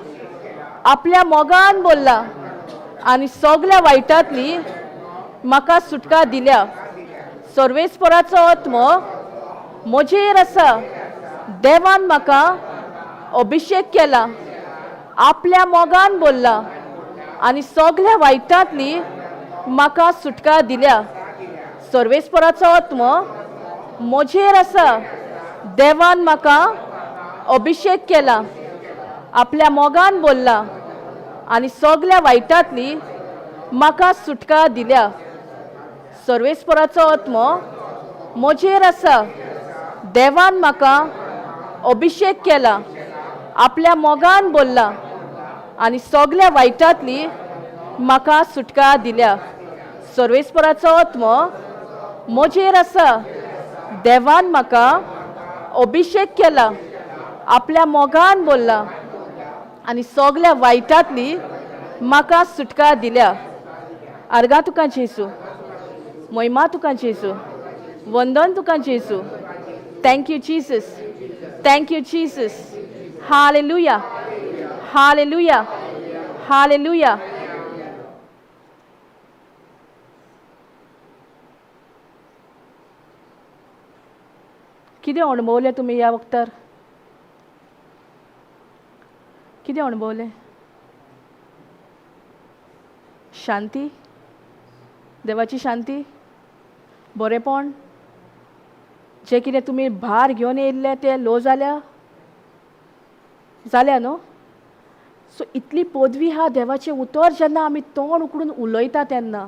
आपल्या मोगान बोल्ला आनी सगल्या वायटांतली म्हाका सुटका दिल्या. सर्वेस्पराचो आत्मो म्हजेर आसा, देवान म्हाका अभिशेक केला, आपल्या मोगान बोल्ला आनी सगल्या वायटांतली म्हाका सुटका दिल्या. सर्वेस्पराचो आत्मो म्हजेर आसा, देवान म्हाका अभिशेक केला, आपल्या मोगान बोल्ला आनी सगल्या वायटांतली म्हाका सुटका दिल्या. सर्वेस्पराचो आत्मो म्हजेर आसा, देवान म्हाका अभिशेक केला, आपल्या मोगान बोल्ला आनी सगल्या वायटांतली म्हाका सुटका दिल्या. सर्वेस्पराचो आत्मो म्हजेर आसा. देवान म्हाका अभिशेक केला, आपल्या मोगान बोल्ला आनी सगल्या वायटांतली म्हाका सुटका दिल्या. आर्गां तुका जेजू, महिमा तुका जेजू, वंदन तुका जेजू. Thank you Jesus, thank you Jesus. Hallelujah, hallelujah, hallelujah. कितें अणभवलें तुमी ह्या वखदार? कितें अणभवलें? शांती, देवाची शांती, बरेंपण. जें कितें तुमी भार घेवन येयल्ले तें लो जाल्या जाल्या न्हू? सो इतली पदवी आहा देवाचें उतर जेन्ना आमी तोंड उकडून उलयता तेन्ना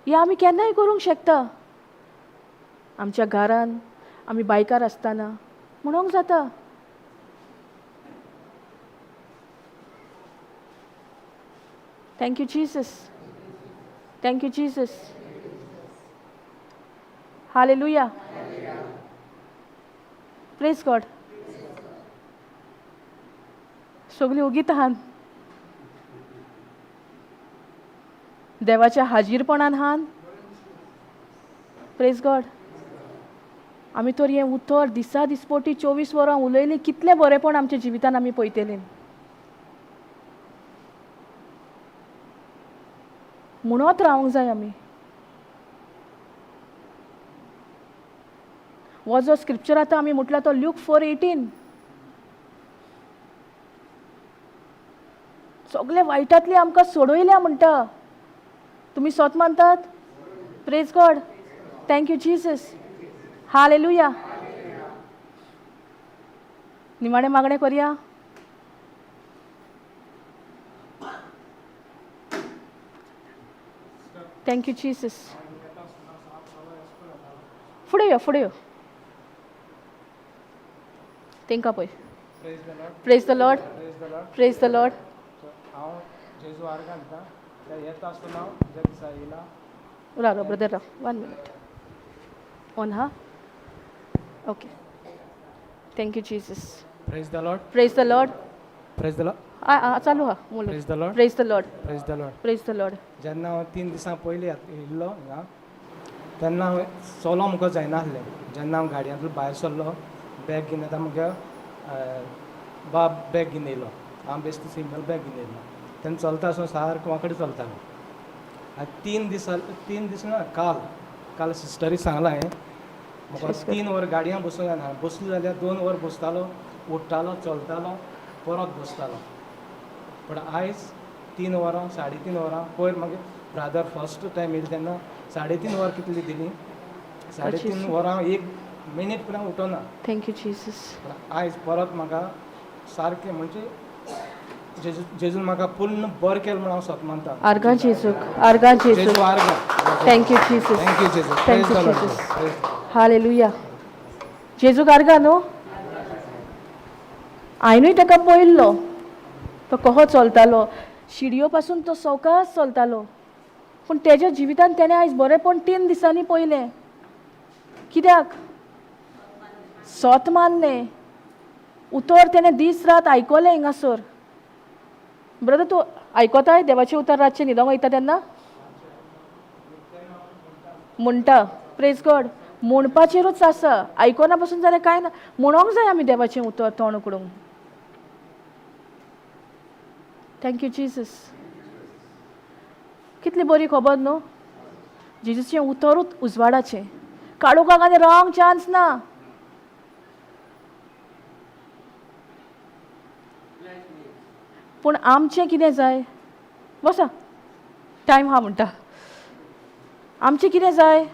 हें आमी केन्नाय करूंक शकता. आमच्या घरान आमी बायकार आसतना म्हणोंक जाता. Thank you Jesus, thank you Jesus. Hallelujah, praise God. सगळीं ओगीत आहान, देवाच्या हाजीरपणान हान. Praise God. आमी तर हें उतर दिसा दिसपोटी 24 वरां उलयलीं, कितलें बरेंपण आमच्या जिवितान आमी पळयतलीं. म्हणत रावंक जाय आमी. हो जो स्क्रिप्चर आतां आमी म्हटला तो ल्यूक 4:18. सगळे वायटांतली आमकां सोडयल्या म्हणटा. तुमी सोत मानतात? Praise God, thank you Jesus. Hallelujah. निमाणें मागणें करया. Thank you Jesus. फुडें यो, फुडें यो. तेंकां पळय. Praise the Lord, praise the Lord. हांव जेजू आर्गां दिता. येता आसतना ज्या दिसा येयला. राव राव ब्रदर, राव 1 मिनट. ऑन हा. Okay, thank you Jesus. Praise the Lord, praise the Lord, praise the Lord. चालू हा. Praise the Lord, praise the Lord, praise the Lord, praise the Lord. जेन्ना हांव 3 दिसां पयलीं येयल्लो हांगा तेन्ना हांव चलो म्हाका जायनासलें. जेन्ना हांव गाडयांतलो भायर सरलो बॅग घेवन येता म्हगे बाब बॅग घेवन येयलो. हांव बेश्टी सिंगल बॅग घेवन येयलो. तेन्ना चलता आसतना सारको वांकडें चलतालो. आनी 3 दीस 3 दीस ना, काल काल सिस्टरी सांगलां हांवें म्हाका 3 वर गाडयां बसूंक जायना. बसलो जाल्यार 2 वर बसतालो, उठ्ठालो, चलतालो, परत बसतालो. पूण आयज 3 वरां 3.5 वरां पयर मागीर ब्रादर फर्स्ट टायम येयले तेन्ना 3.5 वरां कितली दिलीं. 3.5 वरां 1 मिनीट पर्यंत उठना. Thank you Jesus. पूण आयज परत म्हाका सारकें म्हणजे जेजून म्हाका पूर्ण बरें केलें म्हूण हांव सोत मानता. आर्गां जेजूक, आर्गां जेजूक. जेजू आर्गां. Thank you Jesus, thank you Jesus. Thank you Jesus. Hallelujah. जेजूक आर्गां न्हू. हांवेनूय ताका पळयल्लो, तो कहो चलतालो, शिडयो पासून तो सवकास चलतालो. पूण तेज्या जिवितान तेणें आयज बरेंपण 3 दिसांनी पळयलें. कित्याक? सोत मानलें. उतर तेणें दीस रात आयकलें हिंगासर. ब्रदर तूं आयकोताय देवाचें उतर रातचें न्हिदोंक वयता तेन्ना? म्हणटा. Praise God. म्हणपाचेरूच आसा, आयकोना पसून जाल्यार कांय ना. म्हणोंक जाय आमी देवाचें उतर तोंड उकडूंक. Thank you Jesus. कितली बरी खबर न्हू. जेजूचें उतरूच उजवाडाचें. काळोखाक आनी रावंक चान्स ना. पूण आमचें कितें जाय? बसा, टायम आहा म्हणटा. आमचें कितें जाय?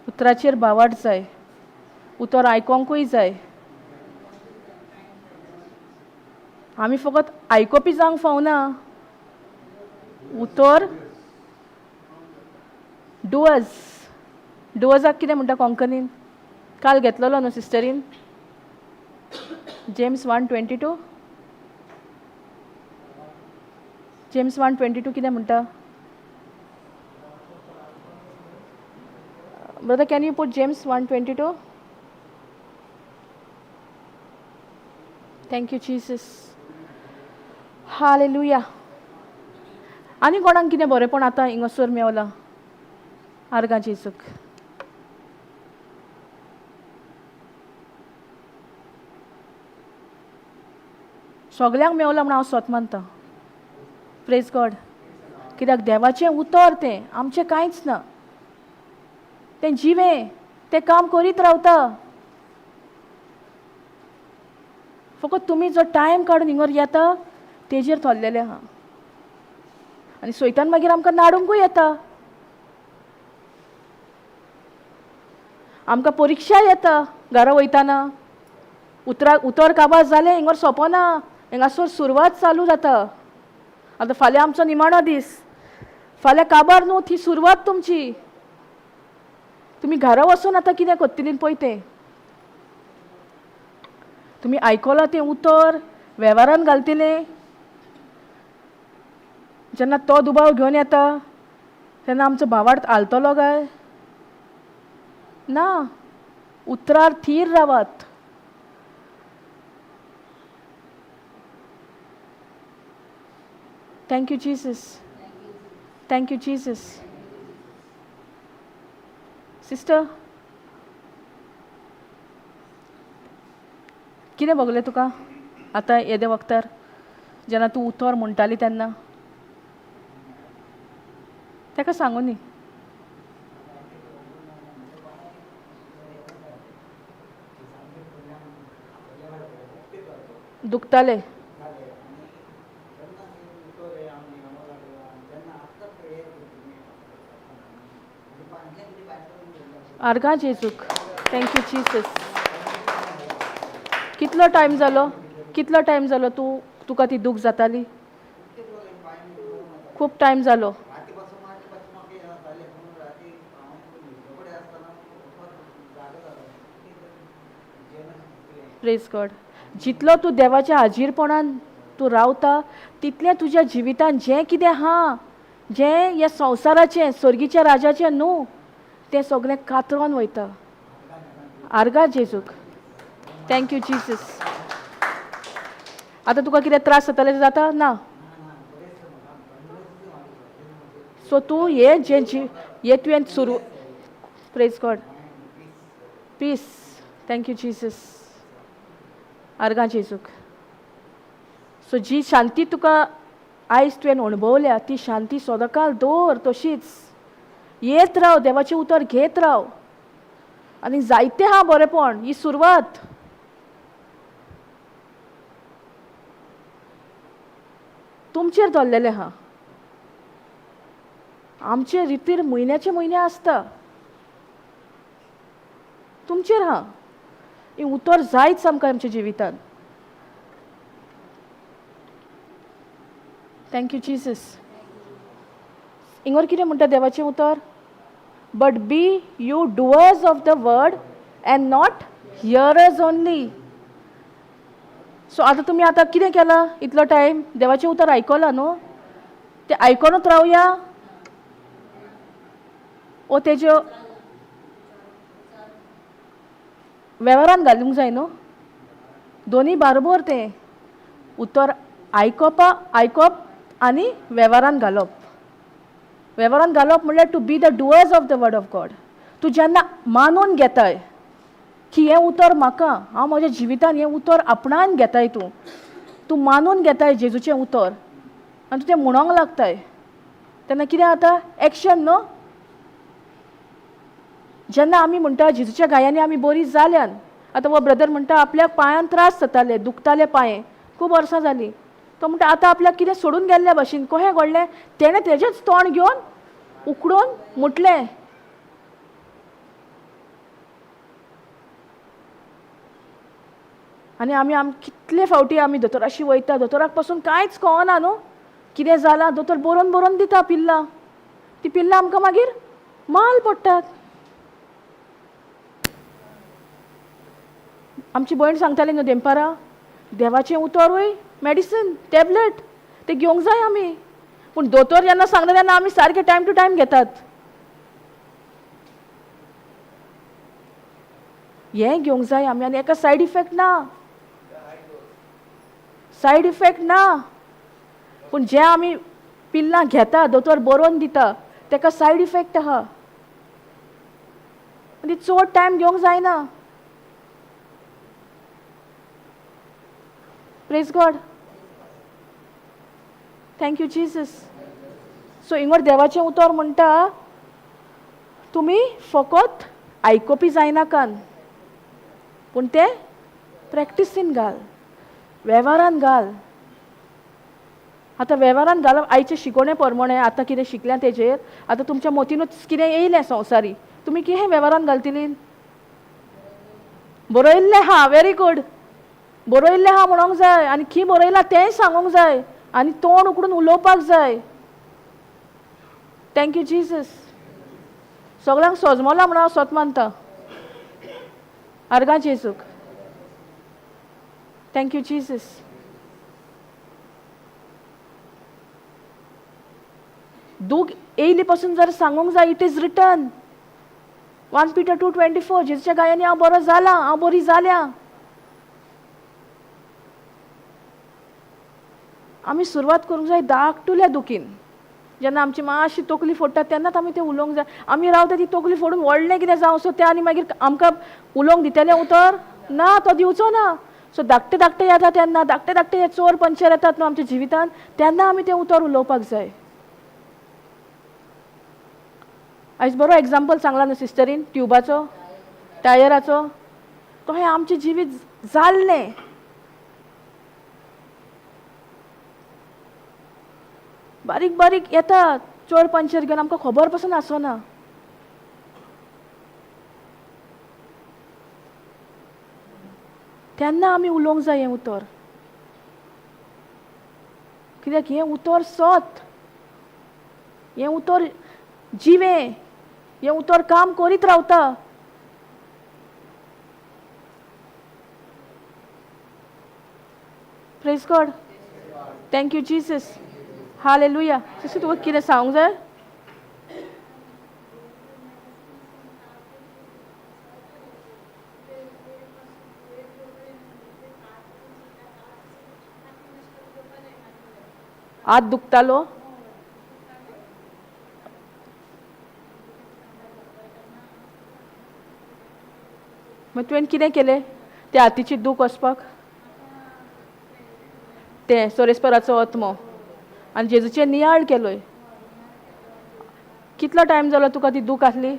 उतराचेर भावार्थ जाय, उतर आयकोंकूय जाय. आमी फकत आयकोपी जावंक फावना, उतर डुअर्स, डुवर्साक कितें म्हणटा कोंकणीन? काल घेतलेलो न्हू सिस्टरीन, जेम्स 1:22, जेम्स 1:22 कितें म्हणटा? Brother, can you put James 1:22? Thank you Jesus, hallelujah. आनी कोणाक कितें बरेंपण आतां हिंगासर मेवलां? आर्गां जेजूक. सगल्यांक मेवलां म्हूण हांव सोत मानतां. प्रेज गॉड. कित्याक देवाचें उतर तें, आमचें कांयच ना. तें जिवें, तें काम करीत रावता. फकत तुमी जो टायम काडून हिंगर येता तेजेर थोरलेलें आहा. आनी सैतान मागीर आमकां नाडूंकूय येता, आमकां परिक्षा येता घरा वयताना. उतर काबार जालें हिंगर सोंपना, हिंगासर सुरवात चालू जाता. आतां फाल्यां आमचो निमाणो दीस, फाल्यां काबार न्हू, ती सुरवात तुमची. तुमी घरा वचून आतां कितें करतलीं पळय तें. तुमी आयकलां तें उतर वेव्हारान घालतलें. जेन्ना तो दुबाव घेवन येता तेन्ना आमचो भावार्थ आलतलो काय ना? उतरार थीर रावात. Thank you Jesus, thank you Jesus. Sister, कितें भोगलें तुका आतां येदे वखदार जेन्ना तूं उतर म्हणटाली तेन्ना? ताका सांगू न्ही. दुखताले. आर्गां जेजूक. Thank you Jesus. कितलो टायम जालो, कितलो टायम जालो तूं तुका ती दूख जाताली? खूब टायम जालो. Praise God. जितलो तूं देवाच्या हाजीरपणान तूं रावता तितलें तुज्या जिवितान जें कितें आहा, जें ह्या संवसाराचें स्वर्गीच्या राजाचें न्हू, तें सगळें कातरोन वयता. आर्गां जेजूक. Thank you Jesus. आतां तुका कितें त्रास जाताले जाता ना? सो तूं हें जें हें तुवें सुरू. Praise God. Peace. Thank you Jesus. आर्गां जेजूक. सो जी शांती तुका आयज तुवें अणभवल्या ती शांती सदांकाल दवर तशीच. येत राव, देवाचें उतर घेत राव. आनी जायतें आहा बरेंपण, ही सुरवात. तुमचेर धरलेलें आहा. आमचे रितीर म्हयन्याचे म्हयने आसता, तुमचेर आहा. हें उतर जायच आमकां आमच्या जिवितान. Thank you Jesus. हिंगर कितें म्हणटा देवाचें उतर? But be you doers of the word and not hearers only. So आतां तुमी आतां कितें केलां इतलो टायम? देवाचें उतर आयकलां न्हू, तें आयकोनूच रावया ओ तेज्यो वेव्हारान घालूंक जाय न्हू? दोनी बारोबर तें उतर आयकप आनी वेव्हारान घालप. वेव्हारान घालप म्हणल्यार to be the doers of the word of God. तूं जेन्ना मानून घेताय की हें उतर म्हाका, हांव म्हज्या जिवितान हें उतर आपणान घेताय, तूं तूं मानून घेताय जेजूचें उतर आनी तूं तें म्हणोंक लागताय, तेन्ना कितें जाता? एक्शन न्हू. जेन्ना आमी म्हणटा जेजूच्या गायांनी आमी बरी जाल्यान, आतां हो ब्रदर म्हणटा आपल्याक पांयान त्रास जाताले, दुखताले पांये, खूब वर्सां जालीं. तो म्हणटा आतां आपल्याक कितें सोडून गेल्ल्या भाशेन कशें घडलें, तेणें तेजेंच तोंड घेवन उकडून म्हटलें. आनी आमी आम कितले फावटी आमी दोतोराशी वयता, दोतोराक पासून कांयच कळना न्हू कितें जालां. दोतोर बरोवन बरोवन दिता पिल्लां, ती पिल्लां आमकां मागीर माल पडटात. आमची भयण सांगताली न्हू देंपारा, देवाचें उतरूय मेडिसीन टॅबलेट तें घेवंक जाय आमी. पूण दोतोर जेन्ना सांगता तेन्ना आमी सारकें टायम टू टायम घेतात. हें घेवंक जाय आमी आनी एका सायड इफेक्ट ना, सायड इफेक्ट ना. पूण जें आमी पिल्लां घेता दोतोर बरोवन दिता तेका सायड इफेक्ट आहा आनी चड टायम घेवंक जायना. Praise God, thank you Jesus. So इंगोर देवाचें उतर म्हणटा तुमी फकत आयकोपी जायनाकान पूण तें प्रॅक्टिसीन घाल, वेव्हारान घाल. आतां वेव्हारान घालप आयचे शिकोवणे प्रमाणे आतां कितें शिकल्या तेजेर आतां तुमच्या मतीनूच कितें येयलें संवसारी, तुमी कितें वेव्हारान घालतली? बरयल्लें आहा, व्हेरी गूड, बरयल्लें आहा म्हणोंक जाय आनी खी बरयलां तेंय सांगूंक जाय आनी तोंड उकडून उलोवपाक जाय. Thank you Jesus. सगळ्यांक सोजमोलां म्हणून हांव सोत मानता. आर्गां जेजूक. Thank you Jesus. दूख येयली पासून जर सांगूंक जाय, it is written 1 Peter 2:24, जेजूच्या गायांनी हांव बरो जाला, हांव बरी जाल्या. आमी सुरवात करूंक जाय धाकटुल्या दुखीन. जेन्ना आमची मातशी तकली फोडटा तेन्नाच आमी तें उलोवंक जाय. आमी रावता ती तकली फोडून व्हडलें कितें जावं सो तें आनी मागीर आमकां उलोवंक दितलें उतर ना, तो दिवचो ना. सो धाकटे धाकटे येता तेन्ना, धाकटे धाकटे हे चोर पंचर येतात न्हू आमच्या जिवितान, तेन्ना आमी तें उतर उलोवपाक जाय. आयज बरो एग्जाम्पल सांगला न्हू सिस्टरीन, ट्युबाचो, टायराचो. तो हें आमचें जिवीत जाल्लें. बारीक बारीक येता चोर पंचर घेवन आमकां खबर पसून आसना. तेन्ना आमी उलोवंक जाय हें उतर, कित्याक हें उतर सत, हें उतर जिवें, हें उतर काम करीत रावता. Praise God, thank you Jesus, hallelujah. Sister तुका कितें सांगूंक जाय? हात दुखतालो? मागीर तुवें कितें केलें त्या हातीची दूख वचपाक? तें सोरेस्पराचो आत्मो आनी जेजूचें नियाळ केलोय. कितलो टायम जालो तुका ती दूख आसली?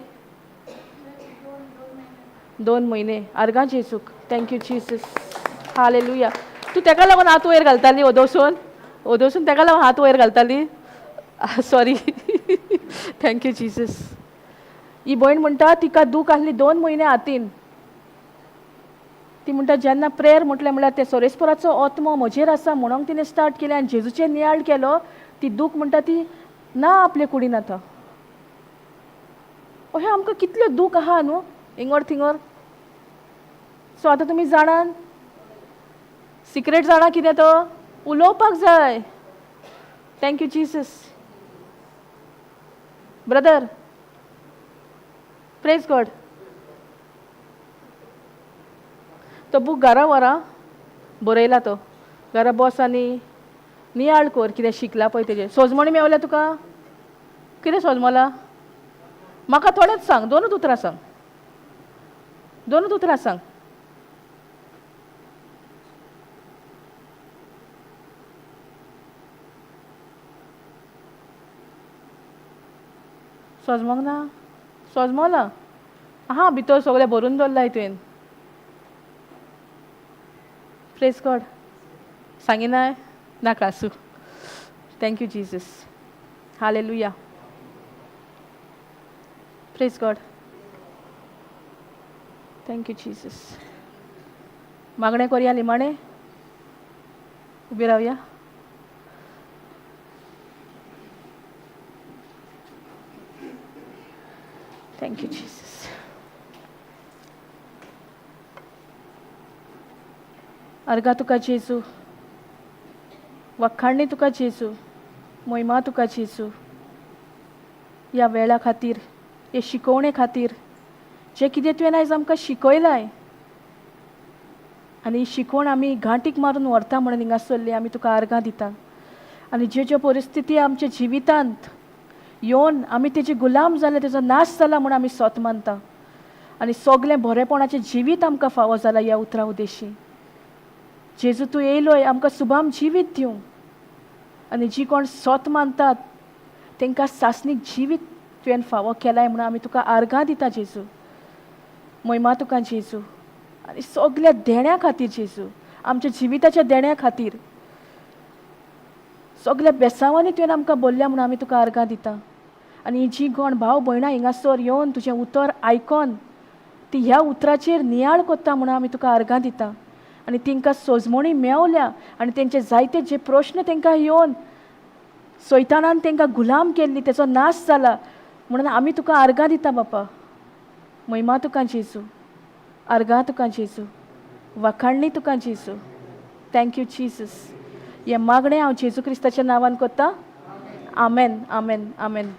2 म्हयने. आर्गां जेजूक. Thank you Jesus, hallelujah. तूं तेका लागून हात वयर घालताली ओदोसून? ओदोसून तेका लागून हात वयर घालताली? Sorry. Thank you Jesus. ही भयण म्हणटा तिका दूख आसली 2 म्हयने हातीन. ती म्हणटा जेन्ना प्रेयर म्हटलें म्हणल्यार तें सोरेस्पराचो आत्मो म्हजेर आसा म्हणून तिणें स्टार्ट केलें आनी जेजूचें नियाळ केलो. ती दूख म्हणटा ती ना आपले कुडीन आतां. अशें आमकां कितल्यो दूख आहा न्हू इंगोर थिंगोर. सो आतां तुमी जाणान सिक्रेट जाणा कितें तो उलोवपाक जाय. Thank you Jesus. Brother, praise God. तो बूक घरा व्हर, बरयला तो घरा बस आनी नियाळ कर कितें शिकला पळय तेजेर. सोजमणी मेवल्या तुका? कितें सोजमला? म्हाका थोडेंच सांग, 2 उतरां सांग, 2 उतरां सांग. सोजमोंक ना? सोजमोला आहा भितर सगळें भरून दवरलाय तुवें. Praise God. सांगिनाय नाका, आसूं. Thank you Jesus, hallelujah, praise God, thank you Jesus. मागणें करया निमाणें, उबी रावया. Thank you Jesus. अर्गा तुका जेजू, वखाण्णी तुका जेजू, मोहिमा तुका जेजू. ह्या वेळा खातीर, हे शिकोवणे खातीर, जें कितें तुवें आयज आमकां शिकयलाय आनी ही शिकवण आमी गांठीक मारून व्हरता म्हणून हिंगासरली आमी तुका आर्गां दिता. आनी ज्यो ज्यो परिस्थिती आमच्या जिवितांत येवन आमी तेजे गुलाम जाले, तेजो नाश जाला म्हूण आमी सोत मानता आनी सगलें बरेपणाचें जिवीत आमकां फावो जालां ह्या उतरां उदेशी. जेजू, तूं येयलोय आमकां सुबाम जिवीत दिवंक आनी जी कोण सोत मानतात तांकां सासणीक जिवीत तुवें फावो केलाय म्हणून आमी तुका आर्गां दिता जेजू. मोहिमा तुका जेजू आनी सगल्या देण्या खातीर जेजू, आमच्या जिविताच्या देण्या खातीर सगल्या बेसांवांनी तुवें आमकां बोल्ल्या म्हणून आमी तुका आर्गां दिता. आनी जी कोण भाव भयणां हिंगासर येवन तुजें उतर आयकोन ती ह्या उतराचेर नियाळ कोत्ता म्हणून आमी तुका आर्गां दिता. आनी तांकां सोजमणी मेवल्या आनी तेंचे जायते जे प्रश्न तांकां येवन सैतानान तांकां गुलाम केल्ली तेचो नाश जाला म्हणून आमी तुका आर्गां दिता बापा. महिमा तुका जेजू, आर्गां तुका जेजू, वाखाणणी तुका जेजू. Thank you Jesus. हें मागणें हांव जेजू क्रिस्ताच्या नांवान कोत्ता. आमेन, आमेन, आमेन.